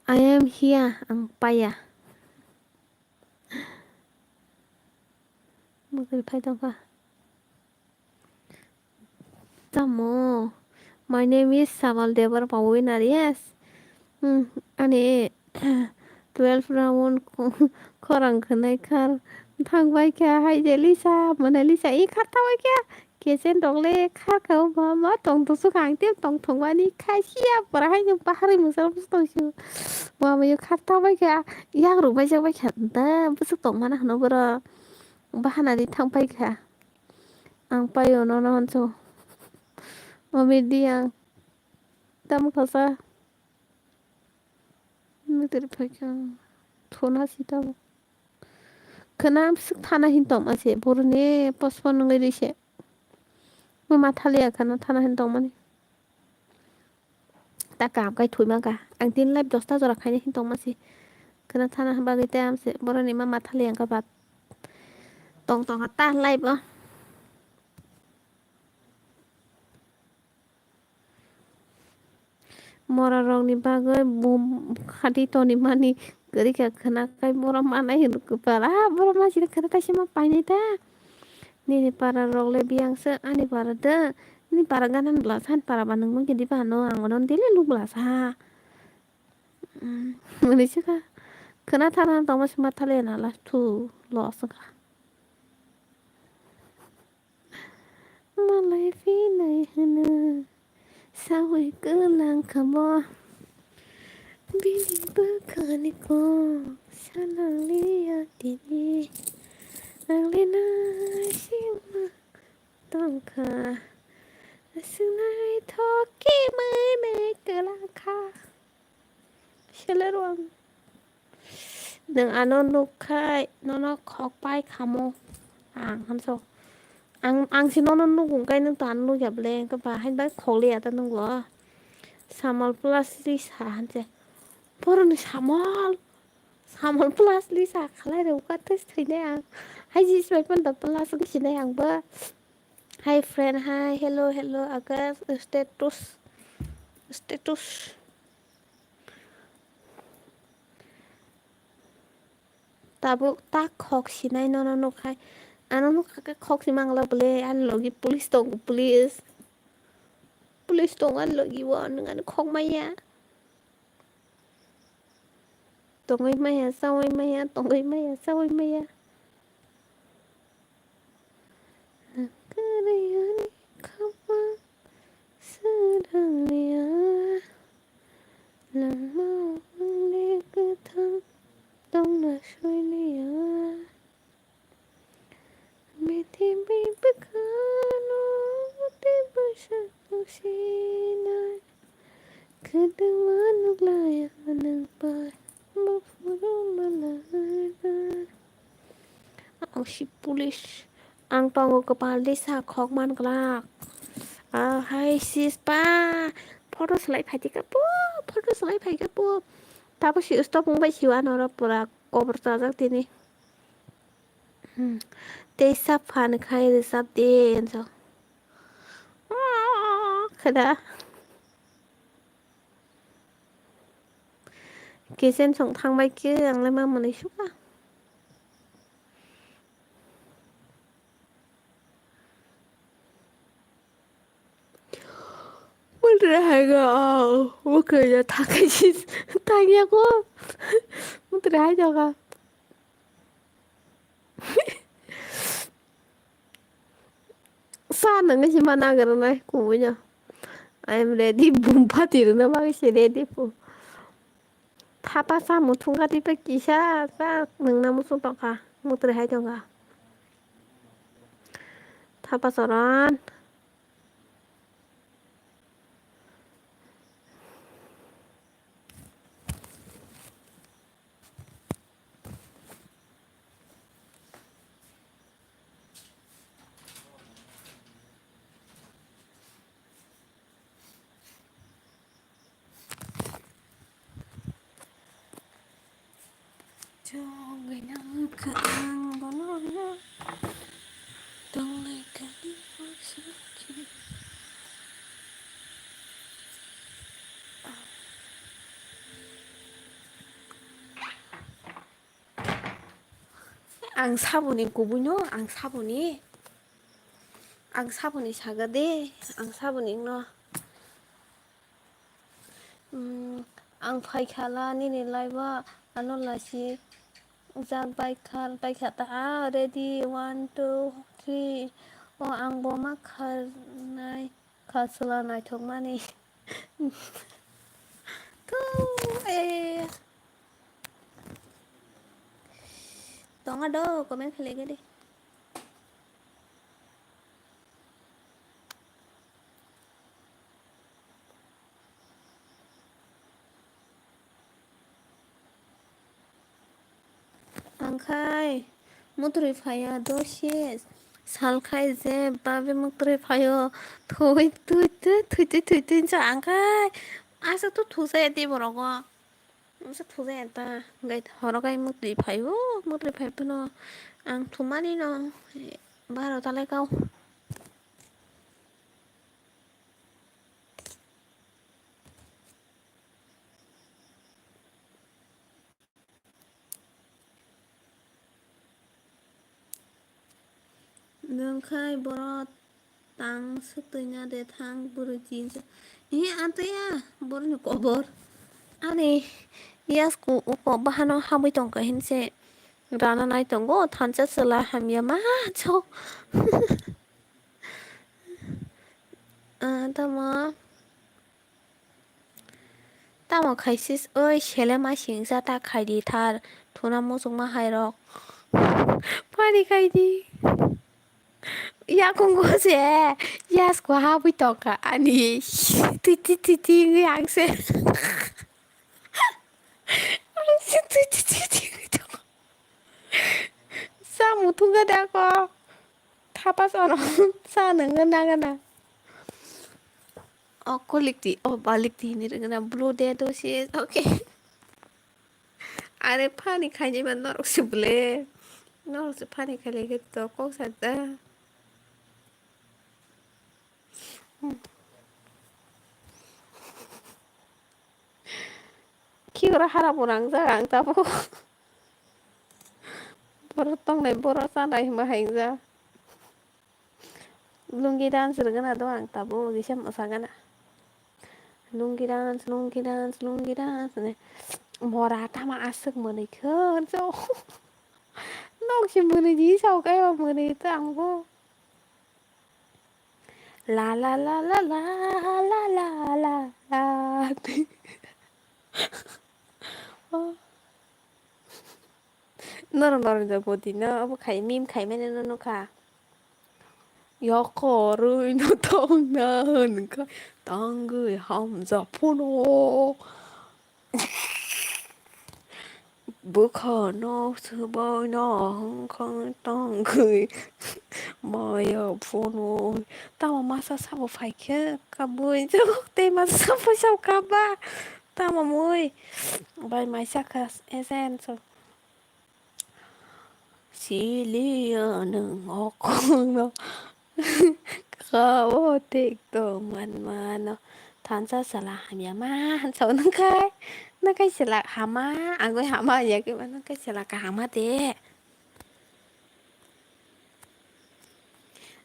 I am here, ang paya. Mokol phai tongkha. Tamo, my name is Samal Debbarma winner, yes. Hmm, ani twelve round khorang khwnai khar thangbai kha hai je Lisa, mane Lisa i khar thangbai kha. Kesen rok le khar kha o ma ma tong tong suk ang tem tong thong mani khai sia pora hai no bahari musal bus tong su. Ma ma yo khar thangbai kha, yak rok bai jak bai kha da busuk tong mana hwno boro bahana di thangbai kha. Ang paio nono hwnso. Omi di ang. Tamo khasa. Mitir phaikha. Thona si tamo. Khwna bwswk thana hin tongma se. Boroni postpone wngwi rwi se. Bo ma thaliya khana thana hin tongmani. Ta kam kai thwi mangkha. Ang tin live dosta jora khaina hin tongma se. Khwna thana bagwi tei amse boroni ma mathali ang kha bat. Tong tong kha ta live o. Mora rokni bagwi bum khati toni mani kwrwi kha khwna kai borok manai hinwi kwpal. Ah, borok ma sini khwna kaisa ma painai ta. Nini para rok le biyang se ani para de. Ni para gana bwla sa, ani para ba nung mungkhe diba hano, ang ono daily lubla sa. Mwnwi se kha. Khwna thana tongma se ma thaliya na last thu loss wngkha. Malai phinai hwno saui kwlang kha bo. Bini bwkhani kok salangliya tini. Ang le naisingma tongkha. Aswk naithok khe mwnwi kwlang kha. Seler ang. Nwng ano nukkhai nono khok pai khamo. Ang hanso. Ang, ang si nono nukung kai nwng to ano nukya bwle. Hwnkhe ba hai bai khok liya ta nwng bo. Samol plus Lisa hanse. Boroni Samol. Samol plus Lisa khalai rw ka tei sinai ang. Hai jis bai panda plus wng sinai ang bo. Hi friend, hi, hello, hello, aga status, status. Tabuk ta khok sinai nono nukhai. Ano nukha khe khok si mangla bwle, ani logi police tongo, police. Police tongo ani logi o, nwng ano khok maya. Tongwi maya, chawi maya, tongwi maya, chawi maya. Nang kwrwi ani khapang swrang liya. Langmao ang le kwthang tongna soi liya. Prithibi bwkhano tei bwswk sinai. Kwdwma nuklaiya nwng pai buphuru malaiya. Ang si police. Ang tongo kwpal disa khok man glak. Ah, hai sis pa. Photo slai phai tika po. Photo slai phai ka po. Tabo si stop wng bai si anoro pura kobor chajak tini. Hmm. Tei sap phan khai rwchap de, enjo. Khada. Kitchen song thang bai khe, ang le ma mwnwi sukha. Mol Mutre hai ga, oh, mutre ya thakai si, thangya ko. Mutre hai jaga. Sa nangni si mana garnai, kubunya. I am ready, bumpa tirna bagwi si ready po. Thapa samung thungkha tei kisa sa nwngna muchung tongkha, mutre hai tongkha. Thapa soron. Chongwina kwchang bono tonglai kani. Ang saboni kubuino, ang saboni, ang saboni saga de, ang saboni no. Hmm, ang phaikhala nini laiba ano lasi jak baikha, baikha ta, ah, ready, one, two, three. O ang bo ma kharnai, khaswla naithokmani. Tu, eh. Tonga do, comment khlai gede. Angkhai mutrui phaiya dosi salkhai je babe mutrui phaio, thoi tui tui thui tui thui tui sa angkhai. Aswk to thusa ya tei borok o. Masa thuja ya ta, gai horo gai muktwi phaio, muktwi phai phano ang thumani no baro talai kau. Nwng khai borok tang swtwina de thang bwrwi chinsa. Ee, antwiya borokni kobor. Ani yasku uko bahano habwi tongkha hinse rana nai tongo thansa chwla hamya ma chok. Ah, tamo. Tamo khai sis, oi, sele ma singsa ta khai di thar, thuna muchungma hai rok. Pari khai di. Yakungo se, yasku habwi tongkha ani. Twi twi twi twi wngwi ang se. Ang se twi twi twi twi wngwi tongo. Samung thungkha da ko. Thapa sono sa nangna nangna. O kolikti, o balikti hinwi rwgwna blue de dosis, okay. Are phani khainai man norok se bwle. Norok se phani khailai khe to kok sa da. Hmm. Khigra hara bo rangjak ang tabuk. Borok tongnai borok chanai hwnba hai wngjak. Lungi dance rwgwna do ang tabuk kisa mwsagwna. Lungi dance, lungi dance, lungi dance hinwi. Mora tamo aswk mwnwi khe so. Nok se mwnwi di sao khe mwnwi to ang bo. La la la la la la la la. Oh. Norok Narendra Modi no obo khai meme khai mani no nukha. Yakarwi no tongna hwnka tangwi hamjak phano. Bwkhano swbaino hwnkhe tongwi maya phunwi. Tamo masa sabo phaikhe kabui tei masa sabo sabo kaba. Tamo mui bai mai sakha esen so. Siliya nwng okongno. Kha o thik tong man mano. Thansa sala hamya ma hansa o nung khai. Nung khai sila hama, angoi hama ya ke ma nung khai sila kaham de.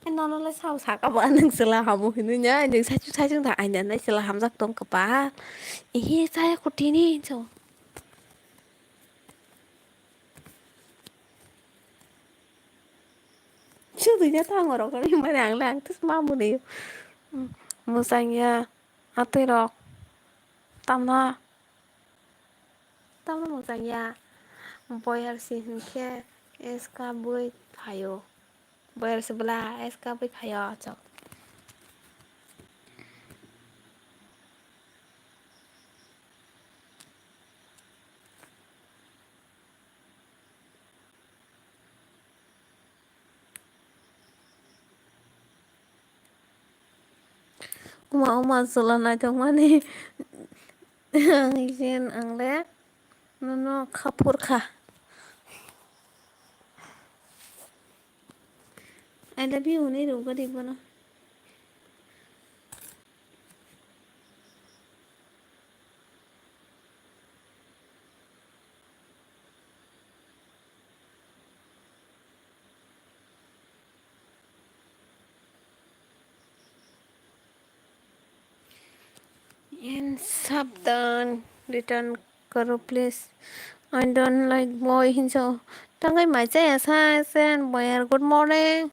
Nono le sao saka ba nwng chwla hamo hinwi nya, nwng saichung saichung da aina nai chwla hamjak tong kha ba. Ehe chaya kutini hinso. Sudwi nya thango rok ri mani ang le ang tus ma muni. Mwchang ya atwi rok. Tamo, tamo mwchang ya. Boyar si hinkhe S K bui phaio. Boyar si bwla S K bui phaio, chok. Uma, uma, chwla naithokmani. Ang jen, ang le nono kha phur kha. I love you hwnwi rwgadi bono. And sabdan, return karo, please. I don't like boy hinso. Tangwi mai chaya sa sen boy, good morning.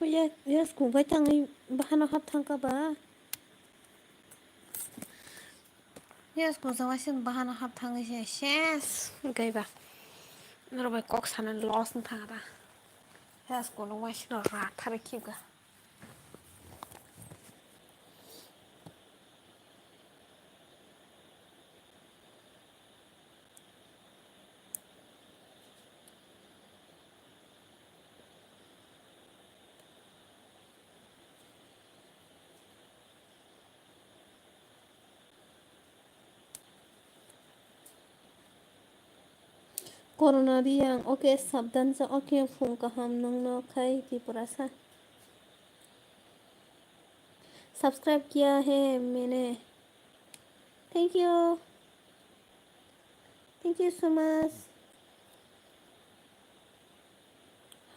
Yes, yes, kung bai tangwi bahano hap thangkha ba. Yes, kung jang waising bahano hap thangwi se ses gaiba. Norok bai kok sana loss wng thang da. Yes, kung waising ra thari khibga. Corona riyang, okay, sabdan sa, okay, phung kaham nungno khai Tiprasa. Subscribe kiya hai maine. Thank you. Thank you so much.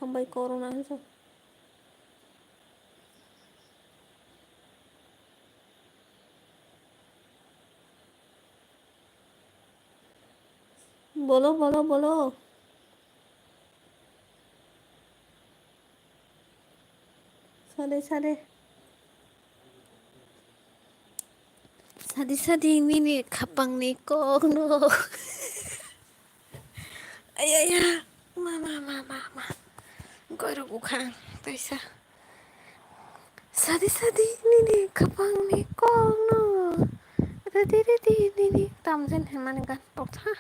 Hambai Corona hinsa. Bolo, bolo, bolo. Sade, sade. Sadi, sadi, nini khapangni kokno. Ayaya, ma, ma, ma, ma, ma. Goirok ukhang, taisa. Sadi, sadi, nini khapangni kokno. Ridi, ridi, nini. Tamjen hemani gan pokha.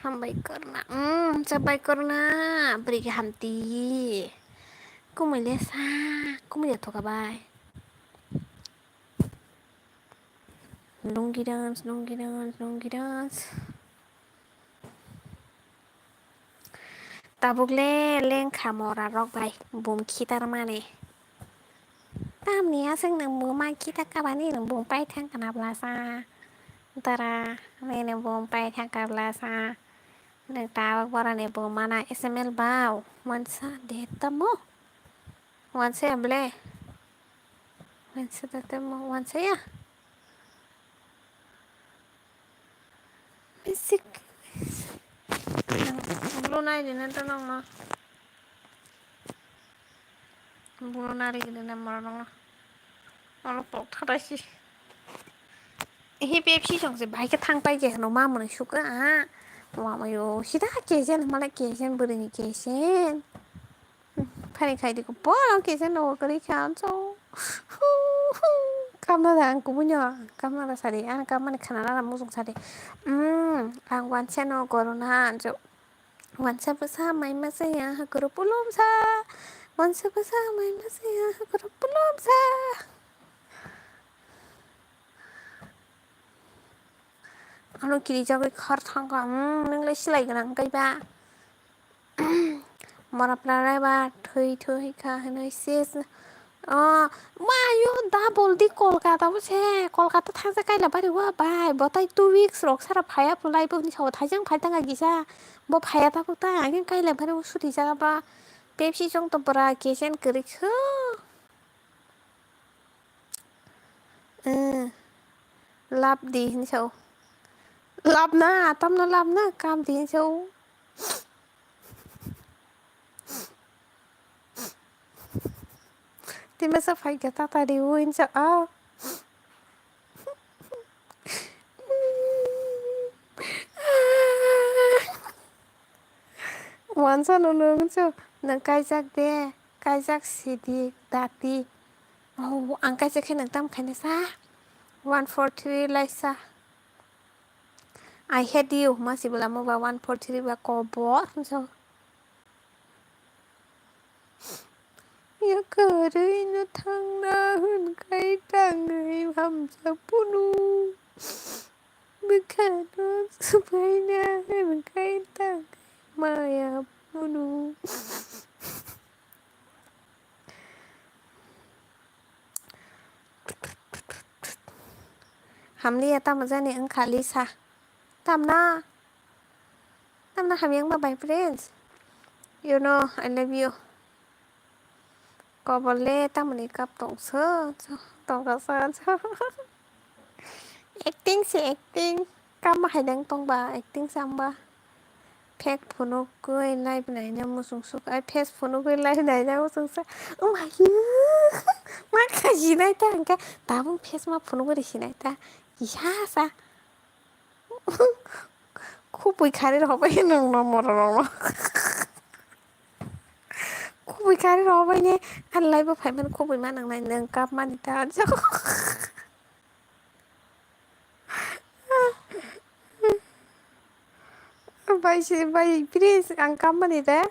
Hambai korna. Mm, chabai korna. Bri hamti. Kumui le sa, kumui le thoka bai. Lungi dance, lungi dance, lungi dance. Tabuk le lengkha mora rok bai bum khitar mani. Tamni aswk nwng buma khita kabani nwng bum pai thang kana blasa. Dara, nwng bum pai thang ka blasa. Nwng tabuk boroni bumana S M L bau. Wansa de tamo. Wansa ya ble. Wansa de tamo. Wansa ya. Basic. Bulu nai di na to nong no. Bulu nari gini na moro nong no. Olo pok thata si. Hi Pepsi song se bai ke thang pai ke no ma mani suka. Wa ma yo sida ke jen mala ke jen buri ni ke jen. Phani khai di ko poro ke jen no kari khan so. Kamna da ang kubunya kamna da sari ang kamani khana na musung sari. Hmm, ang wansa no corona anjo. Wansa bwsa mai ma saya hakoro pulum sa. Wansa bwsa mai ma saya hakoro pulum sa. Ano kirijagwi khar thangkha, hmm, nwng lai silai gwnang kaiba. Mora pwla raiba thwi thwi kha hwnwi sis. Oh, ma yo double di Kolkata bo se. Kolkata thangsa kaila bari wa bai. Bo tai two weeks rok sara phaya pwlai bo ni sao thaijang phai tanga gisa. Bo phaya ta bo ta, ani kaila bari wa suti jaga ba. Pepsi chong to bora kesen kwrwi kho. Eh, love di hinwi sao. Love na, tamno love na, kam di hinwi sao. Tei masa phai khe tata di o hinwi sao. Ah. Wansa no nung cho, nung kaijak de, kaijak sidi, dati. Oh, ang kaijak khe nung tam khaina sa? One four three lai sa. I hate you, ma si bwlamo ba one four three ba kobor, so. Yakarwi no thangna hwnkhai tangwi hamjak phunu. Bwkhano swbaina hwnkhai tangwi maya phunu. Hamliya tamo jani wngkha Lisa. Tamna? Tamna hamya wngma bai friends? You know, I love you. Kobor le tamoni kap tongso, tongkha sa. Acting se acting. Kap ma hai dang tongba, acting se wngba. Phek phunugwi live naina muchung suk, ai face phunugwi live naina muchung suk. Oh my God. Ma kha sinai ta hwnkhe tabuk face ma phunugwi ri sinai ta. Kisa sa. Khubui khari rok bai nwng no moro rok no. Khubui khari rok bai ne, ar live bo phai mani khubui ma nang nai nwng kap mani ta. Bai se, bai, please, ang kap mani de.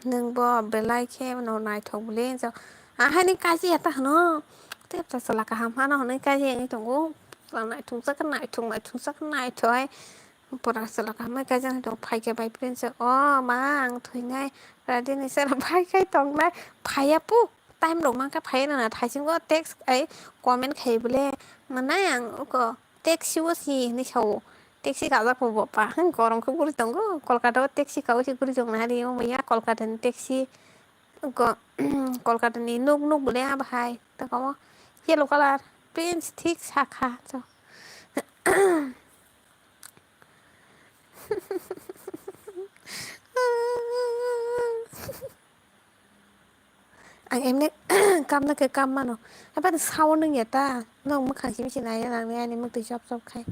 Nwng bo belai khe no naithok bwle, jo. Ahani kaji ya ta hwno. Tei bwsa chwla kaham hano hwnwi kaji wngwi tongo. Naithok jak, naithok, naithok jak, naithok hai. Pura chwla kaham hai kaijak naithok. Phai khe bai, please, o ma, ang thwinai. Radini sara phai khai tongnai. Phaiya pu. Time rok mankha phai rwna thaisingo text ai comment khai bwle manai ang uko taxi o si hinwi sao. Taxi kajak bo bopha hwn gorom khe guri tongo Kolkata o taxi kaui se guri tong nai ri o manya Kolkata ni taxi uko Kolkata ni nuk nuk bwle abo hai tongkha o yellow colour prince thik sakha so. Ang emne kamna khe kam mano. Haibani sao nung ya ta. Nung mwkhang simi se nai ya nang nai ani mwtwi chop chop khai.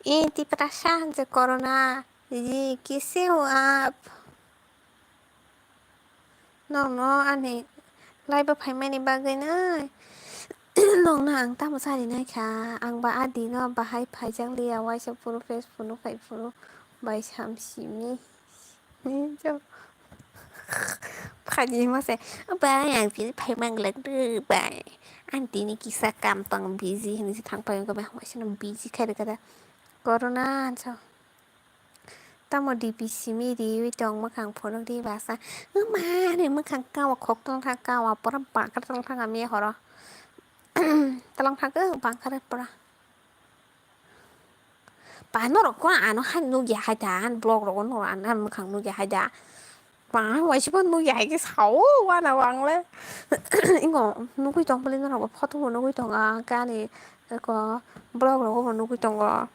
E tiprasa je corona ji kise ho aap. Nokno ani live o phaimani bagwino nokno ang tamo chari naikha, ang ba a dino bahai phaijak liya, waisa phuru face phunuk phai phuru bai sam simi. Phaidi hima se, "Bai, ang tini phai mang glak de, bai. Ang tini kisa kam tong busy," hinwi se thang phai wngkha, bai, waisa no busy khai rwkha da. Corona hinwi sa. Tamo D P simi riwi tong mwkhang phunuk ri basa. Wngma ani mwkhang kawa khok tongthang kawa pura bangkar tongthang ami horo. Talong thang khe bangkar pura. Ba norok ko ano han nugya hai ta, an vlog rogo norok ano mwkhang nugya hai da. Ba waisa bo nugya hai khe sao wana wang le. Ingo nugui tong bwle norok bo photo bo nugui tongo, khe ani eko vlog rogo bo nugui tongo.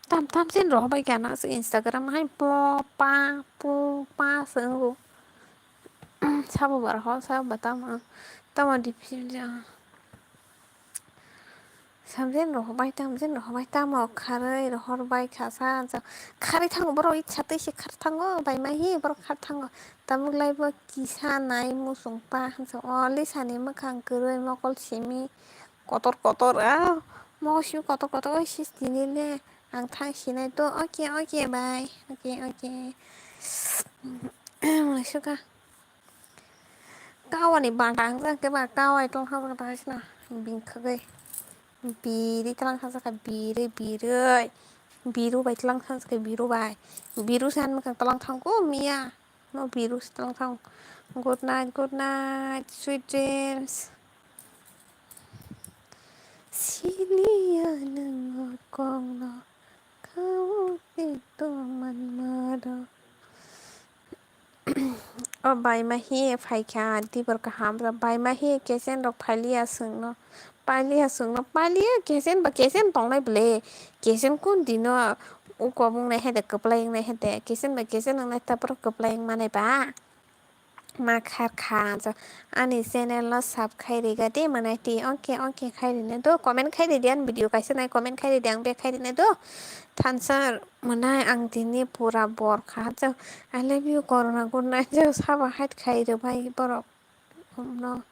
Tam tam chen rohor bai kha na se Instagram hai po pa po pa se wngo. Sabo ba rohor sabo ba tamo tamo di phim ja. Samjen rohor bai tam jen rohor bai tamo kharwi rohor bai kha sa ja. Kharwi thango borok itsa twi se khar thango bai mai hi borok khar thango. Tabuk lai bo kisa nai muchung ta hinsa o Lisa ni mwkhang kwrwi mokol simi. Kotor kotor, ah, mogo simi kotor kotor, oi, sis, tini le ang thang sinai to, oke, oke, bye, oke, oke. Mwnai sukha. Kawani banta wngkha khe ba kawai tongkha bwkha tongkha sino bini khwgwi. Biri twlang sajak kha, biri, birui. Biru bai twlang sajak kha, biru bai. Biru se han mwkhang twlang thangkho miya. No biru se twlang thang. Good night, good night, sweet dreams. Siniya nang kong no. Kau itu manmaro. O bai ma hi phaikha, tibor kaham rok. Bai ma hi kesen rok phailiya swngno. Phailiya swngno. Phailiya kesen ba kesen tongnai ble. Kesen kun dino ukobong nai hede kwplai wngnai hede. Kesen ba kesen wngnai tabor kwplai wngmanai ba. Ma khar kha, ani channel no sub khai riga di, mwnai ti, okay, okay, khai rine do, comment khai ridi, ani video kaisa nai comment khai ridi, ang bek khai rine do. Thansa mwnai ang tini pura bor kha, I love you, corona, good night, sabo hide khai rw bai borok. No.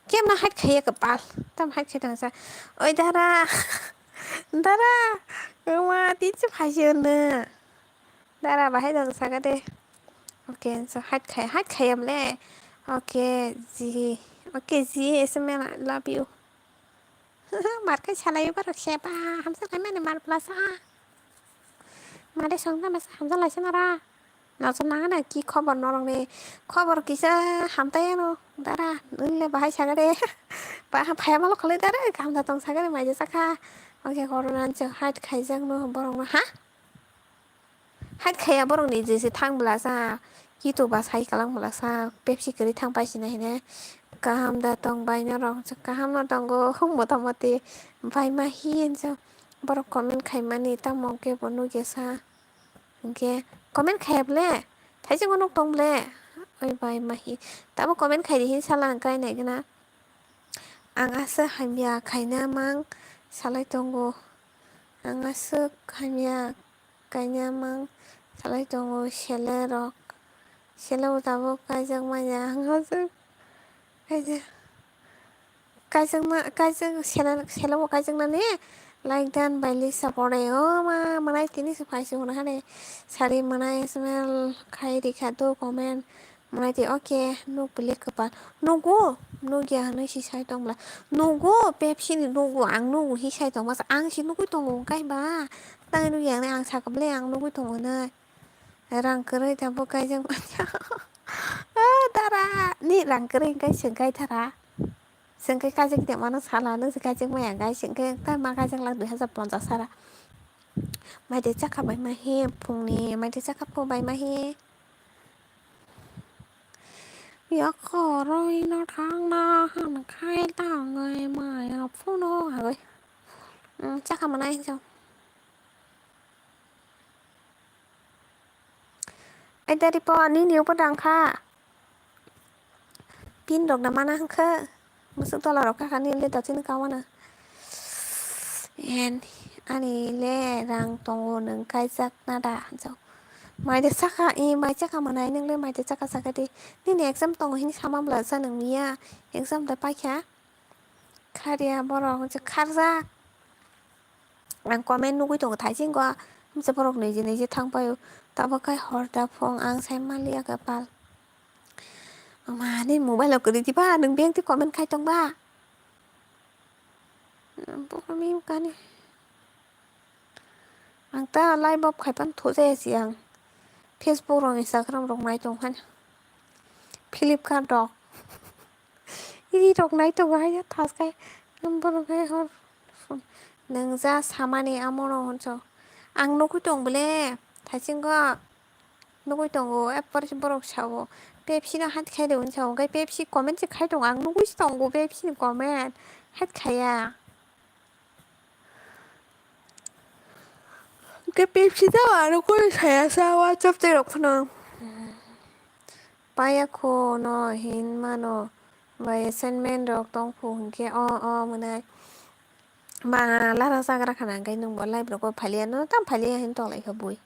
Kemno hide khaiya kwpal, tam hide khai tongsa. Oi dara, dara, ma, tini se phaisi hwnno. Dara bahai dong saka de. Okay, so hide khai, hide khai amle. Okay, ji. Okay, ji, S M L, I love you. Mar khai salai ba rok se ba, hamsa khai mane mar plus a. Mare song na masa hamsa lai sana ra. Na so na na ki khobor norok ni. Khobor kisa hamtai ano. Dara, nile bahai saka de. Ba phai malo khole dara, kam da tong saka de mai de saka. Okay, corona se hide khai jak no borok no ha. Hide khaiya borok ni jese thang bwlasa, kitu ba sai kalang bwlasa, Pepsi kwrwi thang paisina hine. Kaham da tong bai norok, kaham no tongo, motamoti bai ma hi hinjo. Borok comment khaimani, tamo khe bo nugya sa. Hinkhe comment khaiya ble, thaisingbo nuk tong ble. Oi bai ma hi, tamo comment khaidi hin sala ang kai nai gana. Ang aswk hamya khaina mang salai tongo. Ang aswk hamya kainamang salai tongo, sele rok. Sele bo tabuk kaijak manya, ang aswk kaijak, kaijakma, kaijak, sele, sele bo kaijaknani like dan bai lisa pore. O ma, mwnai tini se phai se hwnwi hani sari mwnai smell khai rikha do comment. Mwnai twi, okay, nuk bwlwi kwpal. Nugo, nugya hwnwi si sai tong bwla. Nugo, Pepsi ni nugo, ang nugo hi sai tong masa. Ang si nugwi tongo, kai ba. Tang nugya hwnwi ang sakha bwle, ang nugwi tongo hwnwi. Rang kwrwi tabuk kaijak manya. Ah, dara, ni rang kwrwi hwnkhe swng kai thara. Swng kai kaijak de mano sala, nung se kaijak maya hwnkhe swng kai ta ma kaijak lak dui hazar ponchas sara. Mai de chakha bai ma hi, phungni mai de chakha phu bai ma hi. Yakhoroi no thangna hwnkhai tangwi maya phunu hagoi. Chakha mwnai hinjao. Ai dari po nini upo dangkha. Pin rok da mana hwnkhe. Musuk tola rok kha kha nini le dotini kawana. En ani le rang tongo nwng kaijak na da hinjao. Mai de chakha, i mai chakha mwnai nwng le mai de chakha chakha di. Nini exam tongo hini sama bwla cha nwng miya. Exam da paikha. Kharya borok je kharjak. Ang comment nugwi tongo thaisingo. Hamsa borok niji niji thang paio. Tabuk kai hor da phung ang sai manliya kwpal. Mani mobile o kwrwi diba nwng beng twi comment khai tong ba. Borok mim kani. Ang ta live off khai pan thujaya si ang. Facebook rok Instagram rok nai tong han. Flipkart rok. Iri rok nai tongo hai thas khai. Ang borok hai hor. Nwng ja samani amo rok hwnso. Ang nugwi tong bwle. Thaisingo. Nugwi tongo, er pore se borok sao, Pepsi no hati khai de hwnwi sao, hwnkhe Pepsi comment se khai tongo, ang nugwi se tongo Pepsi ni comment, hati khaiya. Hwnkhe Pepsi no aro koi saya sa WhatsApp tei rok phano. Paya kho no hin mano, bai assignment rok tong phu hwnkhe o, o mwnai. Ba lara chagra khana hwnkhe nwng bo live rogo phaliya, no tamo phaliya hinwi tong lai kha bui.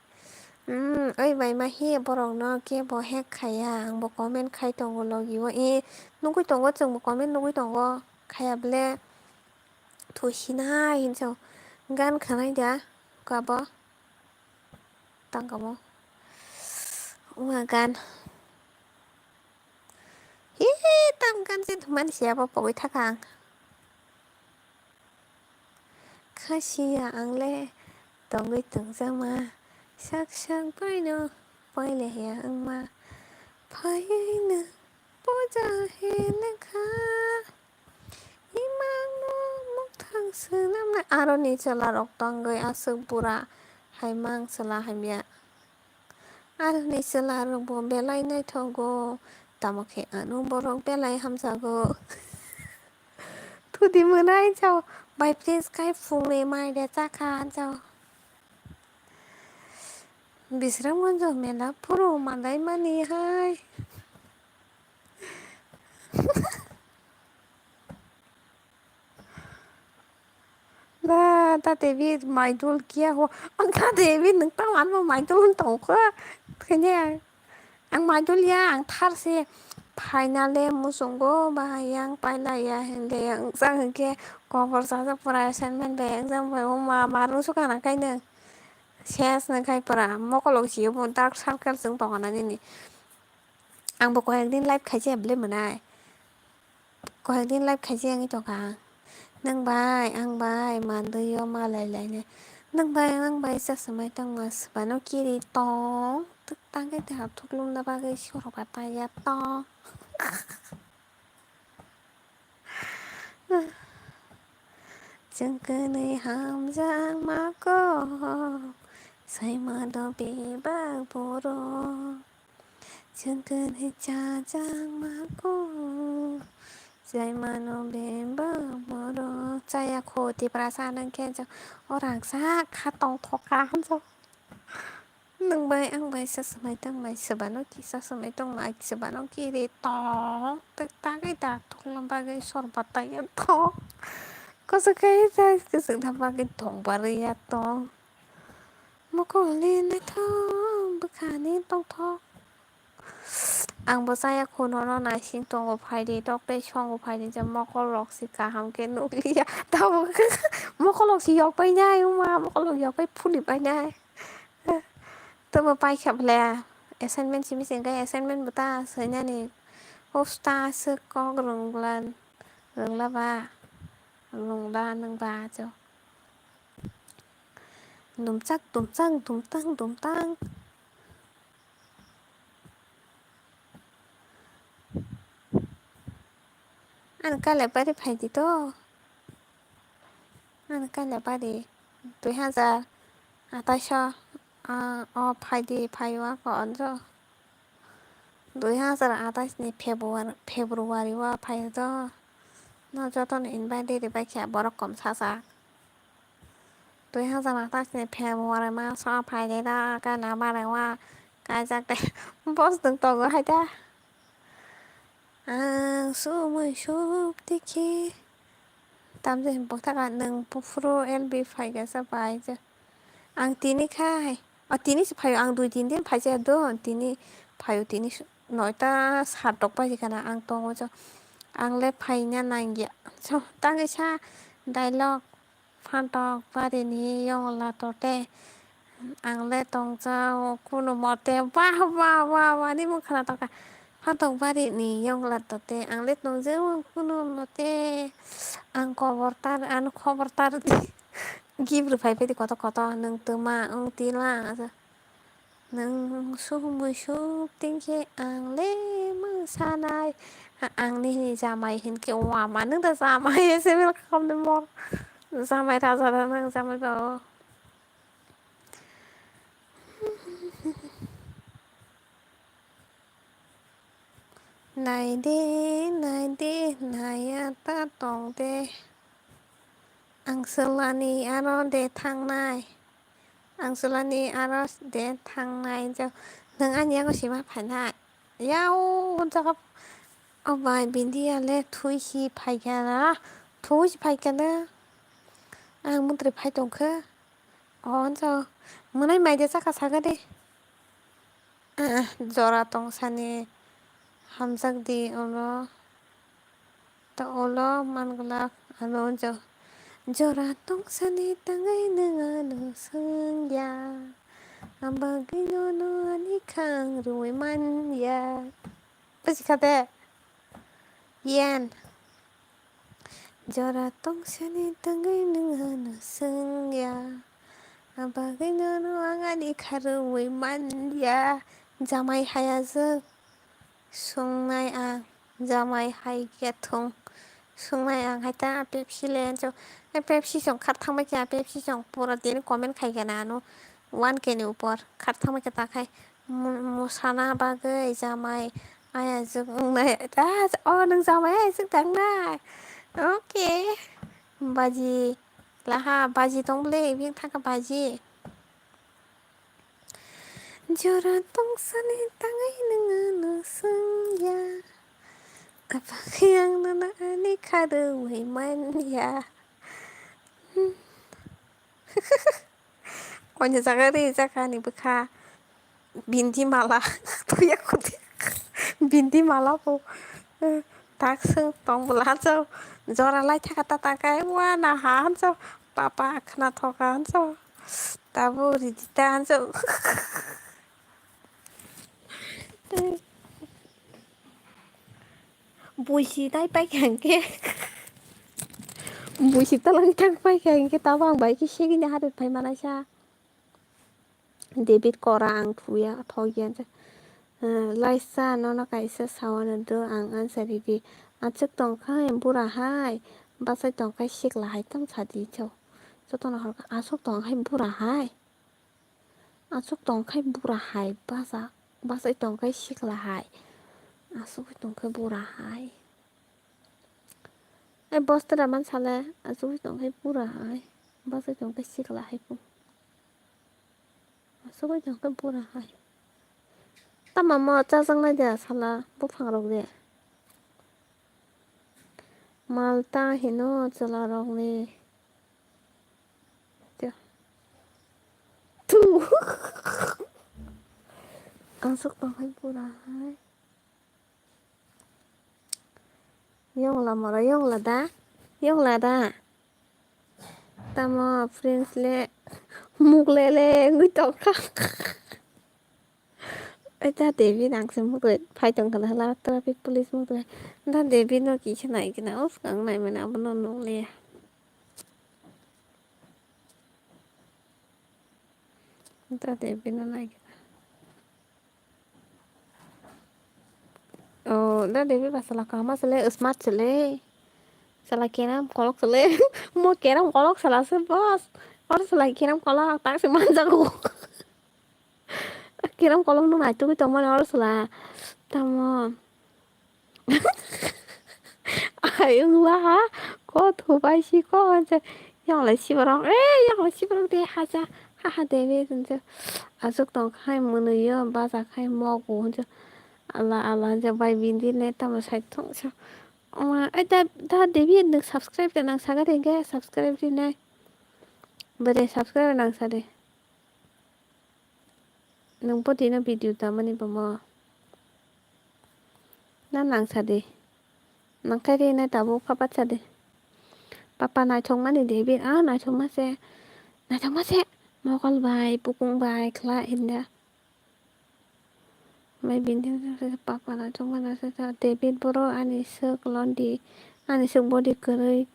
Umm, oi bai ma hi borok no kebo hack khaiya, ang bo comment khai tongo logi o, e nugwi tongo, chwng bo comment nugwi tongo, khaiya bwle thusinai hinwi sao, gan khwnai da kabo. Tangkamo wngkha gan. Hi, tam kan se thumani siya bo pogwi thaka ang. Kha siya ang le tongwi tongjakma, sak sak baino paile hiya wngma. Phaiwi nwng puja hinwi kha, imangno mukthang swnamnai. Aroni chwlarok tongwi aswk bura hai mang chwla hamya. Aroni chwlarokbo belai naithogo, tamo khe ano borok belai hamjago. Thudi mwnai jao, bai prince kai phungni mai de chakha jao. Bisramganjo mela phuru mandaimani hai. Da, da David, maidul kiya ho. Ang da David, nwng tamo ano maidul wng tongkha. Khaine ang. Ang maidul ya, ang thar se. Finally, muchungo ba yang paila ya, hende yang sang hwnkhe, kobor sajak pura assignment bai exam bai, o ma, marung suka na kaino. Ses nang khai pura, mokolok si obo dark circle chwng tongana nini. Ang bo koyek din live khaise, bele mwnai. Koyek din live khaise wngwi tongkha ang. Nwng bai, ang bai, mandwio malai lainai. Nwng bai, ang bai, chasmai tongma swbano kiri tong. Twk tangkhe tei hap thuklumna bagwi sorok ba taiya tong. Chwng kwnwi hamjakma kok, saimano bebak borok. Chwng kwnwi chajakma kok, saimano bebak borok. Chaya kho Tiprasa nang khe o rangchak kha tongthok kha hamjak. Nwng bai ang bai chasmai tongmai swbano ki chasmai tongmai swbano kiri tong twk tagwi da thokna bagwi sor batai ya tong. Koso khai da kwchwngna bagwi tong barwi ya tong. Mokol ni naithok bwkhani tongthok. Ang bo chaya kho nono naising tongo phaidi tok tei songo phaidi je mokol rok si kaham khe nukliya tabuk mokol rok si yok painai wngma mokol rok yok pai phuli painai. Tobo paikha bwle assignment simi se hwnkhe assignment bo ta swinani ofta aswk kok rwngla rwngla ba rwngla nwng ba cho dumchak dumchak dumtang dumtang. Ani Kailaibari phaidi to. Ani Kailaibari dui hazar atais o, ah, o phaidi phaiwa ko onjo. Dui hazar atais ni February, February o phaido. No jotono invite ribai khe borok kom sajak. Dui hazar atais ni February maso phaidi da Kailaibari o kaijak de. Bos nwng tongo hai da. Ang sumui sup tikhe. Tamjai bwthaka nwng buphuru L B phaikha sa bai je. Ang tini khai. O tini se phaio ang dui tin din phaisa do. Tini phaio tini noita sat rok baji kana ang tongo jo. Ang le phaina nangya. Jo tangwi sa dialogue. Phantok barini yongla tote ang le tongjao kunumote. Wah, wah, wah, wah, ani mung khna tongkha. Phantok barini yongla tote ang le tongjao kunumote. Ang kobor tar, ano khobor tar di. Gift rwphai phaidi kotor kotor, nwng twma, wng tila. Nwng sumui suk tingkhe ang le mwsanai. A-, ang nini jamai hinkhe wama nwng da jamai ese welcome ni mor. Jamai raja da nwng jamai ba o. Naide, naide, naya ta tongde. Ang swlani aro de thangnai. Ang swlani aro de thangnai. Jo, nwng ani yago sima phainai. Yao, jaga. O bai, bindiya le thui si phaikha na. Thui si phaikha na. Ang mantri phai tongkha. O, jo. Mwnai mai de chakha saga de. Ah, jora tongsani hamjak di ulo. To ulo man glak ano jo-, jora tongsani tangwi nwng ano swngya. Ang bagwi nono ani khang rwui manya. Buji kha de? Yen. Jora tongsani tangwi nung ano sungya. Abagwi nono ang ani kharwi manya. Jamai hai aswk. Sungnai ang. Jamai hai khe thung. Sungnai ang hai ta Pepsi le ancho. Pepsi song khat thangbai khe Pepsi song pura tini comment khai khe na ano. One K ni upor khat thangbai khe ta khai. Mu-, musana bagwi jamai ayajwk wngnai. Ah, o nwng jamai ayajwk tangnai? Okay. Baji. Laha baji tong bwle, bini thangkha baji. Jora tongsani tangwi nwng ano sungya. Abagwi ang nono ani kharwi manya. Koinwi jaga ri jaga ni bwkha bindi mala tuya kuti bindi mala bo tak sung tong bwla hanjao jora lai thaka ta ta kai wa na ha hanjao papa khna thoka hanjao tabo ri di ta hanjao. Buisi tai pai kha hwnkhe, buisi tolong thang pai kha hwnkhe, tabo ang bai khe segini hapet phai manaisa. David kora ang thuya thok ya hwnkhe, "Laisa, nono kaisa sawano do, ang answer ridi. Aswk tongkha bura hai, bachai tongkha sikla hai tamo sadi cho." Jotono horkha, "Aswk tongkha bura hai." Aswk tongkhai bura hai bachai tongkhai sikla hai. Aswk tongkhai bura hai. Ai bostra man sale aswk tongkhai bura hai. Bachai tongkhai sikla hai bo. Aswk tongkhai bura hai. Tamo mo chajaknai de sala buphang rok de. Malta hino chwla rokni. Tu. Aswk tongkhai bura hai. Yongla mora yongla da? Yongla da? Tamo prince le muk lele wngwi tongkha. Ai da David ang se muk phai tongkha da hala traffic police muk. Da David no kisa nai kena o swkang nai mani abono nukliya. Da David no nai kena. O da David ba sala kaham sele smart sele. Sala keram kolok sele. Mo keram kolok sala se boss. Or sala keram kolok tak se manjago. Kiram kolok no naitugwi tongmani oro chwla. Tamo. Ai wngla ha. Ko thubai si ko hanse. Yonglai siborok. Eh, yonglai siborok de haja. Ha ha de be hanse. Aswk tong khai mwnwi yo baja khai mogo hanse. Ala ala hanse bai bindi le tamo sai thung sa. Oma ai da da debi nwng subscribe de nang saga de ge subscribe rinai. Bere subscribe nang sa de. Nwng botino video tamani bomo? Na nang sa di. Nang khe ri nai tabuk papa sa di. Papa naithok mani David, ah, naithok ma se. Naithok ma se. Mokol bai, pukung bai, khla hinda. Mai bini papa naithok mani se David boro ani swk londi, ani swk body kwrwi.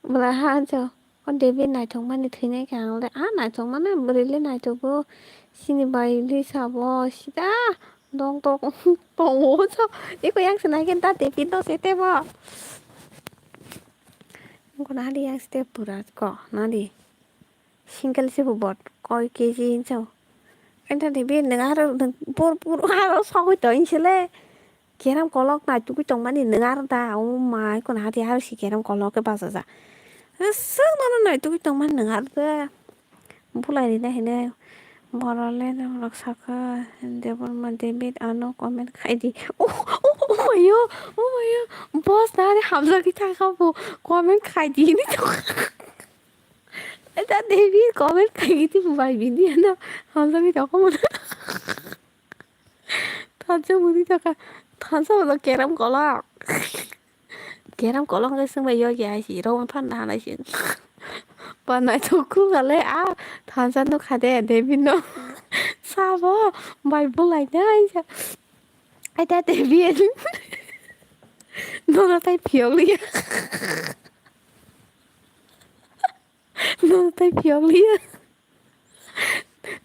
Bwla ha anso, o David naithok mani thwinai khe ang le, ah, naithok mano bwrwi le naithogo, sini bai le sabo, sida dok dok tongo so, eko yang se nai khe da David no se tebo. Wngkha na di yang se te pura ko, na di. Single se bo bot, koi K G hinso. Enta David nwng aro nwng pur pur aro sogwi to hinse le. Keram kolok naitugwi tongmani nwng aro da, o mai, kono hati aro si keram kolok khe bachajak. Aswk nono naitugwi tongmani nwng aro da. Bulai rina hinwi borok le norok sakha, Debbarma David ano comment khai di. Oh, oh, oh mayo, oh mayo, boss nari hamjagwi thangkha bo comment khai di hinwi tongkha. Eta David comment khai di bai bini ano hamjagwi tongkha mano. Thansa muni taka. Thansa ulo keram kolok. Keram kolok ngai sung bai yogi ai si rong phan na hanai si. Panai to ku gale a thansa no khade David no. Sabo bai bulai nai sa. Ai ta David. Nono tai phiyok liya. Nono tai phiyok liya.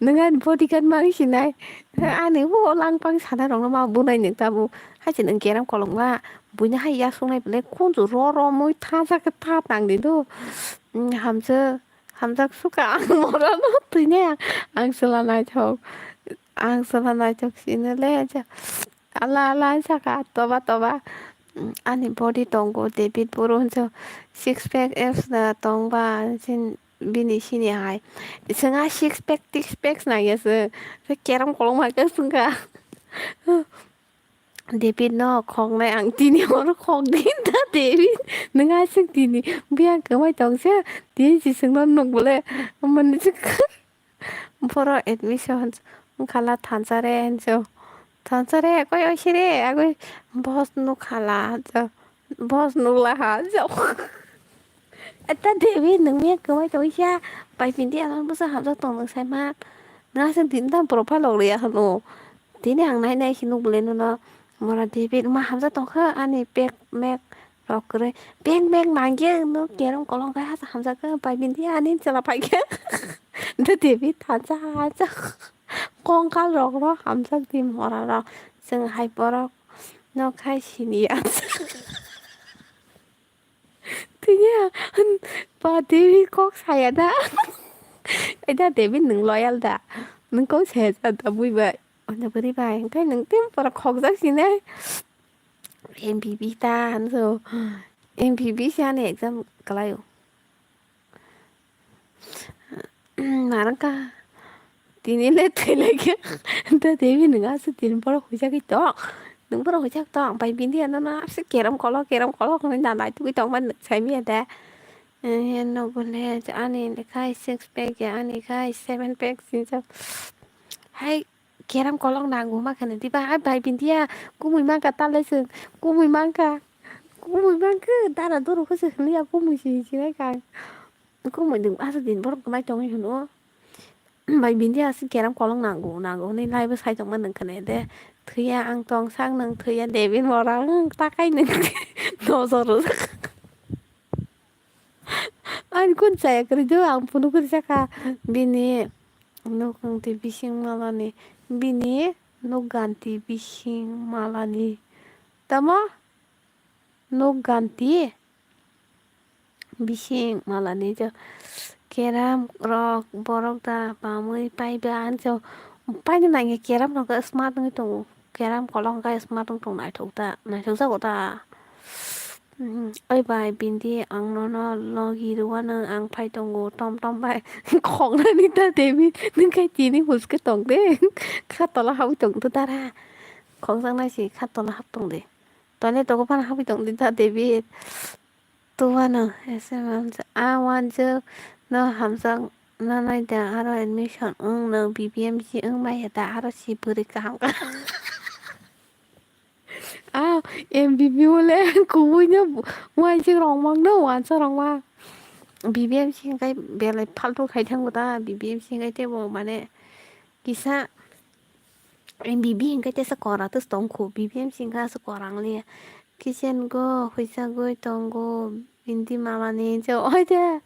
Nwng ani bodyguard mang sinai. Ani bo langpang sana rokno ma bunai nwng tabuk. Hai se nwng kerem kolokma. Buino hai yasuknai belai khunju ro ro mui tha sa khe tha tang di do. Hamjak, hamjak suka ang mora no twi ne ang, ang chwla naithok. Ang chwla naithok sini le ja. Ala ala saka toba toba. Ani body tongo David Boro hinso six pack abs na tongba sin bini sini hai. Swnga six pack six pack nangya se. Kerem kolokma khe swngkha. David no khoknai ang tini horo khok din ta David. Nwng aswk tini biyang kwmai tongsa. Tini si swngno nuk bole. Mani se Borok admission wngkha la thansa re hinso. Thansa re koi oi sire agoi boss nukha la hinso. Boss nukla ha hinso. Eta Devi nwng miya kwmai tongwi kha pai pindi ano bwsa hamjak tong nwng sai ma. Nwng aswk din tam profile log liya hwno. Tini ang nai nai si nuk bwle nono mora Devi ma hamjak tongkha ani pek mek rok kwrwi. Beng beng nangya no kerem kolong kai hasa hamjak bai bindi ani chwla paikha. Da Devi thansa hasa kongkal rok ro hamjak di mora rok. Chwng hai borok no khai sini ya. Tini ba Devi kok saya da. Eda Devi nwng loyal da. Nwng kok saya da bui bai. Onda buri bai. Kai nwng tim pora khokjak sini. M B B ta hinso. M B B se ani exam kwlaio. Narangka. Tini le thwilaikhe. Da Devi nwng aswk tini borok huijagwi tong. Nwng borok huijak tong. Bai bindi ano no aswk kerem kolok kerem kolok hwnwi na naitugwi tongma nwng saimanya de. Eh, no bole ani khai six pack ya ani khai seven pack sinjak. Hai. Kerem kolok nango ma khwna diba? Ai bai bindia kumui mangkha talai chwng kumui mangkha. Kumui mangkha dara doro khe se hwnliya kumui se hinwi sinai kha. Kumui nwng aswk din borok kwmai tongwi hwno. Bai bindia aswk kerem kolok nango nango hwnwi laibo sai tongma nwng khwna de. Thwiya ang tong sak nwng thwiya Devi mora ang takai nwng nojor rwjak. Ani kun chaya kwrwi do ang phunuk kwrwi sakha bini nuk ganti bising malani bini nuk ganti bising malani tamo nuk ganti bising malani jo keram rok borok da bamwi paiba ani jo paina nangya keram rok smart wngwi tongo keram kolok hwnkhe smart wng tong naithok da naithok jago da. Oi bai bindi ang nono logi rwano ang phai tongo tom tom bai khoknani ta debi nwng khai tini huske tong de kha tola habwi tong de dara khokjaknai si kha tola hap tong de toilet rogo phano habwi tong de ta debi tubano ese mansa a wanjak no hamjak nanai da aro admission wng no B B M C wng maya da aro si bwrwi kaham kaham. Ah, M B B ole kubui no wansi rong mang no wansa rong mang. B B M C hingkai belai faltu khai thango ta, B B M C hingkai tebo mane kisa M B B hingkai tesa kora tes tongkho, B B M C hingkai asa kora wnglia. Kisen go huisa goi tongo bindi mamani je oi de.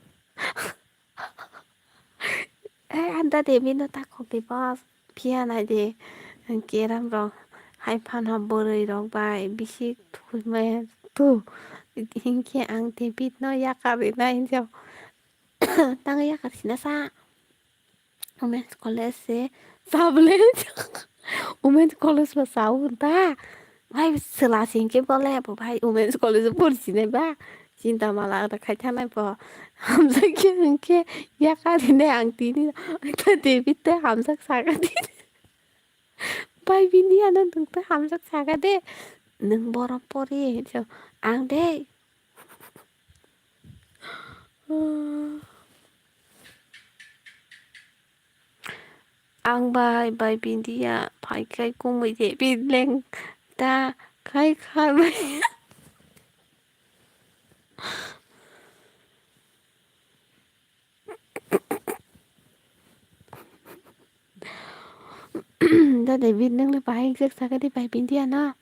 Ei anda de bino ta khok de bas phiya nai de keram rok hai phano bwrwi rok bai bisi thwi maya tu hinkhe ang de bit no yakar rinai hinjao tang yakar sina sa women's college se sabole women's college ba sao ta. Bai chwla se hinkhe bole bo bai women's college o porisinai ba chinta mala da khai thanai bo hamjakhe hinkhe yakari ne ang tini ta David te hamjak saka di bai bini ano nwng ta hamjak saka de nwng borok pori so ang de. Ang bai bai bindia phai khai kumui de bileng ta khai khai bai. Da David nang le bahai jak saka de bai bindia na.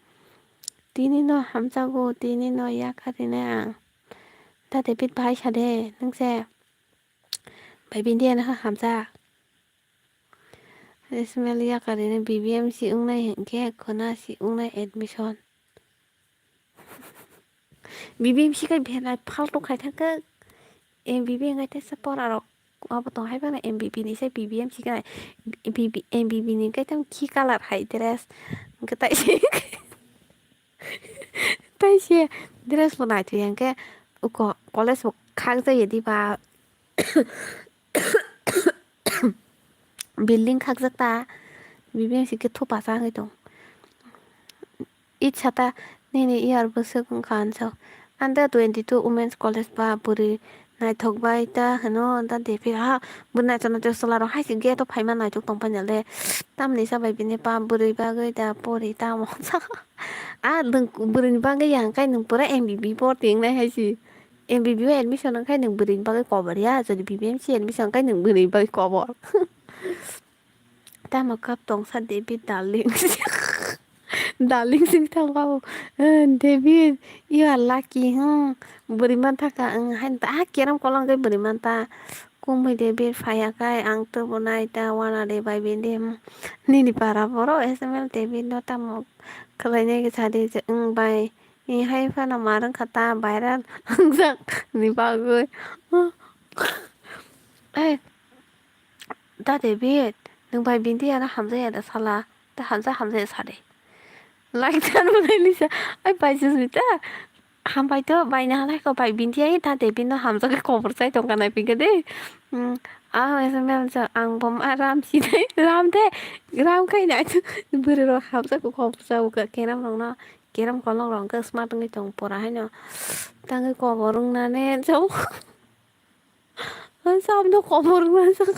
Tini no hamjago, tini no yakarinai ang. Da David bahai sade, nwng se. Bai Bindiya no hamjak. Ismail yakarinai B B M C wngnai hinkhe khwna si wngnai admission. B B M C kai belai phalto khai thangkhe. M B B wngkhe teisa pora rok abo tong hai phano M B B ni sai B B M C kai. B B, M B B ni kai tamo khi colour hai dress. Hwnkhe tai se, tai se dress bo naithok ya hwnkhe uko college bo khakjak ya diba. Building khakjak ta, B B M C khe thupasa wngwi tong. Itsa ta nini year bwswk wngkha ansok. Under twenty two Women's College ba bwrwi naithok bai ta hwno da David ha bwrwi naithok naithok chwla rok hai se gate o phaima naithok tong paina le. Tamni sa bai bini pa bwrwi bagwi da pori tamo. A nwng bwrwi ni bagwi ya hwnkhe nwng pura M B B porti wngnai hai se. M B B o admission wngkhe nwng bwrwi ni bagwi kobor ya, jodi B B M C admission wngkhe nwng bwrwi ni bagwi kobor. Tamo kap tongsa David darling. Darling sing thang kabo. Eh, David, you are lucky, hmm. Bwrwi man thaka, hmm, hain ta, ah, keram kolong khe bwrwi man ta. Kumui David phaiya kai, ang tubu nai ta, wana de bai bini, hmm. Nini para boro S M L David no tamo khwlainai khe sadi, hmm, bai. Ni hai phano mar wngkha ta viral wngjak ni bagwi. Eh, da David, nwng bai Bindiya no hamjakya da sala? Da hamjak hamjakya sa de. Like chan bo nai lisa. Ai bai Susmita, hambai to bai na halai ko bai Bindiya, da David no hamjak khe kobor chai tongkha nai pingkha de. Hmm, ah, S M L ang bo ma ram sinai, ram de, ram khai nai. Bwrwi rok hamjak khe kobor cha uka keram rok no. Keram kolong rok hwnkhe smart wngwi tongo pura haino. Tangwi kobor wngnani chao. Chao no kobor wngna chao.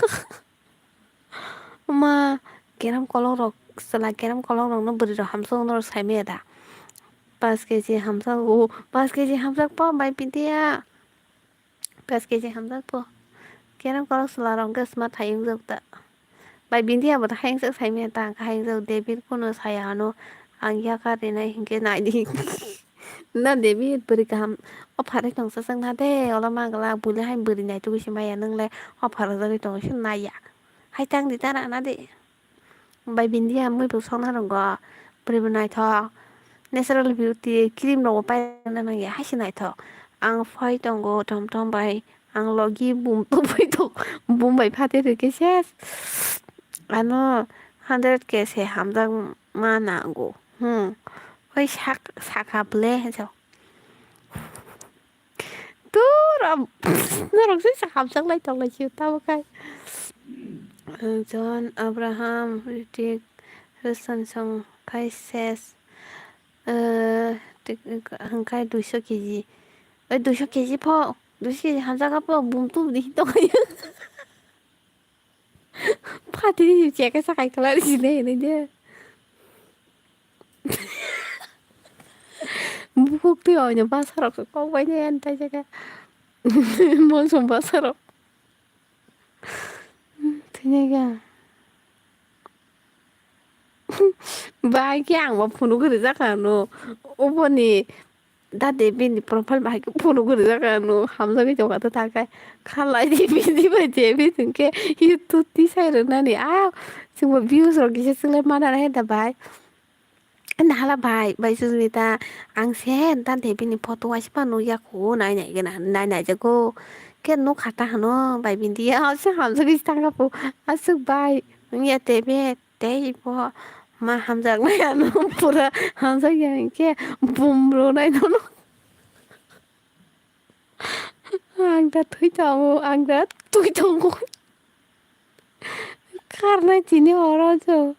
Ma, keram kolong rok, chwla keram kolong rokno bwrwi rok hamjakno saimaya da. Paanch K G hamjago, paanch K G hamjak po bai Bindiya. Paanch K G hamjak po. Keram kolok chwla rok hwnkhe sma thayungjak ta. Bai Bindiya bo ta hayungjak saimanya ta, hwnkhe hayungjak David kuno saya ano ang yakar rinai hinkhe naidi. Na David bwrwi kaham offer ri tong chajak na de, ola manglak buile hai bwrwi naitugwi se maya nwng le offer rwjagwi tongo se naiya. Hai tang di ta rana de. Bai Bindiya mui bo sokna rwngo, bwrwi bo naithok, natural beauty cream rok bo paina nangya, hai se naithok. Ang phai tongo thom thom bai, ang logi bum tubui tongo, bum bai phatwi rwkhe ses. Ano hundred K se hamjak ma nango. Hmm. Oi sak, saka ble, he jao. Tura, norok se hamjak lai tong lai sio tamo kai. John, Abraham, Ritik, Rosan song kai ses. Eh, tik, hwnkhe duiso K G. Oi, duiso K G pho, duiso K G hamjak pho, bum tubudi tong khayo. Phatini cheka sakai kala ri sile hinui de. Bukhuk twi oino bwsarok kok bai de entai jaga. Molsom bwsarok. Thwinai ga. Bai khe ang bo phunuk rijak ano. Oboni Da de bini profile bahai khe phunugwi rijak ano, hamjagwi tongkha ta takhai. Khalai di bini bai de bini hwnkhe YouTube tisai rwnani. Ah, chwngbo views rok kisa chwnglaimana naikhe da bai. Nahala bai, bai Susmita, ang se da de bini photo waisa phano nukya kho, nai nai gana, nai nai jago. Khe nukha ta hwno, bai bini ya, asa hamjagwi tangkha pho, aswk bai, wngya tebe. Tei bo ma hamjaknai ano pura hamjakya hinkhe bum rwnai nono. Ang da thwi tongo, ang da thwi tongo. Kharnai tini oro jo.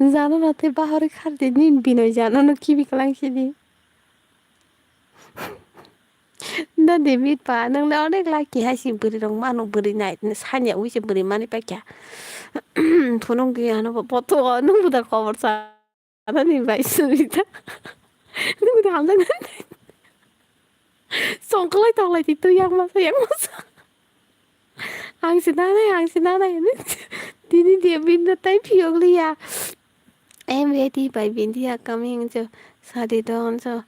Jano na tei bahorwi khardi nini binoi jano no kibi kwlang sidi. Da David ba, nwng le onek lucky hai se bwrwi rok mano, bwrwi nai sanya wi se bwrwi mani paikha. Phunuk di ano bo poto, nwng bo da kobor sa nani bai suri da. Nwng bo da hamjak nani. Songklai tonglai di tu yang masa, yang masa. Ang se nanai, ang se nanai. Tini David no tai phiyok liya. I am ready by Bindiya coming to Sadi don so.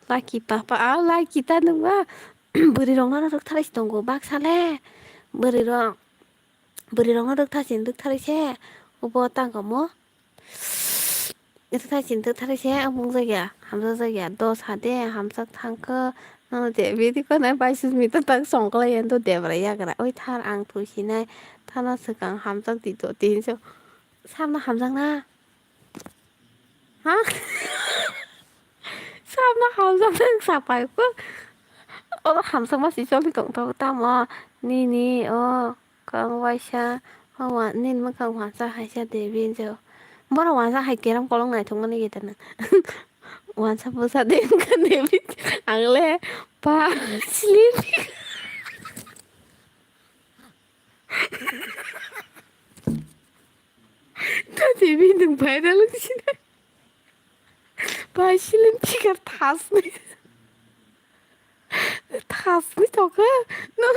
Lucky papa, ah, lucky ta nungba. Bwrwi rokno rwktharwi se tongo baksa le. Bwrwi rok, bwrwi rokno rwktharwi se, rwktharwi se. Ubo tangkamo. Rwktharwi se, rwktharwi se, amung jagya, hamjak jagya. Dos hade, hamjak thangkhe. Nang je bidi ko nai bai sus mita tak songkla yendo debra yagra. Oi thar ang thusinai. Thana swkang hamjak di do tin so. Samna hamjak na. Ha? Samna hamjak nang sapai ko. Oro hamjakma si choli tongthogo tamo. Nini o kang waisa. Hawa nini mwkhang wansa haisa Devi jo. Borok wansa hai keram kolong naithokmani gete nang. Wansa bwsa de wngkha Devi. Ang le pa sleepy. Tadi bini viral wngsinai. Bai slim figure thasni. Thasni tokha. Nang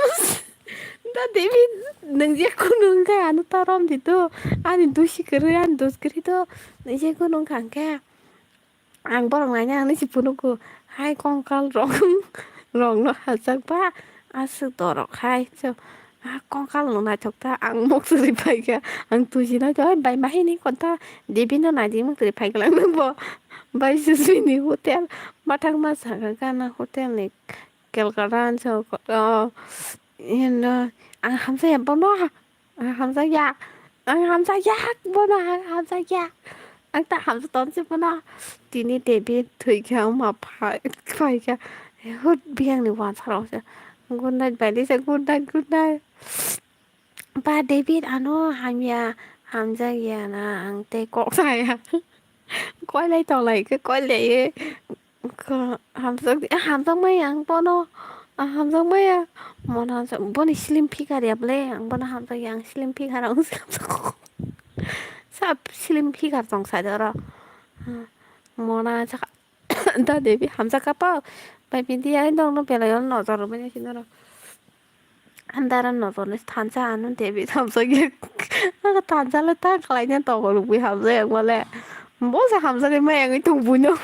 da Devi nang je kunu wngkha ano ta rom di to. Ani dusi kwrwi ani dos kwrwi to. Nang je kunu wngkha hwnkhe. Ang borok naina hinwi se phunukgo, hai kongkal rok, rokno hachak ba aswk dorok hai. So, ah, kongkal no naithok ta, ang mok swrwi phaikha, ang tuji naitho, "Oi, bai, ma hini konta Devi no naidi," mok swrwi phaikha lang bo. Bai Susmini hotel, bathang ma saka gana hotel ni Calcutta, so, oh, ino, ang hamjaya bono. Ang hamjakya. Ang hamjakya. Bono ang hamjakya. Ang ta hamjak tonse bono. Tini Devi thwikha wngma phai, phaikha. Hut biyangni wansarokse. Good night, bai Lisa. Good night, good night. Ba Devi ano hamya, hamjakya na ang tei kok saya. Koilai tonglai khe koilai. Ko-, hamjak di, ah, hamjak maya ang bono. Ah, hamjak maya. Mono hamjak, boni slim figure ya ble, ang bono hamjak ya, ang slim figure ang se hamjak. Sa slim figure tong sa de oro. Ah, mona hamjak, da Devi hamjak ka pa. Bai bindi ai dong no belai ono nojor rw mani sini oro. Andar no toni thansa ano Devi thansa ge. Aga thansa le ta khlai na tongo rugwi hamjak yang male. Bo se hamjak ma yang tong buino.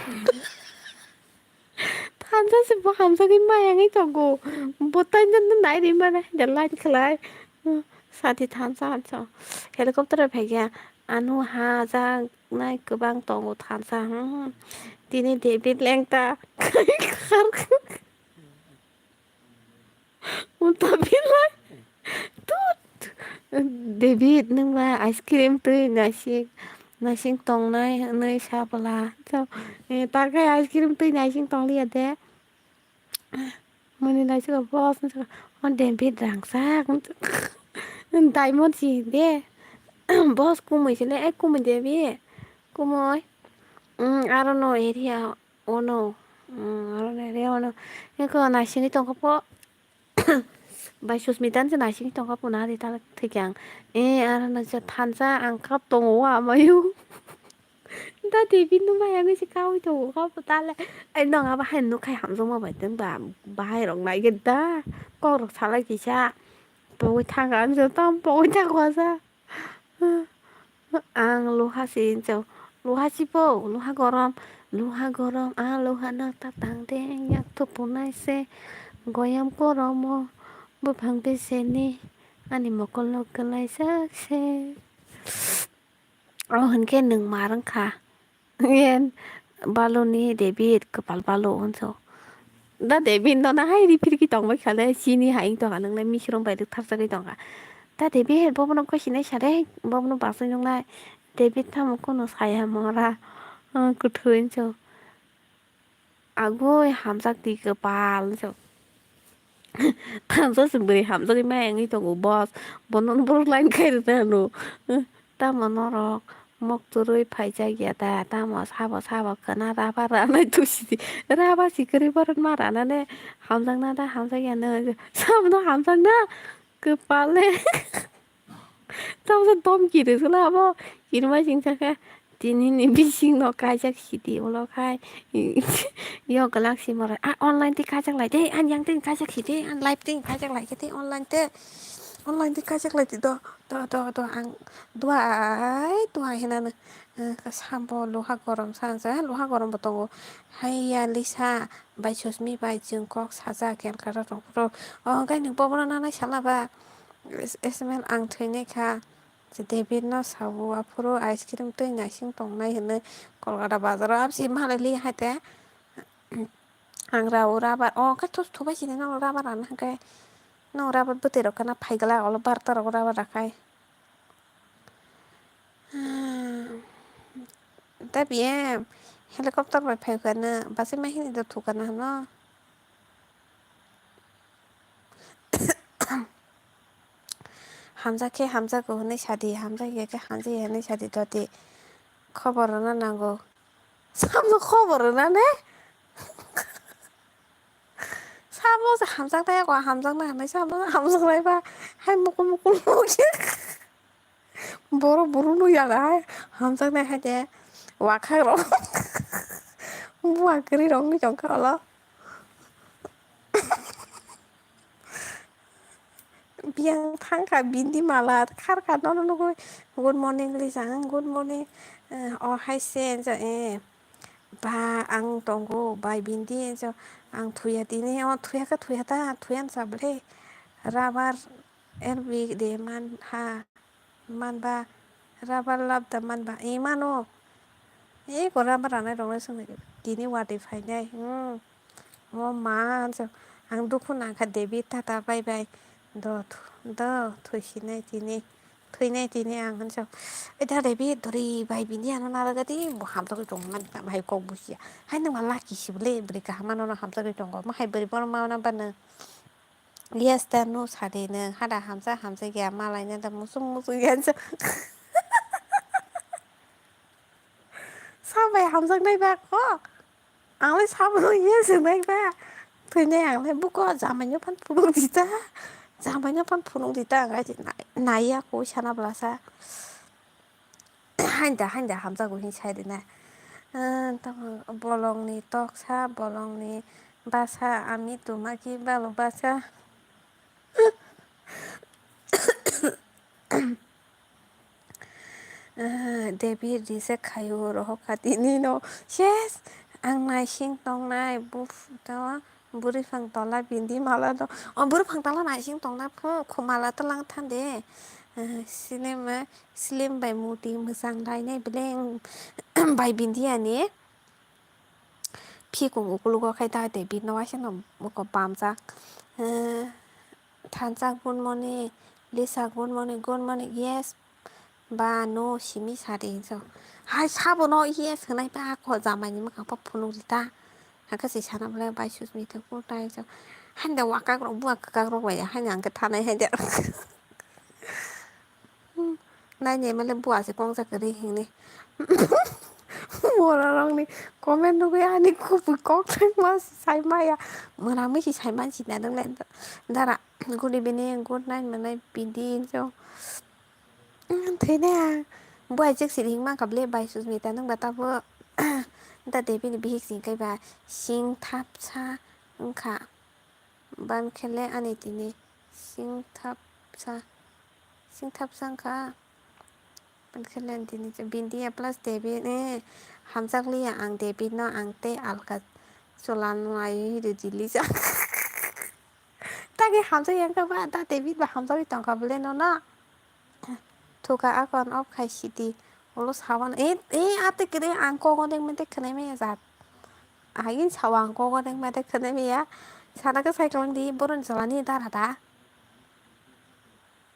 Thansa se bo hamjak ma yang tongo. Bo tai na nai ri mana de lai khlai. Sati thansa ansa. Helicopter phai khe ano ha jak nai kwbang tongo thansa. Hmm. Tini Devi lengta. Ulta belai. Tut. David, nwng ba ice cream twi naising, naising tongnai hwnwi sa bwla. So, eh, ta khe ice cream twi naising tong liya de. Mani lai saka boss, nwng saka, "Oh, David rangchak." Diamond si de. Boss kumui sile, eh, kumui David. Kumui. Mm, aro no area. Ono, mm, aro nai re ono. Eko naisingwi tongkha po. Bai Susmita se naisingwi tongkha po na ri ta thwikyang. E, aro no se thansa ang kap tongo amayo. Da Devi no bai ang se kawi tongo kap po ta le. Ai nong aba hai nuk khai hamjak ma bai tong ba bahai rok nai ge da. Kok rok salai kisa. Pogwi thang ang se tam pogwi thang kwasa. Ang luha si hinjao, luha si bo, luha gorom, luha gorom, a luha no ta tang de, yak thupu nai se, goyam koromo, buphang bese ni, ani mokol no kwlai sak se. O hinkhe nwng ma rwng kha. Yen baluni David kwpal balu hwnso. Da David no na hai rifirki tongbai kha le, chini hai wng tongkha, nwng le misrung bai rwktharjagwi tongkha. Da David bo bono koi sinai sa de, bo bono basui nuknai. David tamo kunu saya mora, ah, kwthwi hwnso. Agoi hamjak di kwpal hwnso. Thansa se bwrwi hamjagwi maya wngwi tongo boss. Bono borok line khai rwna hwno. Tamo norok mok twrwi phaijak ya da? Tamo sabo sabo khwna rubber ranai tusi di. Rubber si kwrwi borok ma ranane hamjakna da hamjak ya no. Sabono hamjakna kwpal le. Tamsa domki rwsala abo kirima singsa khe, "Tini ni bising no kaijak sidi ulo khai." Yo glak si mora, "A online tei kaijak lai de, an yang tei kaijak sidi, an live tei kaijak lai khe tei online tei." Online di kaijak lai di do, do, do, do, ang duai, duai hinano, eh, sambo luha gorom sa, sa, luha gorom bo tongo. Haiya Lisa, bai Susmi bai chwng kok saja, Calcutta rok, rok. O, hwnkhe nwng bobono nanai sala ba? S-, S M L ang thwinai kha. David no sabo, aphuru ice cream twi naising tongnai hinwi Kolkata bazaro. Absi malai li hai te. Ang rao rubber, o, khe thus thubai sini no rubber ano hwnkhe. No rubber bwtwi rok khana phai glak, olo barta rok rubber rakhai. Hmm. Tei B M helicopter bai phai kha no, bachai ma hini do thukana hano. Hamjak khe hamjago hwnwi sadi, hamjak ya khe hamjak ya hwnwi sadi doti. Khobor rwna nango. Samno khobor rwna ne? Samno se hamjaknai, ako hamjaknai hwnwi samno hamjaknai ba. Hai mukul mukul nukya. Borok buru nukya na hai hamjaknai hai de. Wakhak rok. Buwa kwrwi rok nukya wngkha olo. Biyang thangkha bindi mala kharkha nono nugwi, "Good morning Lisa, good morning." Eh, o hai se enjo, eh, ba ang tongo bai bindi enjo, ang thuya tini, o thuya khe thuya ta, thuya sa ble, rubber L B de man ha. Manba, rubber lab da manba, e mano. E ko rubber ranai rok no swngwi tini watwi phainai. Hmm. O ma, ang dukhu nangkha David, tata bye bye. Do, do, thwisinai tini. Thwinai tini ang, hanso. E da David, dori bai bini ano narwgadi, bo hamjagwi tongmani, tamo hai kok busia. Hai nwng ma lucky si bwle, bwrwi kaham ano hamjagwi tongo. Ma hai bwrwi bono ma nang bano. Yes, ta no sadi nwng hada hamsa hamsa ya malai na da musung musung ya sa. Sabai hamjak nai ba ko. Ang le sabo no yes nai ba. Thwinai ang le buko jamai no phan phunuk di ta. Jamai no phan phunuk di ta ang ai nai ya ko sana bla sa. Hainda, hainda hamjago hin sai rina. Ah, tamo bolongni toksa, bolongni basa, ami tumaki balo basa. Ah, Devi reject khaio, rohok khatini no. Yes, ang naising tongnai, buf, to. Bwrwi phang tola bindi mala no. O bwrwi phang tola naising tongna phu, khumala tolang thande. Eh, slim, eh, slim bai muti mwchang lainai beleng bai bindi ani. Phikung ukulugo khai ta te bini waisa no muko pamjak. Eh, thansa good morning, Lisa good morning, good morning, yes. Ba no simi sari hinso. Hai sabo no iye swnai ba ko jamai ni mwkhang pa phunuk rita. Hakhe se sana bole bai Susmita ko tai so. Hande wakak rok buwa kakak rok bai hande ang khe thanai hande. Nai ne male buwa se kong sa kari hini. Mora rok ni comment nugui ani kubu kok sai ma sai maya. Mona mi si sai man si na dong le dara. Good evening, good night manai bidi so. Thwinai ang. Bo aijak siri hingma kha ble bai Susmita nwng ba tabo. Da Devi ni bihik sing kai ba sing thapsa wngkha. Ban khe le ani tini sing thapsa. Sing thapsa wngkha. Ban khe le ani tini bindi ya plus Devi ni hamjak liya ang Devi no ang tei alka chwla no ai rw di lisa. Tagi hamjak yang kha ba da Devi ba hamjak tong kha ble no no. Thuka akon off khai sidi. Ulo sawan, eh, eh, ate kere ang kogo deng mete khenai maya jat. Agin sawa ang kogo deng mete khenai maya. Sana ke cycling di boron jala ni dara da.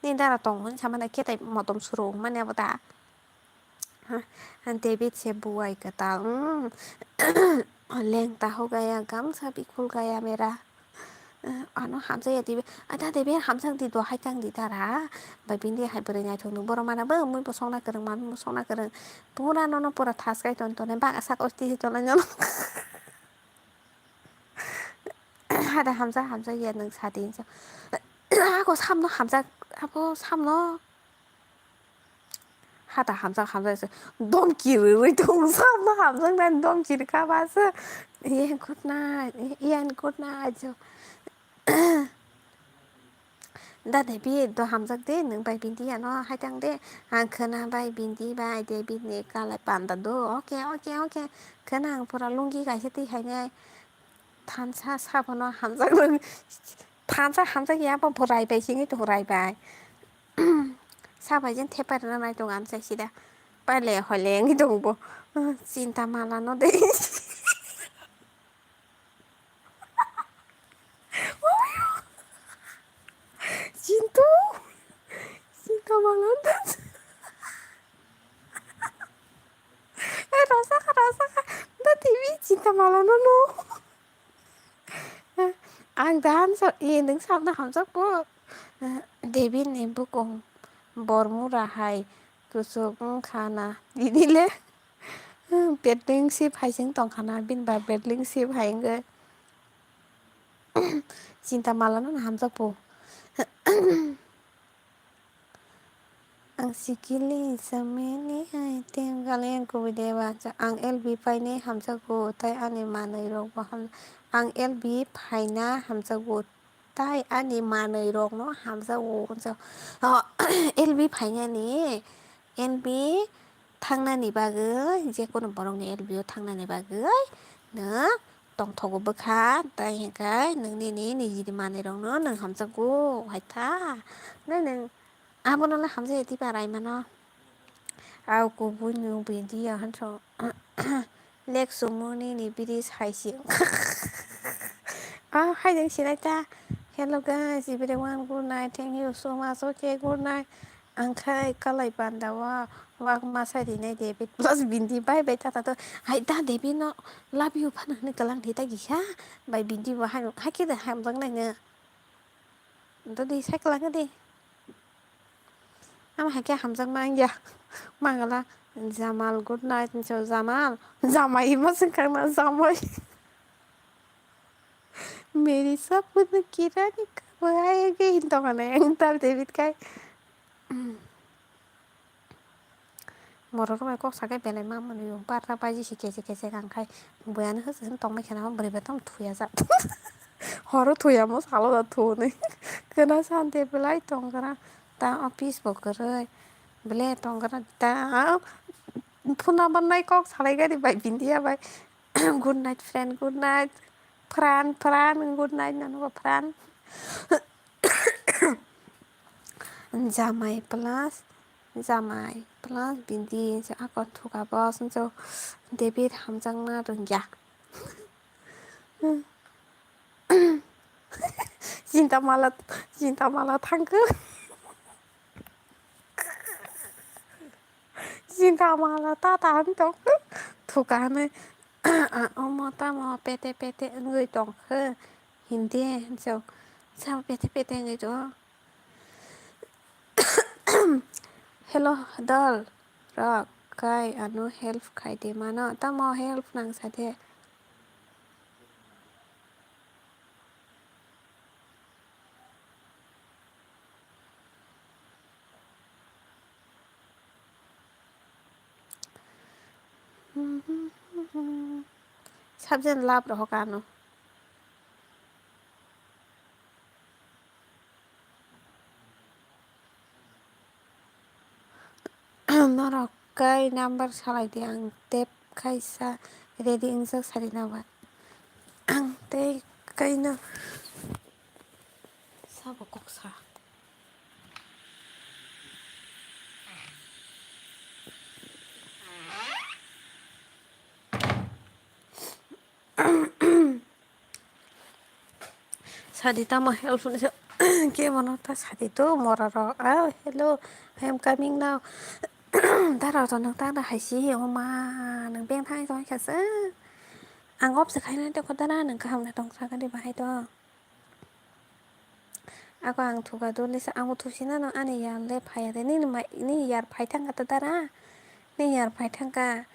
Ni dara tong hun sama na ketai motom suru mane abo da. Ha, David se buai kwtal. Mm. Lengta ho gaya, gamsa bikhul gaya mera. Eh, ano hamjak ya dibe. Ada debe hamjak di do hai tang di dara. Bai bini hai bwrwi naithok ni borok mana bo mui bo songna kwrwng, mami bo songna kwrwng. Pura nono pura thas kai ton ton ba sak osti ton no. Ada hamjak hamjak ya nwng sadi hinsa. Ako samno hamjak, ako samno. Hata hamjak hamjak se domki rwrwi tong samno hamjak nani domki rwkha ba se. Iyan good night, iyan good night. Da David do hamjak de, nwng bai bindi ano hai tang de. Ang khwna bai bindi bai David ni kalai panda do. Oke, oke, oke. Khwna ang pura lungi kaisa twi hainai. Thansa sabono hamjak nang. Thansa hamjak ya bo bo rai bai singwi tongo rai bai. Sabai jeng thepai rwna nai tongo ang chai sida. Paile hole wngwi tongo bo. Chinta mala no de. Chintu. Chinta mala no de. Eh, rosaka, rosaka. Da T V chinta mala no no. Ang da hamsa, eh, nwng sakno hamjak bo. David ni bukung bormura hai kuchuk wngkha na. Bini le bedling sip hai se wng tongkha na. Bini ba bedling sip hai wngwi chinta mala no hamjak bo. Ang sikili samani hai tem kalian kubui deba. Ang L B painai hamjago, tai ani manwi rok bo ham-, ang L B phaina hamjago, tai ani manwi rok no hamjago. L B phainani, L B thangnani bagwi, je kono borok ni L B o thangnani bagwi no tongthogo bwkha, tai hwnkhe nwng nini niji manwi rok no nwng hamjago hai ta. Nai nwng Abono le hamjak ya tipa raimano. Au kubui ni video hanso. Lek sumuni ni biri saisi. Ah, hai jeng sinai ta. Hello guys, everyone, good night. Thank you so much. Okay, good night. Ang khai kalai panda wa, wak masa rinai David plus bindi bye bye tata to. Hai da David no love you phano hwnwi kalang di ta gisa. Bai bindi bo hai, hai khe da hamjak nai no. Dodi cycle ang di. Ama hai khe hamjakma wngya. Mangala, Jamal, good night, hinwi sa, Jamal. Jamai ma swngkha na, Jamai. Meri sab khudne kirani kabo hai ge hin tongane, ang tar David kai. Borok rok bai kok sakai belai ma mwnwi o, barta baji si kechek kechek ang khai buiano hwsong tongma khe na bwrwi bai tamo thuya jak. Horo thuya mo salo da thunwi. Kwna sante belai tong gra ta office bo kwrwi belai tong gra ta. Phone number nai kok salai gari bai bindiya bai. Good night friend, good night friend, friend, good night nanogo friend. Jamai plus, jamai plus bindi, ako thuka bo, swngjak David hamjakna rwngya. Chinta mala, chinta mala thangkhe. Chinta mala ta ta wng tong. Thuka hwnwi. Omo tamo pete pete wngwi tongkhe. Hindi hinso. Sa pete pete wngwi tongo. Hello, dol rok, kai ano help khai de mano. Tamo help nang sa de. Sabjani lab rohok ano. Norok kai number salai di, ang tep kaisa ready wngjak sari na ba. Ang tei kaino sabo kok sa. Sadi tamo help ni se kebono ta sadi to mora rok. Ah, hello, I am coming now. Dara to nang ta da hai si o ma nang beng thang tong kha se. Ang op se khaina te ko dara nang kaham na tong sa kadi bahai to. Ako ang thuka duli sa, ang bo thusi nano ani yar le phai ya de. Nini mai, nini yar phai thang ka ta dara? Nini yar phai thang ka?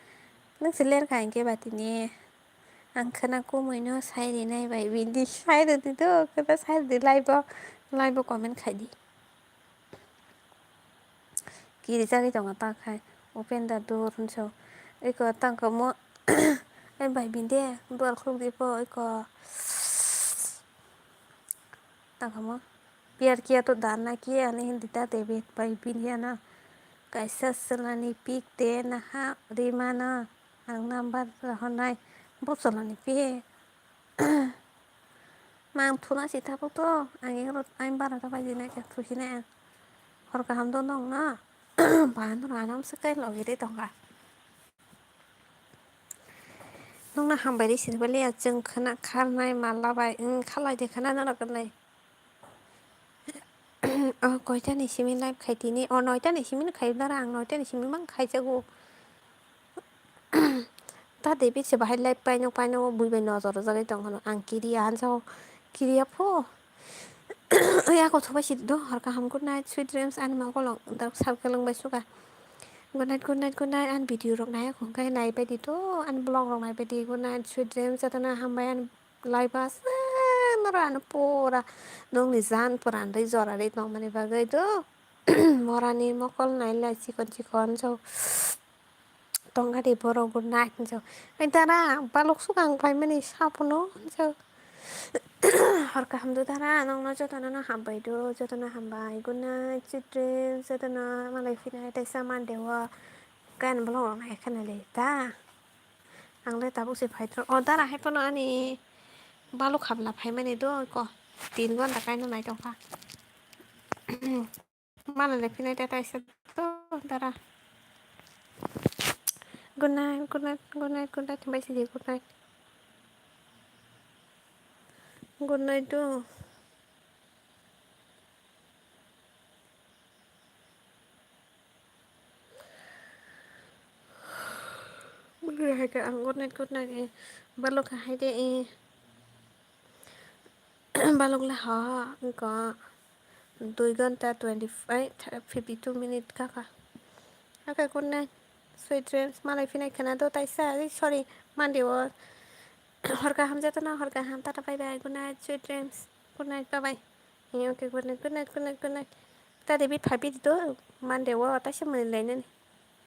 Nung se ler ka hingke ba tini? Ang khwna kumui no sai rinai bai bini sai rwdi do, khwna sai rwdi live o, live o comment khai di. Kiri jagwi tongo ta khai. Open the door hinso. Eko tangkamo. Ai bai binde door khuluk di po eko. Tangkamo. Pyar kiya to darna kiya ani hindi ta David bai bini ano. Kaisa chwlani pic de naha rimano ang number rohornai. Bo chwlani pic. Mang thuna si tabuk to ang ero ang bara ta bai dinai khe thusinai ang. Hor kaham do nong na. Ba no anam se kai logi de tongka. Nokno hambai ri sini baliya chwng khwna kharnai malla bai wng khalai de khwna norok nai. O koita ni simi live khai tini, o noita ni simi khai dara ang noita ni simi mang khai jago. Ta David se bahai live paino paino bui bai nojor rwjagwi tong hwno ang kiriya hansa o kiriya pho. Oya kotho bai sidi do hor kaham good night sweet dreams ani mokolo dark circle wng bai suka. Good night, good night, good night. Ani video rok nai hwnkhe nai bai di to, ani vlog rok nai bai di. Good night, sweet dreams. Jotono hambai ani life o aswk norok ano pura nokni jan pura rwi jora rwi tongmani bagwi do. Morani mokol nai lai chikon chikon so tongkha di borok good night hinjo. Ai dara balok swkang paimani sapono hinjo. Hor kaham do dara nokno jotono no hambai do, jotono hambai. Good night, sweet dreams, jotono malai phinai teisa Monday o kain vlog rok nai khana le ta. Ang le tabuk se phai tro. O dara hai pono ani balok habla phaimani do ko. Tin gonta kaino nai tongkha. Mana le phinai ta taisa to dara. Good night, good night, good night, good night. Bai sidi good night. Good night to. Muli hai khe ang good night, good night, eh, balok hai de, eh. Balok le ha, wngkha dui ghonta twenty five, fifty two minute kha kha. Hakhe good night, sweet dreams, malai phinai khwna do taisa, eh, sorry, Monday o hor kaham jotono, hor kaham, tata bye bye, good night, sweet dreams, good night, bye bye. Eh, okay, good night, good night, good night, good night. Ta David phabi di do, Monday o taisa mwnwi lainani.